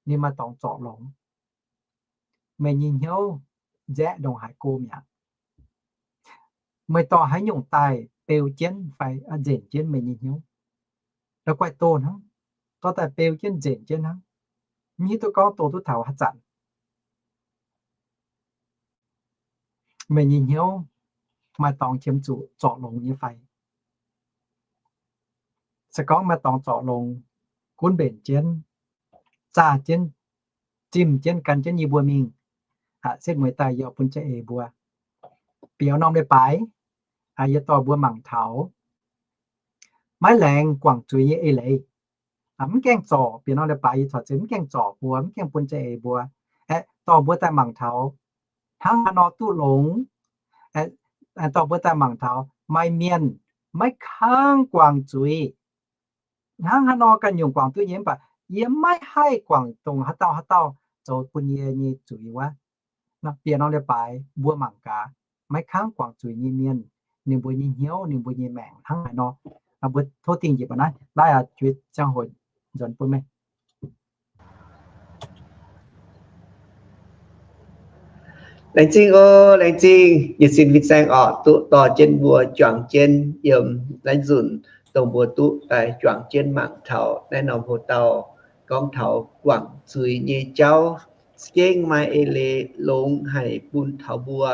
ninh maaih dorngx zorc longx. Meih nyei hnyouv nzaeqv ndongc haaix go mi'aqv. Meih dorh haaix nyungc daaih beu jienv fai nzenc jienv meih nyei hnyouv? La'guaih doh hnangv, dorh daaih beu jienv nzenc jienv hnangv. Mv hiuv duqv gorngv doh duqv taux haaix zanc. Meih nyei hnyouv maaih dorngx qiemx zuqc zorc longx nyei fai? Se gorngv maaih dorngx zorc longx, gunv mbenc jienv, zaah jienv, zimh jienv, gan jienv yie mbuo mingh. Setv mueiz daaih yie bun za'eix mbuo. Bieqc norm leiz-baaix, yie dorh mbuo mangc taux maiv laengz guangc zuiz nyei eix leiz. Mv gaengh zorc, bieqc norm leiz-baaix yie corc zeix mv gaengh zorc mbuo, mv gaengh bun za'eix mbuo. Aeqv, dorh mbuo daaih mangc taux hnangv haaix nor duqv longx. Dorh mbuo daaih mangc taux maaih mienh maiv kangv guangc zuiz. Hnangv haaix nor ganh nyungc guangc duqv nyei mv baac yie maiv haih guangc dongh haaix dauh haaix dauh zoux bun yie nyei zuiz wuov. Bieqc norm leiz-baaix mbuo mangc gaax, maiv kangv guangc zuiz nyei mienh, ninh mbuo nyei hnyouv, ninh mbuo nyei maengc hnangv haaix nor. Mbuo tov dingh njiec mbuo naaiv, laaix aqv, jueiz ziangh hoc nzuonx bun meih. Laengz zingh oc, laengz zingh, yietc sin fin-saeng oc, duqv dorh jienv mbuo juangc jienv yiem naaiv nzunc, dongh mbuo duqv daaih juangc jienv mangc taux naaiv norm hoc-dauh gorngv taux guangc zuiz nyei jauv. Za'gengh maaih eix leiz longx haic bun taux mbuo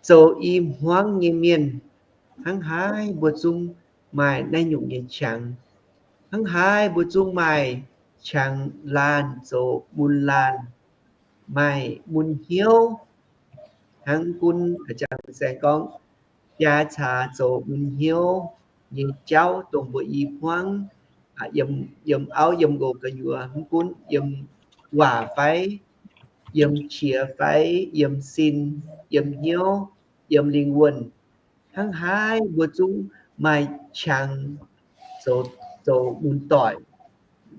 zoux i hmuangv nyei mienh. Hnangv haaix mbuo zungv maaih naaiv nyungc nyei qangx. Hnangv haaix mbuo zungv maaih qangx laanh zoux mun laanh, maaih mun hnyouv. Hnangv gunv a'jang saeng gorngv, biaa caax zoux mun hnyouv nyei jauv dongh mbuo i hmuangv, yiem auv yiem nqox gu'nyuoz, mv gunv yiem waac fai, yiem qiex fai, yiem sin, yiem hnyouv, yiem lingh wuonh. Hnangv haaix mbuo zungv maaih qangx zoux, zoux mun doic,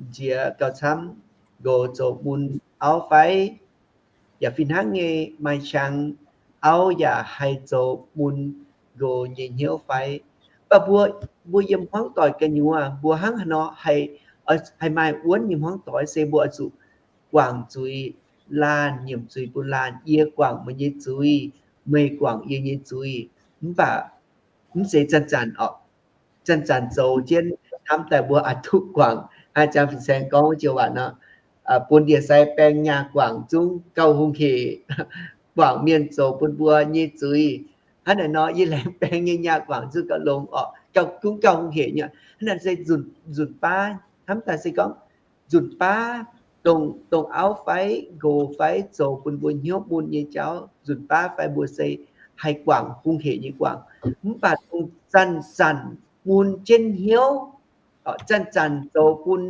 nziex gauh camv nqox zoux mun auv fai, yaac fih hnangv nyei maaih qangx auv yaac haih zoux mun nqox nyei hnyouv fai. Mv baac mbuo, mbuo yiem hmuangv doic gu'nyuoz, mbuo hnangv haaix nor haih, haih maaih wuonv nyei hmuangv doic se mbuo oix zuqc guangc zuiz laanh, nyiemc zuiz bun laanh. Yie guangc meih nyei zuiz, meih guangc yie nyei zuiz. Mv baac mv zeiz zanc-zanc oc. Zanc-zanc zoux jienv hnamv daaih mbuo oix duqv guangc. A'jang fin-saeng gorngv wuov joux waac nor, bun ndie-sai baeng nyaah guangc zungv gauh hungh hec. Guangc mienh zoux bun mbuo nyei zuiz. Hnangv naaic nor, yie laengz baeng nyei nyaah guangc zungv gauh longx oc, gauh, gunv gauh hungh hec nyei. Hnangv naaic se nzunc, nzunc baav, hnamv daaih se gorngv nzunc baav dongh, dongh auv fai nqox fai zoux bun mbuo hnyouv mun nyei jauv, nzunc baav fai mbuo se haih guangc hungh hec nyei guangc. Mv baac dongh zanc-zanc mun jienv hnyouv, zanc-zanc zoux bun,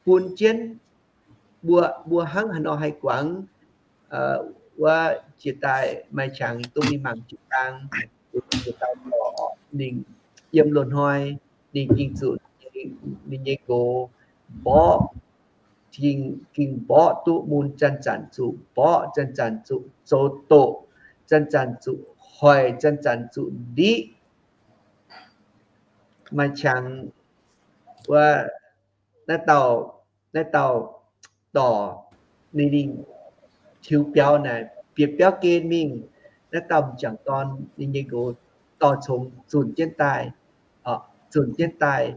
bun jienv mbuo, mbuo hnangv haaix nor haih guangc. Wuov jiex daaih maaih qangx dongh mingh mangc jiu-baang, jiu-baang dorc ninh yiem loz-hnoi, ninh ging zuqc ninh nyei nqox mborqv, ging, ging mborqv duqv mun, zanc-zanc zuqc mborqv, zanc-zanc zuqc zoux doqc, zanc-zanc zuqc hoic, zanc-zanc zuqc ndiqv. Maaih qangx wuov, naaiv dauh, naaiv dauh dorc ninh, ninh tiux biaux naaic, bieqc biauv gen mingh, naaiv dauh m'jangc dorn ninh nyei nqox dorh congx zunc jienv daaih, zunc jienv daaih,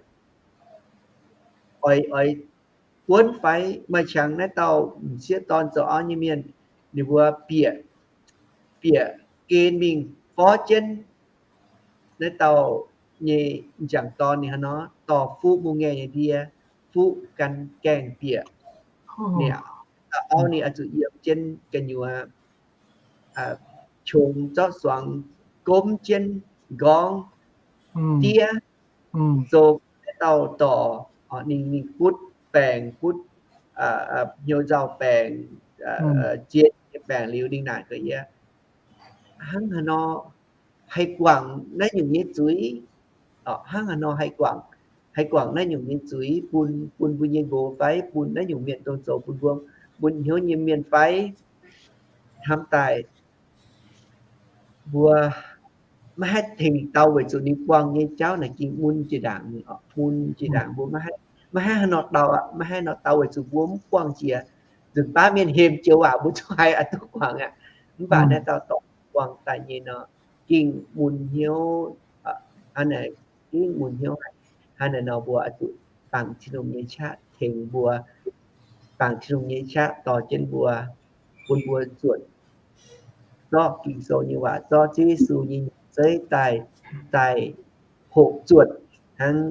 oix, oix buonv fai? Maaih qangx naaiv dauh m'sieqv dorn zoux auv nyei mienh, ninh mbuo bieqc, bieqc gen mingh forv jienv naaiv dauh nyei m'jangc dorn ninh hnangv nor dorh fuqv mungh ngaengh nyei ndie, fuqv gan gaengh bieqc mi'aqv. Auv ninh oix zuqc yiem jienv gu'nyuoz, qongx zorqv suangx gomv jienv nqorngv, diev, zoux naaiv dauh dorc, ninh, ninh butv baengc, butv hnyouv nzauh baengc, zien nyei baengc liuz ninh naaic gaax yie, hnangv haaix nor haih guangc naaiv nyungc nyei zuiz? Hnangv haaix nor haih guangc, haih guangc naaiv nyungc nyei zuiz bun, bun mbuo nyei nqox fai bun naaiv nyungc mienh dongh zoux bun mbuo, bun hnyouv nyei mienh fai? Hnamv daaih mbuo maiv haih tengx dau weic zuqc ninh buangh nyei jauv naaic ging mun jiex ndaangc, mun jiex ndaangc. Mbuo maiv haih, maiv haih haaix nor dau aqv, maiv haih nor dau weic zuqc mbuo mv buangh jiex. Nzunc baav mienh hemx joux waac mbuo zungv haiz oix duqv guangc aqv. Mv baac naaiv dauh dorc buangh daaih nyei nor, ging mun hnyouv, hnangv naaic, ging mun hnyouv. Hnangv naaic nor mbuo oix zuqc bangc Tin-Hungh nyei qaqv tengx mbuo, bangc Tin-Hungh nyei qaqv dorh jienv mbuo, bun mbuo zuotc zorqv Ging-Sou nyei waac, zorqv Ziouv Yesu nyei nzeiv daaih, daaih hoqc zuotc hnangv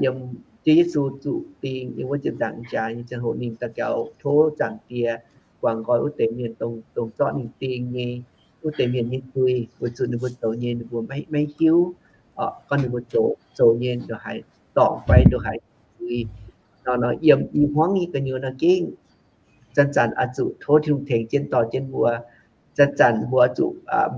yiem Ziouv Yesu zuqc ding yiem wuov ziepc nzaangc jaax nyei ziangh hoc ninh daux gaux tov Zaangc Diex guangc nqoi wuov deix mienh dongh, dongh zorqv ninh ding nyei wuov deix mienh nyei zuiz, weic zuqc ninh mbuo zoux nyei ninh mbuo maiv, maiv hiuv. Gorngv ninh mbuo zoux, zoux nyei ndongc haaix dorngc fai ndongc haaix zuiz nor, nor yiem i hmuangv nyei gu'nyuoz nor gengh zanc-zanc oix zuqc tov Tin-Hungh tengx jienv dorh jienv mbuo. Zanc-zanc mbuo oix zuqc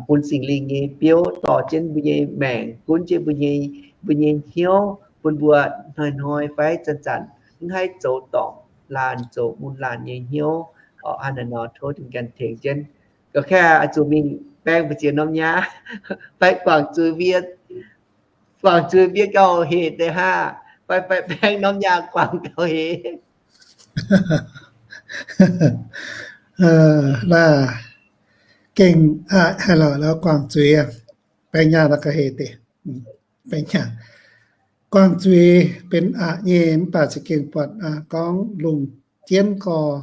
bun Singx Lingh nyei biouv dorh jienv mbuo nyei maengc, gunv jienv mbuo nyei, mbuo nyei hnyouv, bun mbuo hnoi-hnoi fai zanc-zanc mv haih zoux dorngc laanh, zoux mun laanh nyei hnyouv. Hnangv naaic nor tov Tin-Hungh ganh tengx jienv. Ga'kaaih oix zuqc mingh baeng mbu'ziex norm nyaah fai guangc zuiz mbuo, guangc zuiz mbuo gauh hec deix haah? Fai, fai baeng norm nyaah guangc gauh hec? Laaix gengh aqc haaix lorqc, lorqc guangc zuiz, baeng nyaah nor gauh hec deix. Baeng nyaah guangc zuiz benx aqc nyei, mv baac za'gengh buatc gorngv lungh jienv gorx,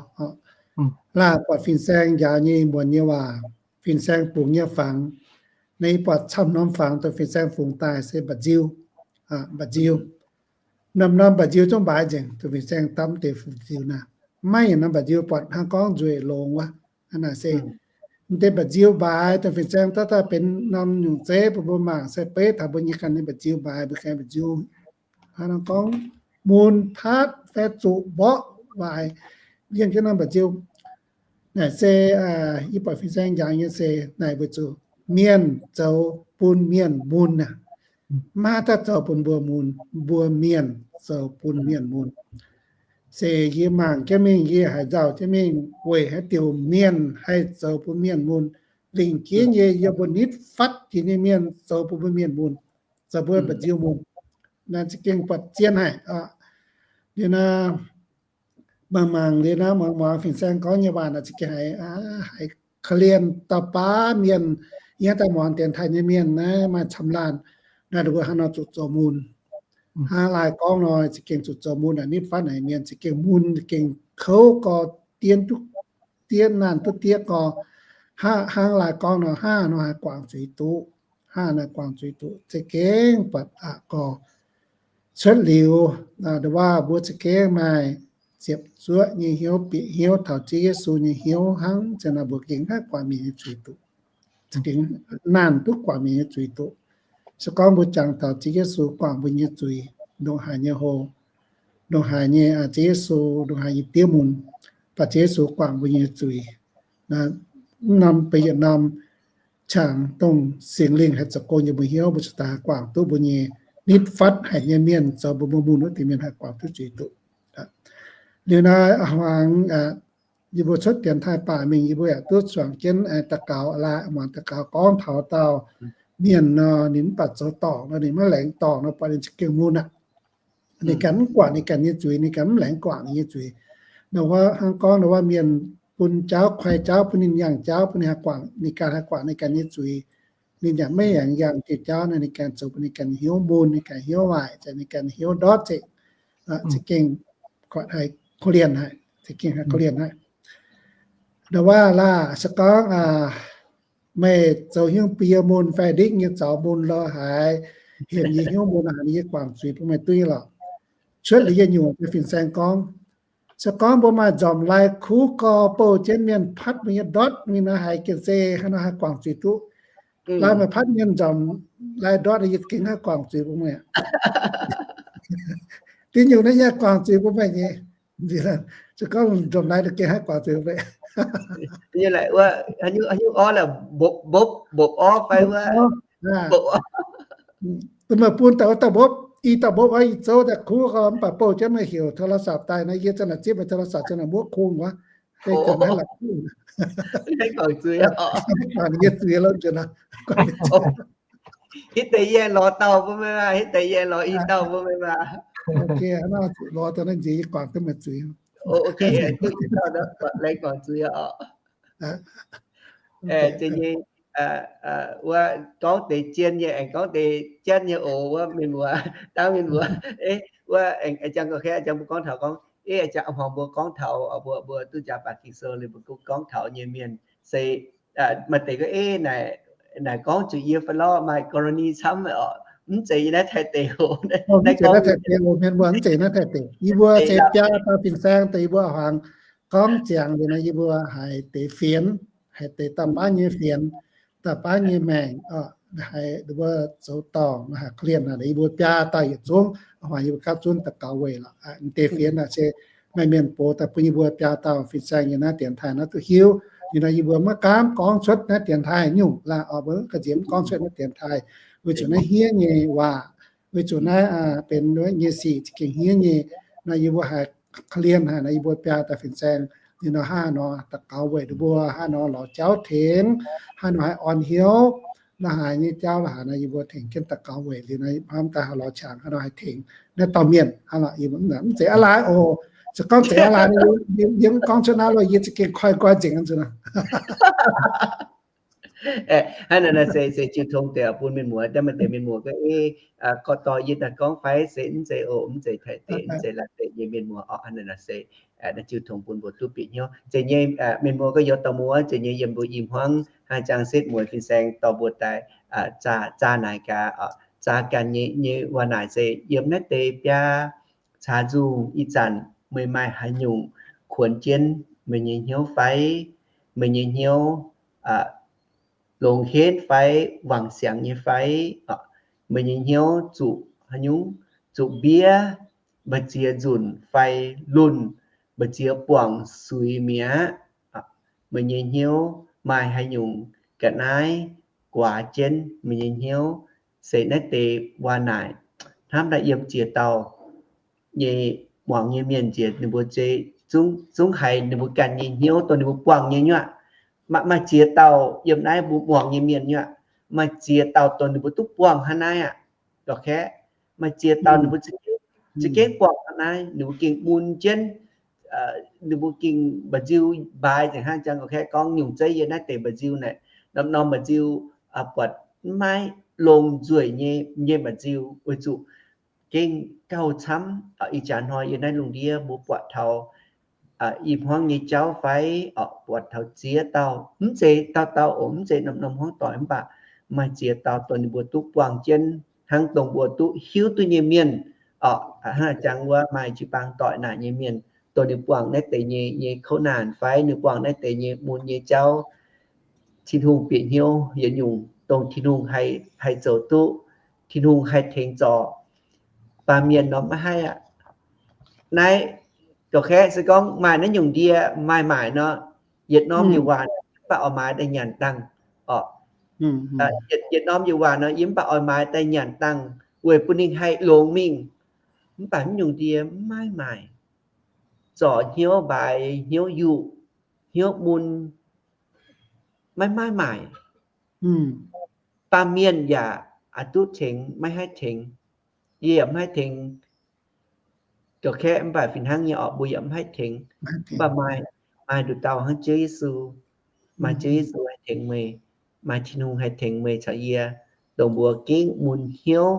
laaih buatc fin-saeng njaaux nyei muonz nyei waac, fin-saeng bungx nyei fangx. Naaiv buatc camv norm fangx dongh fin-saeng fungx daaih se mba'nziu, mba'nziu. Norm-norm mba'nziu zungv mbaaix nzengc, dongh fin-saeng dapv deix mba'nziu naaic. Maiv norm mba'nziu buatc hnangv gorngv nzueic longx wuov. Hnangv naaic se mv deix mba'nziu mbaaix dongh fin-saeng daaih, daaih benx norm nyungc zeiv bun mbuo mangc, se beiv taux mbuo nyei ganh nyei mba'nziu mbaaix, mbuo ganh mba'nziu hnangv gorngv mun patv fai zuqc mborqv waaic, yiem jienv norm mba'nziu. Naaic se yie buatc fin-saeng njaaux nyei se naaic weic zuqc mienh zoux bun mienh mun aqv. Maiv daaih zoux bun mbuo mun, mbuo mienh zoux bun mienh mun. Se yie mangc jienv mingh, yie haiz nzauh jienv mingh weic haaix diuc mienh haih zoux bun mienh mun. Lingc jienv nyei yiem mbuo nitv fatv jiex nyei mienh zoux bun mbuo mienh mun, zoux mbuo mba'nziu mun. Naaiv za'gengh buatc zien haic. Liuz naaiv mangc, mangc liuz naaiv muangx, muangx fin-saeng gorngv nyei waac naaic za'gengh haiz, haiz korv-lienh dauh-baav mienh. Yie daaih muangx dienx taaih nyei mienh naaiv maaih camv laanh, naaiv mbuo hnangv nor zuqc zoux mun. Hnangv laaih gorngv nor, za'gengh zuqc zoux mun aqv. Nitv fatv naaic mienh za'gengh mun, za'gengh kouv gorx, dien duqv diev, naanh duqv diev gorx. Hnangv laaih gorngv nor, hnangv nor haih guangc zuiz duqv. Hnangv naaiv guangc zuiz duqv za'gengh buatc aqc gorx. Cuotv liuz, nduov waac mbuo za'gengh maaih ziepc zuoqv nyei hnyouv, bieqc hnyouv taux Ziouv Yesu nyei hnyouv hnangv, za'gengh nor mbuo gengh haih guangc mienh nyei zuiz duqv. Za'gengh naanh duqv guangc mienh nyei zuiz duqv. Se gorngv mbuo jangx taux Ziouv Yesu guangc mbuo nyei zuiz, ndongc haaix nyei hlo, ndongc haaix nyei, Ziouv Yesu ndongc haaix nyei diev mun, baac Ziouv Yesu guangc mbuo nyei zuiz. Mv norm beiv yietc norm qangx dongh Singx Lingh haih zoux gong yiem mbuo hnyouv, mbuo ziouc daaih haih guangc duqv mbuo nyei, nitv fatv haic nyei mienh zoux mbuo mun wuov deix mienh haih guangc duqv zuiz duqv. Liuz naaiv hmuangx yie mbuo cuotv dienx taaih baac mingh, yie mbuo yaac duqv zuangx jienv daux gaux laaix, muangx daux gaux gorngv taux dauh mienh nor, ninh mv baac zoux dorngc nor, ninh maiv laengz dorngc nor, buatc ninh za'gengh mun aqv. Ninh ganh mv guangc ninh ganh nyei zuiz, ninh ganh mv laengz guangc ninh nyei zuiz. Nor wuov hnangv gorngv nor wuov mienh bun jauv, koi jauv bun ninh, yangh jauv bun ninh haih guangc, ninh ganh haih guangc ninh ganh nyei zuiz. Ninh yaac maiv yangh, yangh diuh jauv nor, ninh ganh zoux bun ninh ganh hnyouv mun, ninh ganh hnyouv waaic, ninh ganh hnyouv ndortv zeqc, za'gengh korv-lienh haic, za'gengh haih korv-lienh haic. Nor wuov laah se gorngv meih zoux hnyouv bie mun fai ndingv nyei zaux mun lo haaix, hemx yie hnyouv mun haaix, yie guangc zuiz bun meih duqv nyei lorqc. Cuotv liuz yietc nyungc nyei fin-saeng gorngv, se gorngv mbuo maaih nzormc lai kuv gorx bouh jienv mienh patv mbuo nyei ndortv mingh nor, haiz gengh se haaix nor haih guangc zuiz duqv. Laai meih patv mienh nzormc lai ndortv, yie gengh haih guangc zuiz bun meih aqv. Dingh nyungc naaiv yie guangc zuiz bun meih nyei. Se gorngv nzormc lai, gengh haih guangc zuiz bun meih. Nyei laaix wuov, haaix nyungc orv laaix mbopv, mbopv orv fai wuov, mbopv orv. Meih bun dauh wuov dauh mbopv, i dauh mbopv oix i zouv daaih kuv gorx, mv baac bouh jienv meih heuc โทรศัพท์ daaih nor, yie ziouc naaic zipv meih โทรศัพท์ ziouc naaic mbuov kungx wuov. Guangc zuiz, guangc ninh nyei zuiz lo nzunc. Hitv deix yie lorz dauh bun meih maah, hitv deix yie lorz i dauh bun meih maah. Lorz dauh naaiv nziex yie guangc duqv meih zuiz. Laengz guangc zuiz oc. Wuov gorngv deix zien nyei aengx gorngv deix janv nyei oc, wuov mienh muoz, dangv mienh muoz. Wuov aengx jangx ga'heiv jangx mbuo gorngv taux gorngv, ih jangx hmuangx mbuo gorngv taux mbuo, mbuo duqv jaax baac Ging-Sou liuz mbuo gorngv taux nyei mienh se maaih deix gorngv, ih, naaic gorngv zuqc yie fai lorqc, maaih กรณี camv oc. Mv zeiz yie naaiv Taiv deic oc. Mv zeiz naaiv Taiv deic oc, mienh muoz, mv zeiz naaiv Taiv deic. Yie mbuo se biaa dauh fin-saeng deix, yie mbuo hmuangx gorngv ziangx liuz nor, yie mbuo haiz deix fienx, haiz deix dauh baav nyei fienx, dauh baav nyei maengc, haiz mbuo zoux dorngc, haiz korv-lienh, yie mbuo biaa dauh yietc zungv, hmuangx yie mbuo gapv zunv daux gaux weic lorqc. Deix fienx naaic se maaih mienh box daaih bun yie mbuo biaa dauh fin-saeng yiem naaiv dienx taaih naaiv duqv hiuv. Liuz nor yie mbuo maiv gaamv gorngv cuotv naaiv dienx taaih nyungc laah, oc, mbuo ga'nziex mv gorngv cuotv naaiv dienx taaih, weic zuqc naaiv hniev nyei waac, weic zuqc naaiv benx nyei sic za'gengh hniev nyei. Nor yie mbuo haiz korv-lienh haic nor, yie mbuo biaa dauh fin-saeng liuz nor hnangv nor daux gaux weic ninh mbuo, hnangv nor lorz jauv tengx, hnangv nor haih orn hnyouv, la'haaix nyei jauv la'haaix nor yie mbuo tengx jienv daux gaux weic liuz nor hnamv daaih haih lorz qangx hnangv nor haih tengx naaiv dauh mienh. Hnangv nor mv zeiz aqv laai oc. Se gorngv zeiz aqv laai, yie mv gorngv cuotv naaiv lo, yie za'gengh koi nqoi nzengc nzunc. Hnangv naaiv nor se, se jiu tong deix bun mienh muoz, daaih maaih deix mienh muoz gorngv, ih, gorqv-dorh yie daaih gorngv fai se mv zeiz oc, mv zeiz Taiv deic, mv zeiz Laauv deic nyei mienh muoz oc. Hnangv naaiv nor se naaiv jiu tong bun mbuo duqv bieqc hnyouv. Zeiz nyei, mienh muoz gorngv youz dauh muoz, zeiz nyei yiem mbuo i hmuangv hnangv jangx setv mueiz fin-saeng dorh mbuo daaih zaah, zaah naaic gaax, zaah ganh nyei, nyei waac naaic se yiem naaiv deix biaa caux nzungh ih zanc meih maaih haaix nyungc kuonx jienv meih nyei hnyouv fai? Meih nyei hnyouv longx henv fai, wangc siangx nyei fai? Meih nyei hnyouv zuqc haaix nyungc, zuqc mbiev, mbu'ziex nzunc fai lunh, mbu'ziex buangh suix mi'aqv? Meih nyei hnyouv maaih haaix nyungc ga'naaiv guaax jienv meih nyei hnyouv? Se naaiv deix waac naaic hnamv daaih yiem ziex dauh nyei muangx nyei mienh nziex ninh mbuo zungv, zungv haiz ninh mbuo ganh nyei hnyouv dongh ninh mbuo buangh nyei nyuoqc. Maaih ziex dauh yiem naaiv mbuo muangx nyei mienh nyuoqc, maaih ziex dauh dongh ninh mbuo duqv buangh hnangv naaiv aqv. Lorqc kaeqv, maaih ziex dauh ninh mbuo za'gengh buangh hnangv naaiv, ninh mbuo gengh mun jienv, ninh mbuo gengh mba'nziu mbaaix nzengc hnangv jangx lorqc kaeqv gorngv nyungc zeiv yiem naaiv deix mba'nziu naaic, norm-norm mba'nziu buatc mv maaih longx nzueic nyei, nyei mba'nziu weic zuqc gengh gauh camv. Ih jaax hnoi yiem naaiv lungh ndiev mbuo buatc taux i hmuangv nyei jauv fai, buatc taux ziex dauh, mv zeiz dauh dauh oc, mv zeiz norm-norm hmuangv doic, mv baac maaih ziex dauh dongh ninh mbuo duqv buangh jienv hnangv dongh mbuo duqv hiuv duqv nyei mienh oc. Hnangv jangx wuov maaih jiu-baang doic naaic nyei mienh, dongh ninh buangh naaiv deix nyei, nyei kouv naanc fai ninh buangh naaiv deix nyei mun nyei jauv, Tin-Hungh bieqc hnyouv yietc nyungc dongh Tin-Hungh haih, haih zoux duqv, Tin-Hungh haih tengx zorc. Baamh mienh nor maiv haih aqv. Naaiv, lorqc kaeqv se gorngv maaih naaiv nyungc ndie maaih maaic nor, yietc norm yietc waac mv baac oix maaiz daaih nyanc dangh oc. Yietc, yietc norm yietc waac nor yie mv baac oix maaiz daaih nyanc dangh weic bun ninh haih longx mingh. Mv baac mv nyungc ndie maiv maaih, zorc hnyouv mbaaix hnyouv yuqc. hnyouv mun maiv maaih maaic. Baamh mienh yaac oix duqv tengx, maiv haih tengx. Yie yaac maiv haih tengx. Ga'kaeqv mv baac fih hnangv nyei orqc, mbuo yaac mv haih tengx. Mv baac maaih, maaih nduqc dauh hnangv Ziouv Yesu. Maaih Ziouv Yesu haih tengx meih. Maaih Tin-Hungh haih tengx meih caux yie, dongh mbuo gengh mun hnyouv,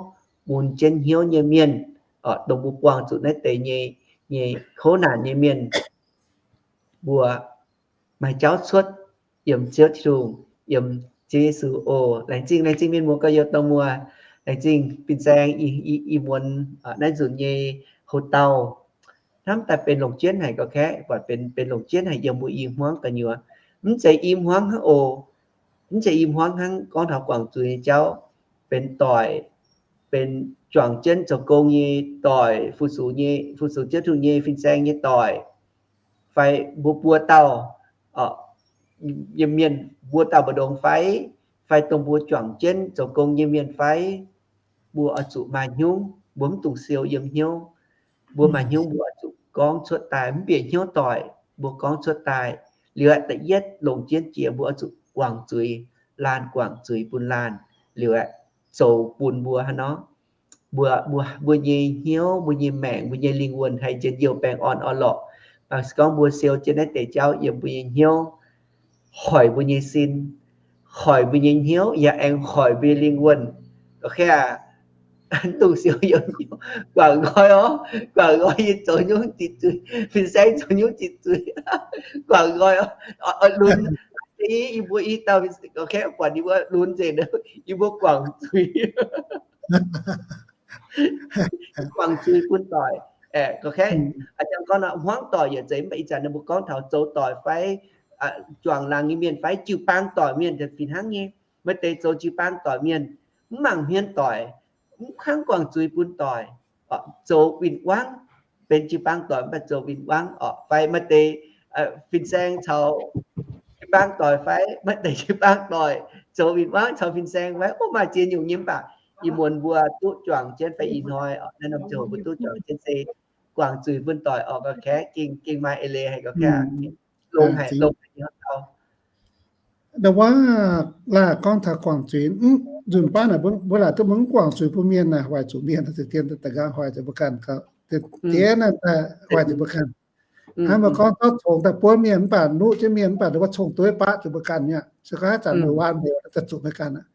mun jienv hnyouv nyei mienh, dongh mbuo buangh zuqc naaiv deix nyei, nyei kouv naanc nyei mienh, mbuo maaih jauv cuotv yiem Ziouv Tin-Hungh, yiem Ziouv Yesu oc. Laengz zingh, laengz zingh mienh muoz gorx-youz dorh muoz, laengz zingh fin-saeng ih muonz naaiv nzunc nyei houx-dauh. Hnamv daaih benx longc jienv haic ga'kaeqv, buatc benx, benx longc jienv haic yiem mbuo i hmuangv gu'nyuoz. Mv zeiz i hmuangv hnangv oc. Mv zeiz i hmuangv hnangv gorngv taux guangc zuiz nyei jauv, benx doic, benx juangc jienv zoux gong nyei doic, fu-sux nyei, fu-sux Ziouv Tin-Hungh nyei fin-saeng nyei doic, fai mbuo buo dauh, yiem mienh mbuo dauh mbu'ndongx fai, fai dongh mbuo juangc jienv zoux gong nyei mienh fai, mbuo oix zuqc maaih hnyouv, mbuo mv dungx siou yiem hnyouv. Mbuo maaih hnyouv mbuo oix zuqc gorngv cuotv daaih, mv bieqc hnyouv doic mbuo gorngv cuotv daaih. Liuz aeqv, da'yietv longc jienv jiex mbuo oix zuqc guangc zuiz, laanh guangc zuiz bun laanh. Liuz aeqv, zoux bun mbuo hnangv nor, mbuo, mbuo, mbuo nyei hnyouv, mbuo nyei maengc, mbuo nyei lingh wuonh haih njien-youh baengh orn orn-lorqc. Se gorngv mbuo siou jienv naaiv deix jauv yiem mbuo nyei hnyouv, hoic mbuo nyei sin, hoic mbuo nyei hnyouv, yaac aengx hoic mbuo nyei lingh wuonh. Mv dungx siou yiem hnyouv, guangc nqoi oc, guangc nqoi yie zoux nyungc ziqc zuiz, fin-saeng zoux nyungc ziqc zuiz, guangc nqoi oc. Lunx, yie mbuo i dauh, buatc yie mbuo lunx nzengc, yie mbuo guangc zuiz. Guangc zuiz bun doic. Aeqv, gorngv hmuangv doic yaac zeiz, mv baac ih zanc ninh mbuo gorngv taux zoux doic fai juangc laangz nyei mienh fai jiu-baang doic mienh fih hnangv nyei. Maaih deix zoux jiu-baang doic mienh, mv mangc hmien doic, mv hnangv guangc zuiz bun doic, zoux win-wangv, benx jiu-baang doic mv baac zoux win-wangv orqc. Fai maaih deix fin-saeng caux jiu-baang doic fai maaih deix jiu-baang doic zoux win-wangv caux fin-saeng fai, o, maaih ziex nyungc nyei. Mv baac ih muonz mbuo duqv juangc jienv fai ih hnoi naaiv norm ziangh hoc mbuo duqv juangc jienv se guangc zuiz bun doic orqc. Ga'kaeqv gengh, gengh maaih eix leiz haic ga'kaeqv. Longx haic, longx haic nyei hnangv gau. Ndau wuov laaih gorngv taux guangc zuiz, nzunc baav naaic mbuo laaic duqv mv guangc zuiz bun mienh naaic, hoic zuqc mienh, dien daaih ganh hoic zuqc mbuo ganh, diev naaiv daaih hoic zuqc mbuo ganh. Hnangv mbuo gorngv zorqv congx daaih buov mienh mv baac nuqv jienv mienh mv baac ndau wuov cong-dueiv baqv zuqc mbuo ganh mi'aqv. Se gorngv haaix zanc mbuo waan mbuo daaih zuqc mbuo ganh aqv.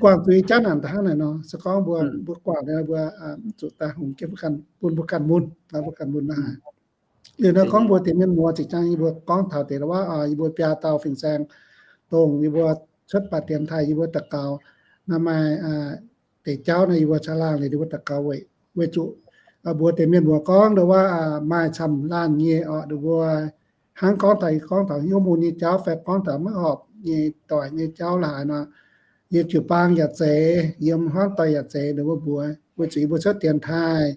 Guangc zuiz jaav naanc hnangv naaic nor, se gorngv mbuo, mbuo guangc mbuo mv zuqc daaih hungx jienv mbuo ganh, bun mbuo ganh mun, mbuo ganh mun naaiv haic. Liuz nor gorngv mbuo deix mienh muoz zinh zaangc yie mbuo gorngv taux deix wuov, yie mbuo biaa dauh fin-saeng, dongh yie mbuo cuotv baac dienx taaih yie mbuo daux gaux, naaiv maaih deix jauv naaiv yie mbuo caangh laangh liuz yie mbuo daux gaux weic, weic zuqc mbuo deix mienh muoz gorngv ndau wuov maaih camv laanh nyei orqc, ndau mbuo hnangv gorngv taux, gorngv taux hnyouv mun nyei jauv fai gorngv taux maiv horpc nyei doic nyei jauv la'haaix nor, yiem jiu-baang yaac zeiz, yiem hmuangv doic yaac zeiz, ndau wuov mbuox weic zuqc yie mbuo cuotv dienx taaih,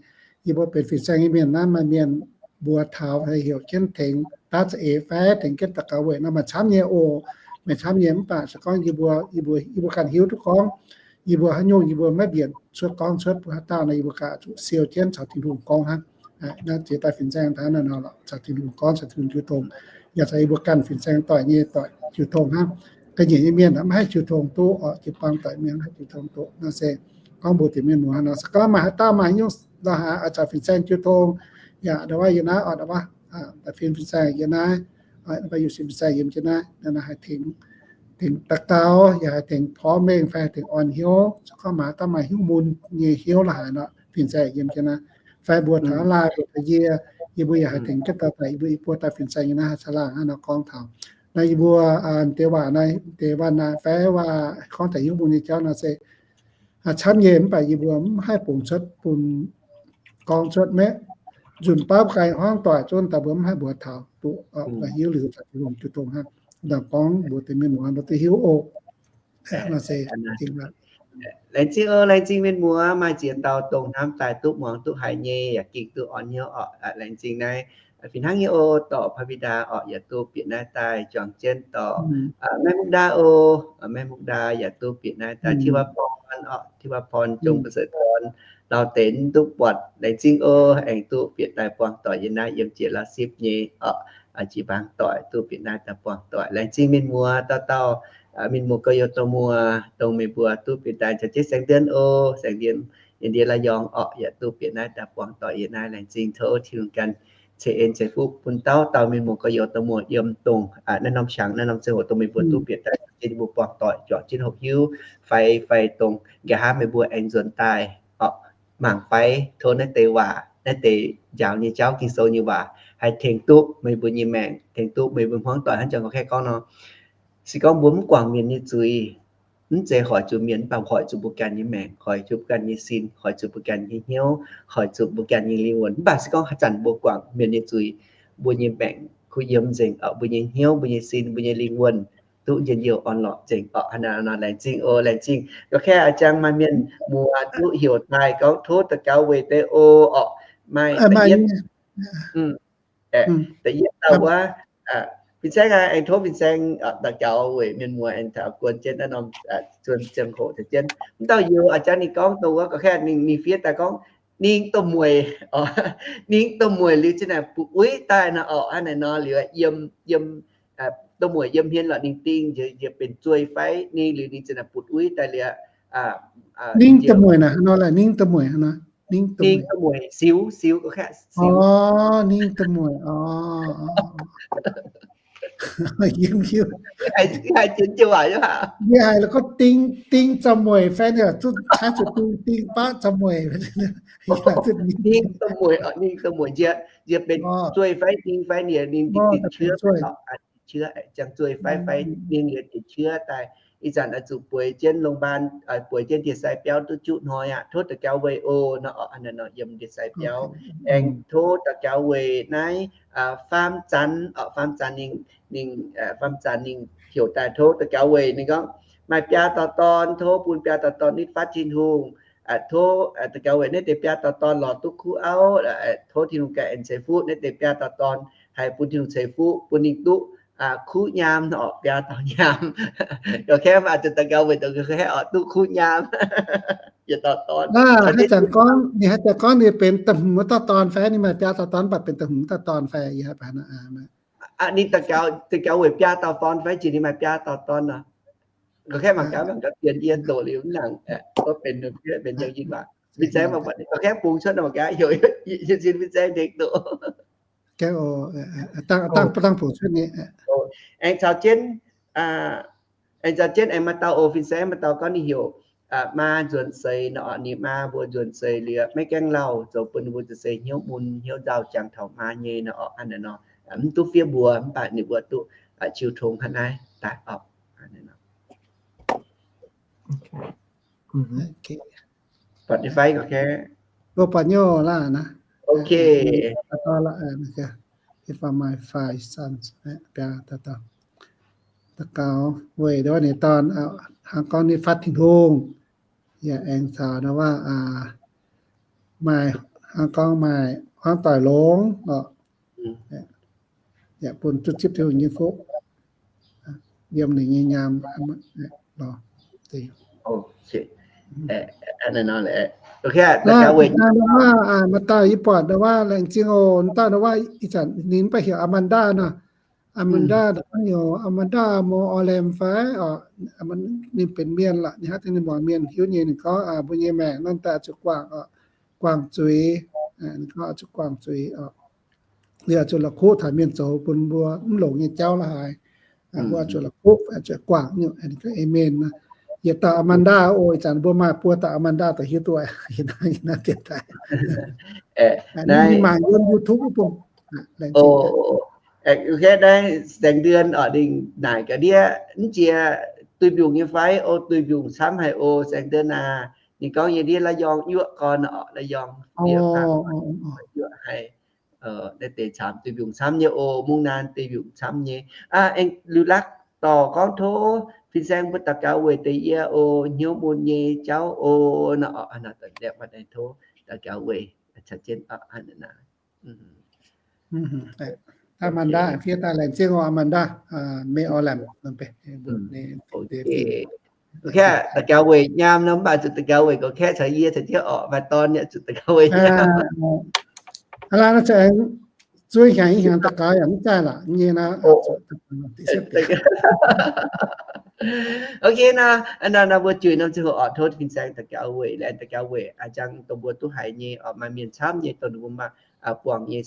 yie mbuo benx fin-saeng nyei mienh naaiv maaih mienh mbuox taux heuc jienv tengx daav za'eix fai tengx jienv daux gaux weic nor maaih camv nyei oc. Maaih camv nyei mv baac se gorngv yie mbuo, yie mbuo, yie mbuo ganh hiuv duqv gorngv yie mbuo haaix nyungc yie mbuo maiv mbienc cuotv gorngv cuotv bun haaix dauh nor, yie mbuo ganh zuqc siou jienv caux Tin-Hungh gorngv hnangv. Naaiv ziex daaih fin-saeng daaih naaiv nor lorqc, caux Tin-Hungh gorngv, caux Tin-Hungh jiu tongx, yaac caux yie mbuo ganh fin-saeng doic nyei doic jiu tongx hnangv. Ga'nyiec nyei mienh mv haih jiu tongx duqv orqc, jiu-baang doic mienh mv haih jiu tongx duqv. Naaiv se gorngv mbuo deix mienh muoz nor, se gorngv maaih haaix dauh maaih haaix nyungc la'haaix oix caux fin-saeng jiu tongx, yaac ndau wuov yie naaiv orqc, ndau wuov da'fin fin-saeng yiem naaiv, ndau wuov Yunh Sin fin-saeng yiem jienv naaiv, naaiv haih tengx, tengx daux gaux, yaac haih tengx porv mengh fai haih tengx orn hnyouv. Se gorngv maaih haaix dauh maaih hnyouv mun nyei hnyouv la'haaix nor, fin-saeng yiem jienv naaiv. Fai mbuox taux laaih, mbuox taux yie, yie mbuo yaac haih tengx jienv dauh daaih, yie mbuo i buo daaih fin-saeng yiem naaiv haih caangh laangh hnangv nor gorngv taux. Naaiv yie mbuo deix waac naaiv, deix waac naaiv fai waac gorngv taux hnyouv mun nyei jauv nor se camv nyei mv baac yie mbuo mv haih bungx cuotv bun gorngv cuotv maiv nzunc baav ganh hmuangv doic zunv daaih mbuo mv haih mbuox taux duqv, hiuv liuz caux Tin-Hungh jiu tongx hnangv. Ndau gorngv mbuox deix mienh muoz nor duqv hiuv oc. Laengz zingh oc, laengz zingh mienh muoz, maaih ziex dauh dongh hnamv daaih duqv muangx duqv haiz nyei yaac gengh duqv orn hnyouv orqc. Laengz zingh naaiv fih hnangv nyei oc, dorh Paa^mbi^ndaa orqc yaac duqv bieqc naaiv daaih juangc jienv dorh Maiv Mungv Ndaa oc. Maiv Mungv Ndaa yaac duqv bieqc naaiv daaih, Tiuv Waac Porn orqc, Tiuv Waac Porn, Zong Ba'seix Dorn, lauh deix mv duqv buatc. Laengz zingh oc, aengx duqv bieqc daaih buangh doic yiem naaiv yiem jiex Lauv Sipv nyei orqc, jiu-baang doic duqv bieqc naaiv daaih buangh doic. Laengz zingh mienh muoz dauh dauh, mienh muoz gorx-youz dorh muoz, dongh meih mbuo duqv bieqc daaih caux jienv Saeng Ndien oc, Saeng Ndien yiem ndiev Laav Yong orqc, yaac duqv bieqc naaiv daaih buangh doic yiem naaiv. Laengz zingh, tov Tin-Hungh ganh ceix en ceix fuqv bun dauh dauh mienh muoz gorx-youz dorh muoz yiem dongh naaiv norm qangx naaiv norm ziangh hoc dongh meih mbuo duqv bieqc daaih caux jienv mbuo buangh doic, juangc jienv hoqc hiuv fai, fai dongh nqa'haav meih mbuo aengx nzuonx daaih orqc, mangc fai tov naaiv deix waac, naaiv deix njaaux nyei jauv, Ging-Sou nyei waac haih tengx duqv meih mbuo nyei maengc, tengx duqv meih mbuo hmuangv doic hnangv jangx gorqv-kaeqv gorngv nor. Se gorngv mbuo mv guangc mienh nyei zuiz, mv zeiz hoic zuqc mienh, mv baac hoic zuqc mbuo ganh nyei maengc, hoic zuqc mbuo ganh nyei sin, hoic zuqc mbuo ganh nyei hnyouv, hoic zuqc mbuo ganh nyei lingh wuonh. Mv baac se gorngv haaix zanc mbuo guangc mienh nyei zuiz, mbuo nyei maengc kuh yiem nzengc orqc, mbuo nyei hnyouv, mbuo nyei sin, mbuo nyei lingh wuonh duqv njien-youh orn-lorqc nzengc orqc. Hnangv naaiv nor, laengz zingh oc, laengz zingh. Gorqv-kaeqv a'jang maaih mienh muoz duqv heuc daaih gorngv tov daux gaux weic deix oc orqc. Maaih da'yietv, da'yietv dauh wuov, Fin-Saeng aqv, aengx tov Fin-Saeng daux gaux weic mienh muoz aengx taux guon jienv naaiv norm zuon ziangh hoc taux jienv. Mv dauh youz a'jang ninh gorngv dongh wuov gorqv-kaeqv ninh, ninh fiev daaih gorngv ning domh mueic, ning domh mueic liuz zinh naaic butv-uix daaih nor orqc, hnangv naaiv nor liuz yiem, yiem, domh mueic yiem hmien lorqc, ninh ding njiec benx zueih fai ning liuz ninh zinh naaic butv-uix daaih liuz. Ning domh mueic naaic nor, ning domh mueic nor, ning domh mueic, siux, siux, gorqv-kaeqv siux. Ning domh mueic, yiem, yiem. Haih jienv jienv waac yiem haac. Yie haiz la'gorngv ding, ding za'mueic fai ninh zuqc qaqv zuqc ding, ding baqv za'mueic. Ning domh mueic, ning domh mueic njiec, njiec benx zueih fai ning fai ninh, ninh dingc diqc qiex, diqc qiex, ziangh zueih fai, fai ning liuz diqc qiex daaih. Ih zanc oix zuqc bueix jienv โรงพยาบาล, bueix jienv ndie-sai biauv duqv juqv hnoi aqv. Tov daux gaux weic oc nor, yiem ndie-sai biauv. Aengx tov daux gaux weic naaiv Faam Zanx orqc, Faam Zanx ninh, ninh, Faam Zanx ninh heuc daaih tov daux gaux weic. Ninh gorngv maaih biaa dauh dorn, tov bun biaa dauh dorn nitv fatv Tin-Hungh. Tov daux gaux weic naaiv deix biaa dauh dorn lorz duqv kuv auv. Tov Tin-Hungh ganh aengx ceix fuqv naaiv deix biaa dauh dorn, haih bun Tin-Hungh ceix fuqv bun ninh duqv kuv nyaam orqc, biaa dauh nyaam. Gorqv-kaeqv maaih zuqc daux gaux weic dongh gorqv-kaeqv orqc duqv kuv nyaam. Yietc dauh dorn. Haaix zanc gorngv, ninh haaix zanc gorngv ninh benx da'hmz dauh dorn fai ninh maaih biaa dauh dorn, mv baac benx da'hmz dauh dorn fai yie haiz baac. Ninh daux gaux weic biaa dauh dorn fai jiex ninh maaih biaa dauh dorn nor? Gorqv-kaeqv mangc gaax, mangc gaax, dien yie doqc liuz mv nangc, wuov benx, benx yangh yinh waac. Fin-Saeng mangc gaax, gorqv-kaeqv bungx cuotv mangc gaax, heuc Fin-Saeng tengx doqc. Dangh, dangh bungx cuotv nyei. Aengx caux jienv, aengx caux jienv aengx maaih dauh oc, Fin-Saeng maaih dauh gorngv ninh heuc maa nzuonx seix nor, ninh maa mbuo nzuonx seix liuz maiv gaengh lauh, zoux bun ninh mbuo nzuonx seix hnyouv mun hnyouv nzauh jangx taux maa nyei nor orqc. Hnangv naaiv nor, mv duqv fiev mbuox mv baac ninh mbuo duqv jiu tong hnangv naaiv daaih orqc. Buatc nyei fai? Buatc nyei laac naaiv. Ok. Daux gaux weic nduov ninh dorn, hnangv gorngv nitv fatv Tin-Hungh, yaac aengx caux nduov waac, maaih, hnangv gorngv maaih hmuangv doic longx orqc. Yaac bun duqv zipv Tin-Hungh nyei fuqv yiem ninh nyei nyaam lorz. Maaih dauh yie buatc nduov waac laengz zingh oc, dauh nduov waac ih zanc ninh mv baac heuc Amanda nor. Amanda, heuc Amanda Mo Orlem fai orqc. Ninh benx mienh lorqc, ninh hnangv ninh muangx mienh hiuv nyei, ninh gorngv mbuo nyei maengc naaiv daaih zuqc guangc orqc, guangc zuiz. Ninh gorngv zuqc guangc zuiz orqc. Liuz zuqc la'kuqv taux mienh zoux bun mbuo mv longx nyei jauv la'haaix. Mbuo zuqc la'kuqv, zuqc guangc nyungc. Amen. Yietc dauh Amanda oc, ih zanc mbuo maaih buo dauh Amanda daaih hiuv duqv naaiv dienx taaih. Ninh mangc yiem YouTube wuov bung. Naaiv Saeng Ndien orqc, ninh naaic gaax ndiev, mv jiex duih mbiungc nyei fai? O, duih mbiungc camv haic oc, Saeng Ndien aac. Ninh gorngv yie ndiev Laav Yong yuoqv gorn orqc, Laav Yong yuoqv haic. Naaiv deix camv, duih mbiungc camv nyei oc, mungv naaiv duih mbiungc camv nyei. Aengx liuz lakv dorc gorngv tov Fin-Saeng mbuo daux gaux weic deix yie oc, hnyouv mun nyei jauv oc. Tov daux gaux weic caux jienv. Amanda, fiev daaih laengz zingh oc, Amanda, May Orlem. Kaeqv daux gaux weic nyaam nor, mv baac zuqc daux gaux weic gorqv-kaeqv caux yie caux jienv orqc, maaih dorn yaac zuqc daux gaux weic nyaam. Zuov hnyangx hnyangx daux gaux yaac mv zaih lorqc nyei nor. Ok, nor mbuo juix norm ziangh hoc orqc, tov fin-saeng daux gaux weic, laengz daux gaux weic, a'jang dongh mbuo duqv haiz nyei orqc, maaih mienh camv nyei dongh ninh mbuo maaih buangh nyei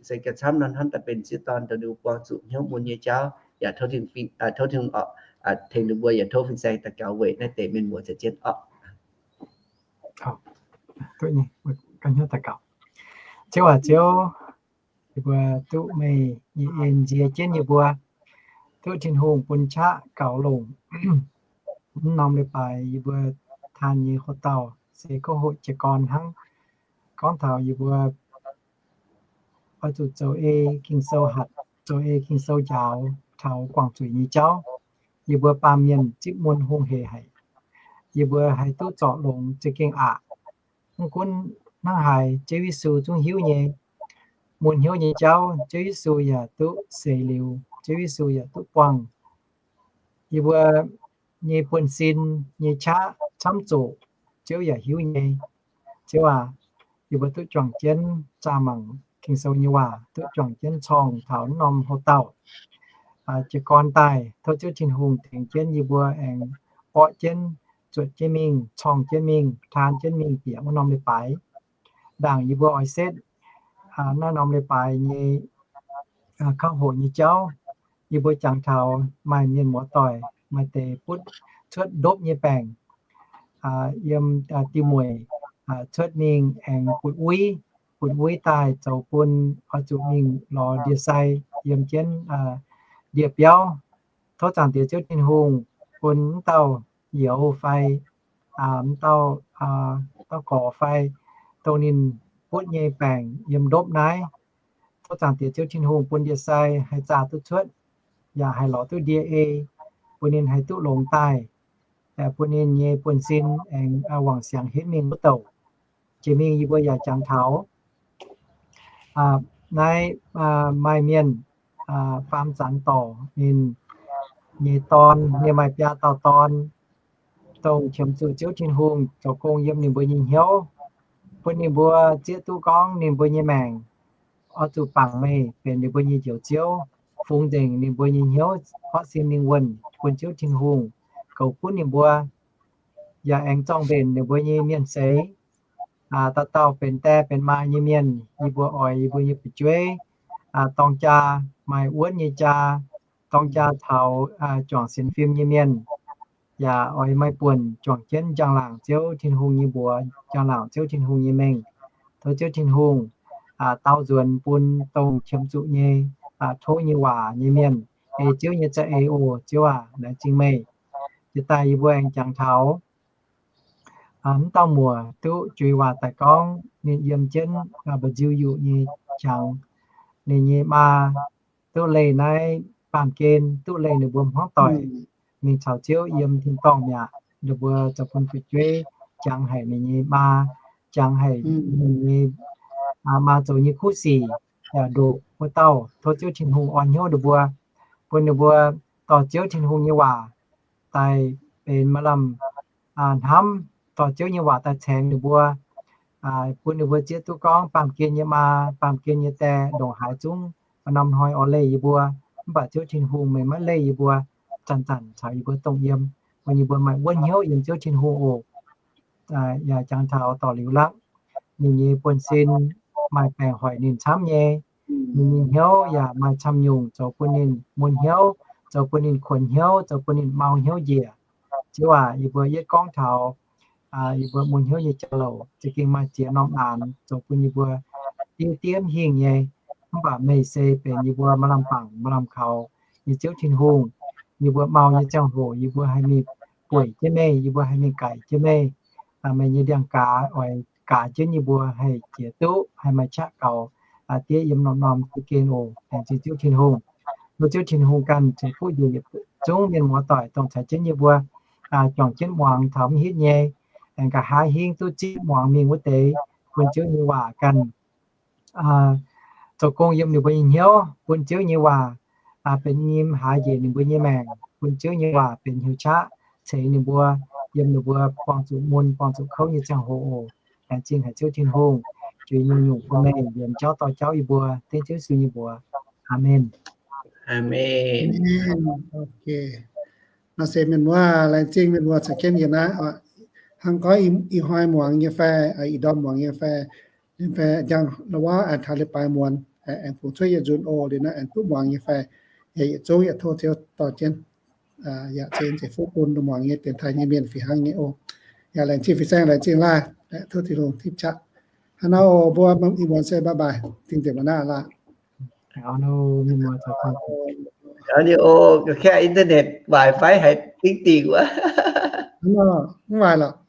se ganh camv nor hnamv daaih benx sieqv dorn dongh ninh mbuo buangh zuqc hnyouv mun nyei jauv. Yaac tov Tin-Hungh orqc tengx ninh mbuo, yaac tov fin-saeng daux gaux weic naaiv deix mienh muoz caux jienv orqc. Ziouv aac, Ziouv, yie mbuo duqv meih nyei en nzie jienv yie mbuo, duqv Tin-Hungh bun qaqv gaux longc. Mv norm leiz-baaix yie mbuo taan nyei houx-dauh se kouv hoqc jiez gorn hnangv. Gorngv taux yie mbuo oix zuqc zoux ei Ging-Sou hatc, zoux ei Ging-Sou njaaux taux guangc zuiz nyei jauv. Yie mbuo baamh mienh zipv mun hungh heic haic. Yie mbuo haih duqv zorc longx za'gengh aqc. Mv gunv hnangv haaix, Ziouv Yesu zungv hiuv nyei. Mun hnyouv nyei jauv, Ziouv Yesu yaac duqv seix liuz, Ziouv Yesu yaac duqv buangh. Yie mbuo nyei buonv-sin nyei qaqv camv zuqc, Ziouv yaac hiuv nyei. Ziouv aac, yie mbuo duqv juangc jienv zaah mangc Ging-Sou nyei waac, duqv juangc jienv corngh taux norm houx-dauh jiez gorn daaih. Tov Ziouv Tin-Hungh tengx jienv yie mbuo aengx orqv jienv, zuotc jienv mingh, corngh jienv mingh, taan jienv mingh bieqc wuov norm leiz-baaix. Ndaangc yie mbuo oix setv naaiv norm leiz-baaix nyei kouv hoqc nyei jauv, yie mbuo jangx taux maaih mienh muoz-doic maaih deix butv cuotv ndopv nyei baengc, yiem diuh mueic cuotv mingh aengx butv uiv, butv uiv daaih zoux bun oix zuqc mingh lorz ndie-sai yiem jienv ndie-biauv. Tov Zaangc Diex Ziouv Tin-Hungh bun mv dauh youz fai mv dauh, dauh gorx fai dongh ninh butv nyei baengc yiem ndopv naaiv. Tov Zaangc Diex Ziouv Tin-Hungh bun ndie-sai haih zaah duqv cuotv, yaac haih lorz duqv ndie-ei, bun ninh haih duqv longx daaih, bun ninh nyei buonv-sin aengx wangc siangx henv mingh wuov douc. Jiex mingh yie mbuo yaac jangx taux naaiv maaih mienh faam zanc dorc ninh nyei dorn, ninh maaih biaa dauh dorn, dongh qiemx zuqc Ziouv Tin-Hungh zoux gong yiem ninh mbuo nyei hnyouv, bun ninh mbuo zieqv duqv gorngv ninh mbuo nyei maengc oix zuqc bangc meih benx ninh mbuo nyei Njoux Ziouv, fungx nzengc ninh mbuo nyei hnyouv, horpc sin mingh wuonh bun Ziouv Tin-Hungh goux gunv ninh mbuo, yaac aengx zorng-mbenc ninh mbuo nyei mienh seix. Dauh dauh benx die benx maa nyei mienh, yie mbuo oix yie mbuo nyei fu'jueiv dorng jaa, maaih wuonv nyei jaa, dorng jaa taux juangc sienx fim nyei mienh, yaac oix maaih buonc juangc jienv njang-laangc Ziouv Tin-Hungh nyei mbuox, njang-laangc Ziouv Tin-Hungh nyei mengh. Tov Ziouv Tin-Hungh dau nzuonx bun dongh qiemx zuqc nyei, tov nyei waac nyei mienh. Ei Ziouv nyei za'eix oc. Ziouv aac, laengz zingh meih. Jiex daaih yie mbuo aengx jangx taux mv dauh muoc duqv juix waac daaih gorngv ninh yiem jienv mba'nziu yuqc nyei qangx. Ninh nyei maa duqv leih naaiv baamh gen, duqv leih ninh mbuo hmuangv doic mingh caux Ziouv yiem tin-dorngh mi'aqv. Ninh mbuo zoux bun fu'jueiv jangx haic ninh nyei maa, jangx haic ninh nyei maa zoux nyei kuv sic yaac ndoqc wuov dauh. Tov Ziouv Tin-Hungh orn hnyouv ninh mbuo, bun ninh mbuo dorh Ziouv Tin-Hungh nyei waac daaih benx maaih lamh hnamv, dorh Ziouv nyei waac daaih caengx ninh mbuo, bun ninh mbuo zieqv duqv gorngv baamh gen nyei maa, baamh gen nyei die ndongc haaix zungv maaih norm hnoi oix leih yie mbuo, mv baac Ziouv Tin-Hungh meih maiv leih yie mbuo, zanc-zanc caux yie mbuo dongh yiem, bun yie mbuo maaih wuonv hnyouv yiem Ziouv Tin-Hungh oc. Yaac jangx taux dorc liuz lakv, ninh nyei buonv-sin maaih baengc hoic ninh camv nyei. Ninh nyei hnyouv yaac maaih camv nyungc zoux bun ninh mun hnyouv, zoux bun ninh kuonx hnyouv, zoux bun ninh mau hnyouv njiec. Ziouv aac, yie mbuo yietv gorngv taux yie mbuo mun hnyouv nyei jauv-louc za'gengh maaih ziex norm aanx zoux bun yie mbuo diemv diemv hingh nyei. Mv baac meih se benx yie mbuo maaih lamh bangc maaih lamh kaux nyei Ziouv Tin-Hungh. Yie mbuo mau nyei ziangh hoc yie mbuo haih mingh bueic jienv meih, yie mbuo haih mingh gaic jienv meih. Meih nyei ndiangx-gaaz oix gaaz jienv yie mbuo haih jiex duqv, haih maaih qaqv gaux diev yiem norm-norm za'gengh oc. Laengz zingh Ziouv Tin-Hungh. Tov Ziouv Tin-Hungh ganh ceix fuqv njiec yietc zungv mienh muoz-doic dongh caux jienv yie mbuo juangc jienv muangx taux mv hitv nyei, aengx nqa'haav hingv duqv zipv muangx mingh wuov deix, bun Ziouv nyei waac ganh zoux gong yiem ninh mbuo nyei hnyouv, bun Ziouv nyei waac benx nyim haaix njiec ninh mbuo nyei maengc, bun Ziouv nyei waac benx hnyouv qaqv ceix ninh mbuo yiem ninh mbuo buangh zuqc mun buangh zuqc kouv nyei ziangh hoc oc. Laengz zingh haic Ziouv Tin-Hungh, juix nyungc-nyungc bun meih yienx jauv dorh jauv yie mbuo, dengv Ziouv Yesu nyei mbuox. Aamen. Aamen. Nor se mienh muoz, laengz zingh mienh muoz caux jienv yie naaiv oc. Hnangv gorngv ih hnoi muangx nyei fai ih ndorm muangx nyei fai, liemh fai njang la'wuov aengx taux leiz-baaix muonz aengx bungx cuotv yietc nzunc oc. Liuz naaiv aengx duqv muangx nyei fai, yaac yietc zungv yaac tov Ziouv dorh jienv yaac ceix nzengc fuqv bun muangx nyei dienx taaih nyei mienh fih hnangv nyei oc. Yaac laengz zingh fih saeng, laengz zingh laah, tov Tin-Hungh tipv qaqv. Hnangv naaiv oc, mbuo ih muonz se bye bye, dingh nzengc mbuo naaiv laah. Audio, internet, wifi haiz dingh dingc wuov. Mv waaic lorqc.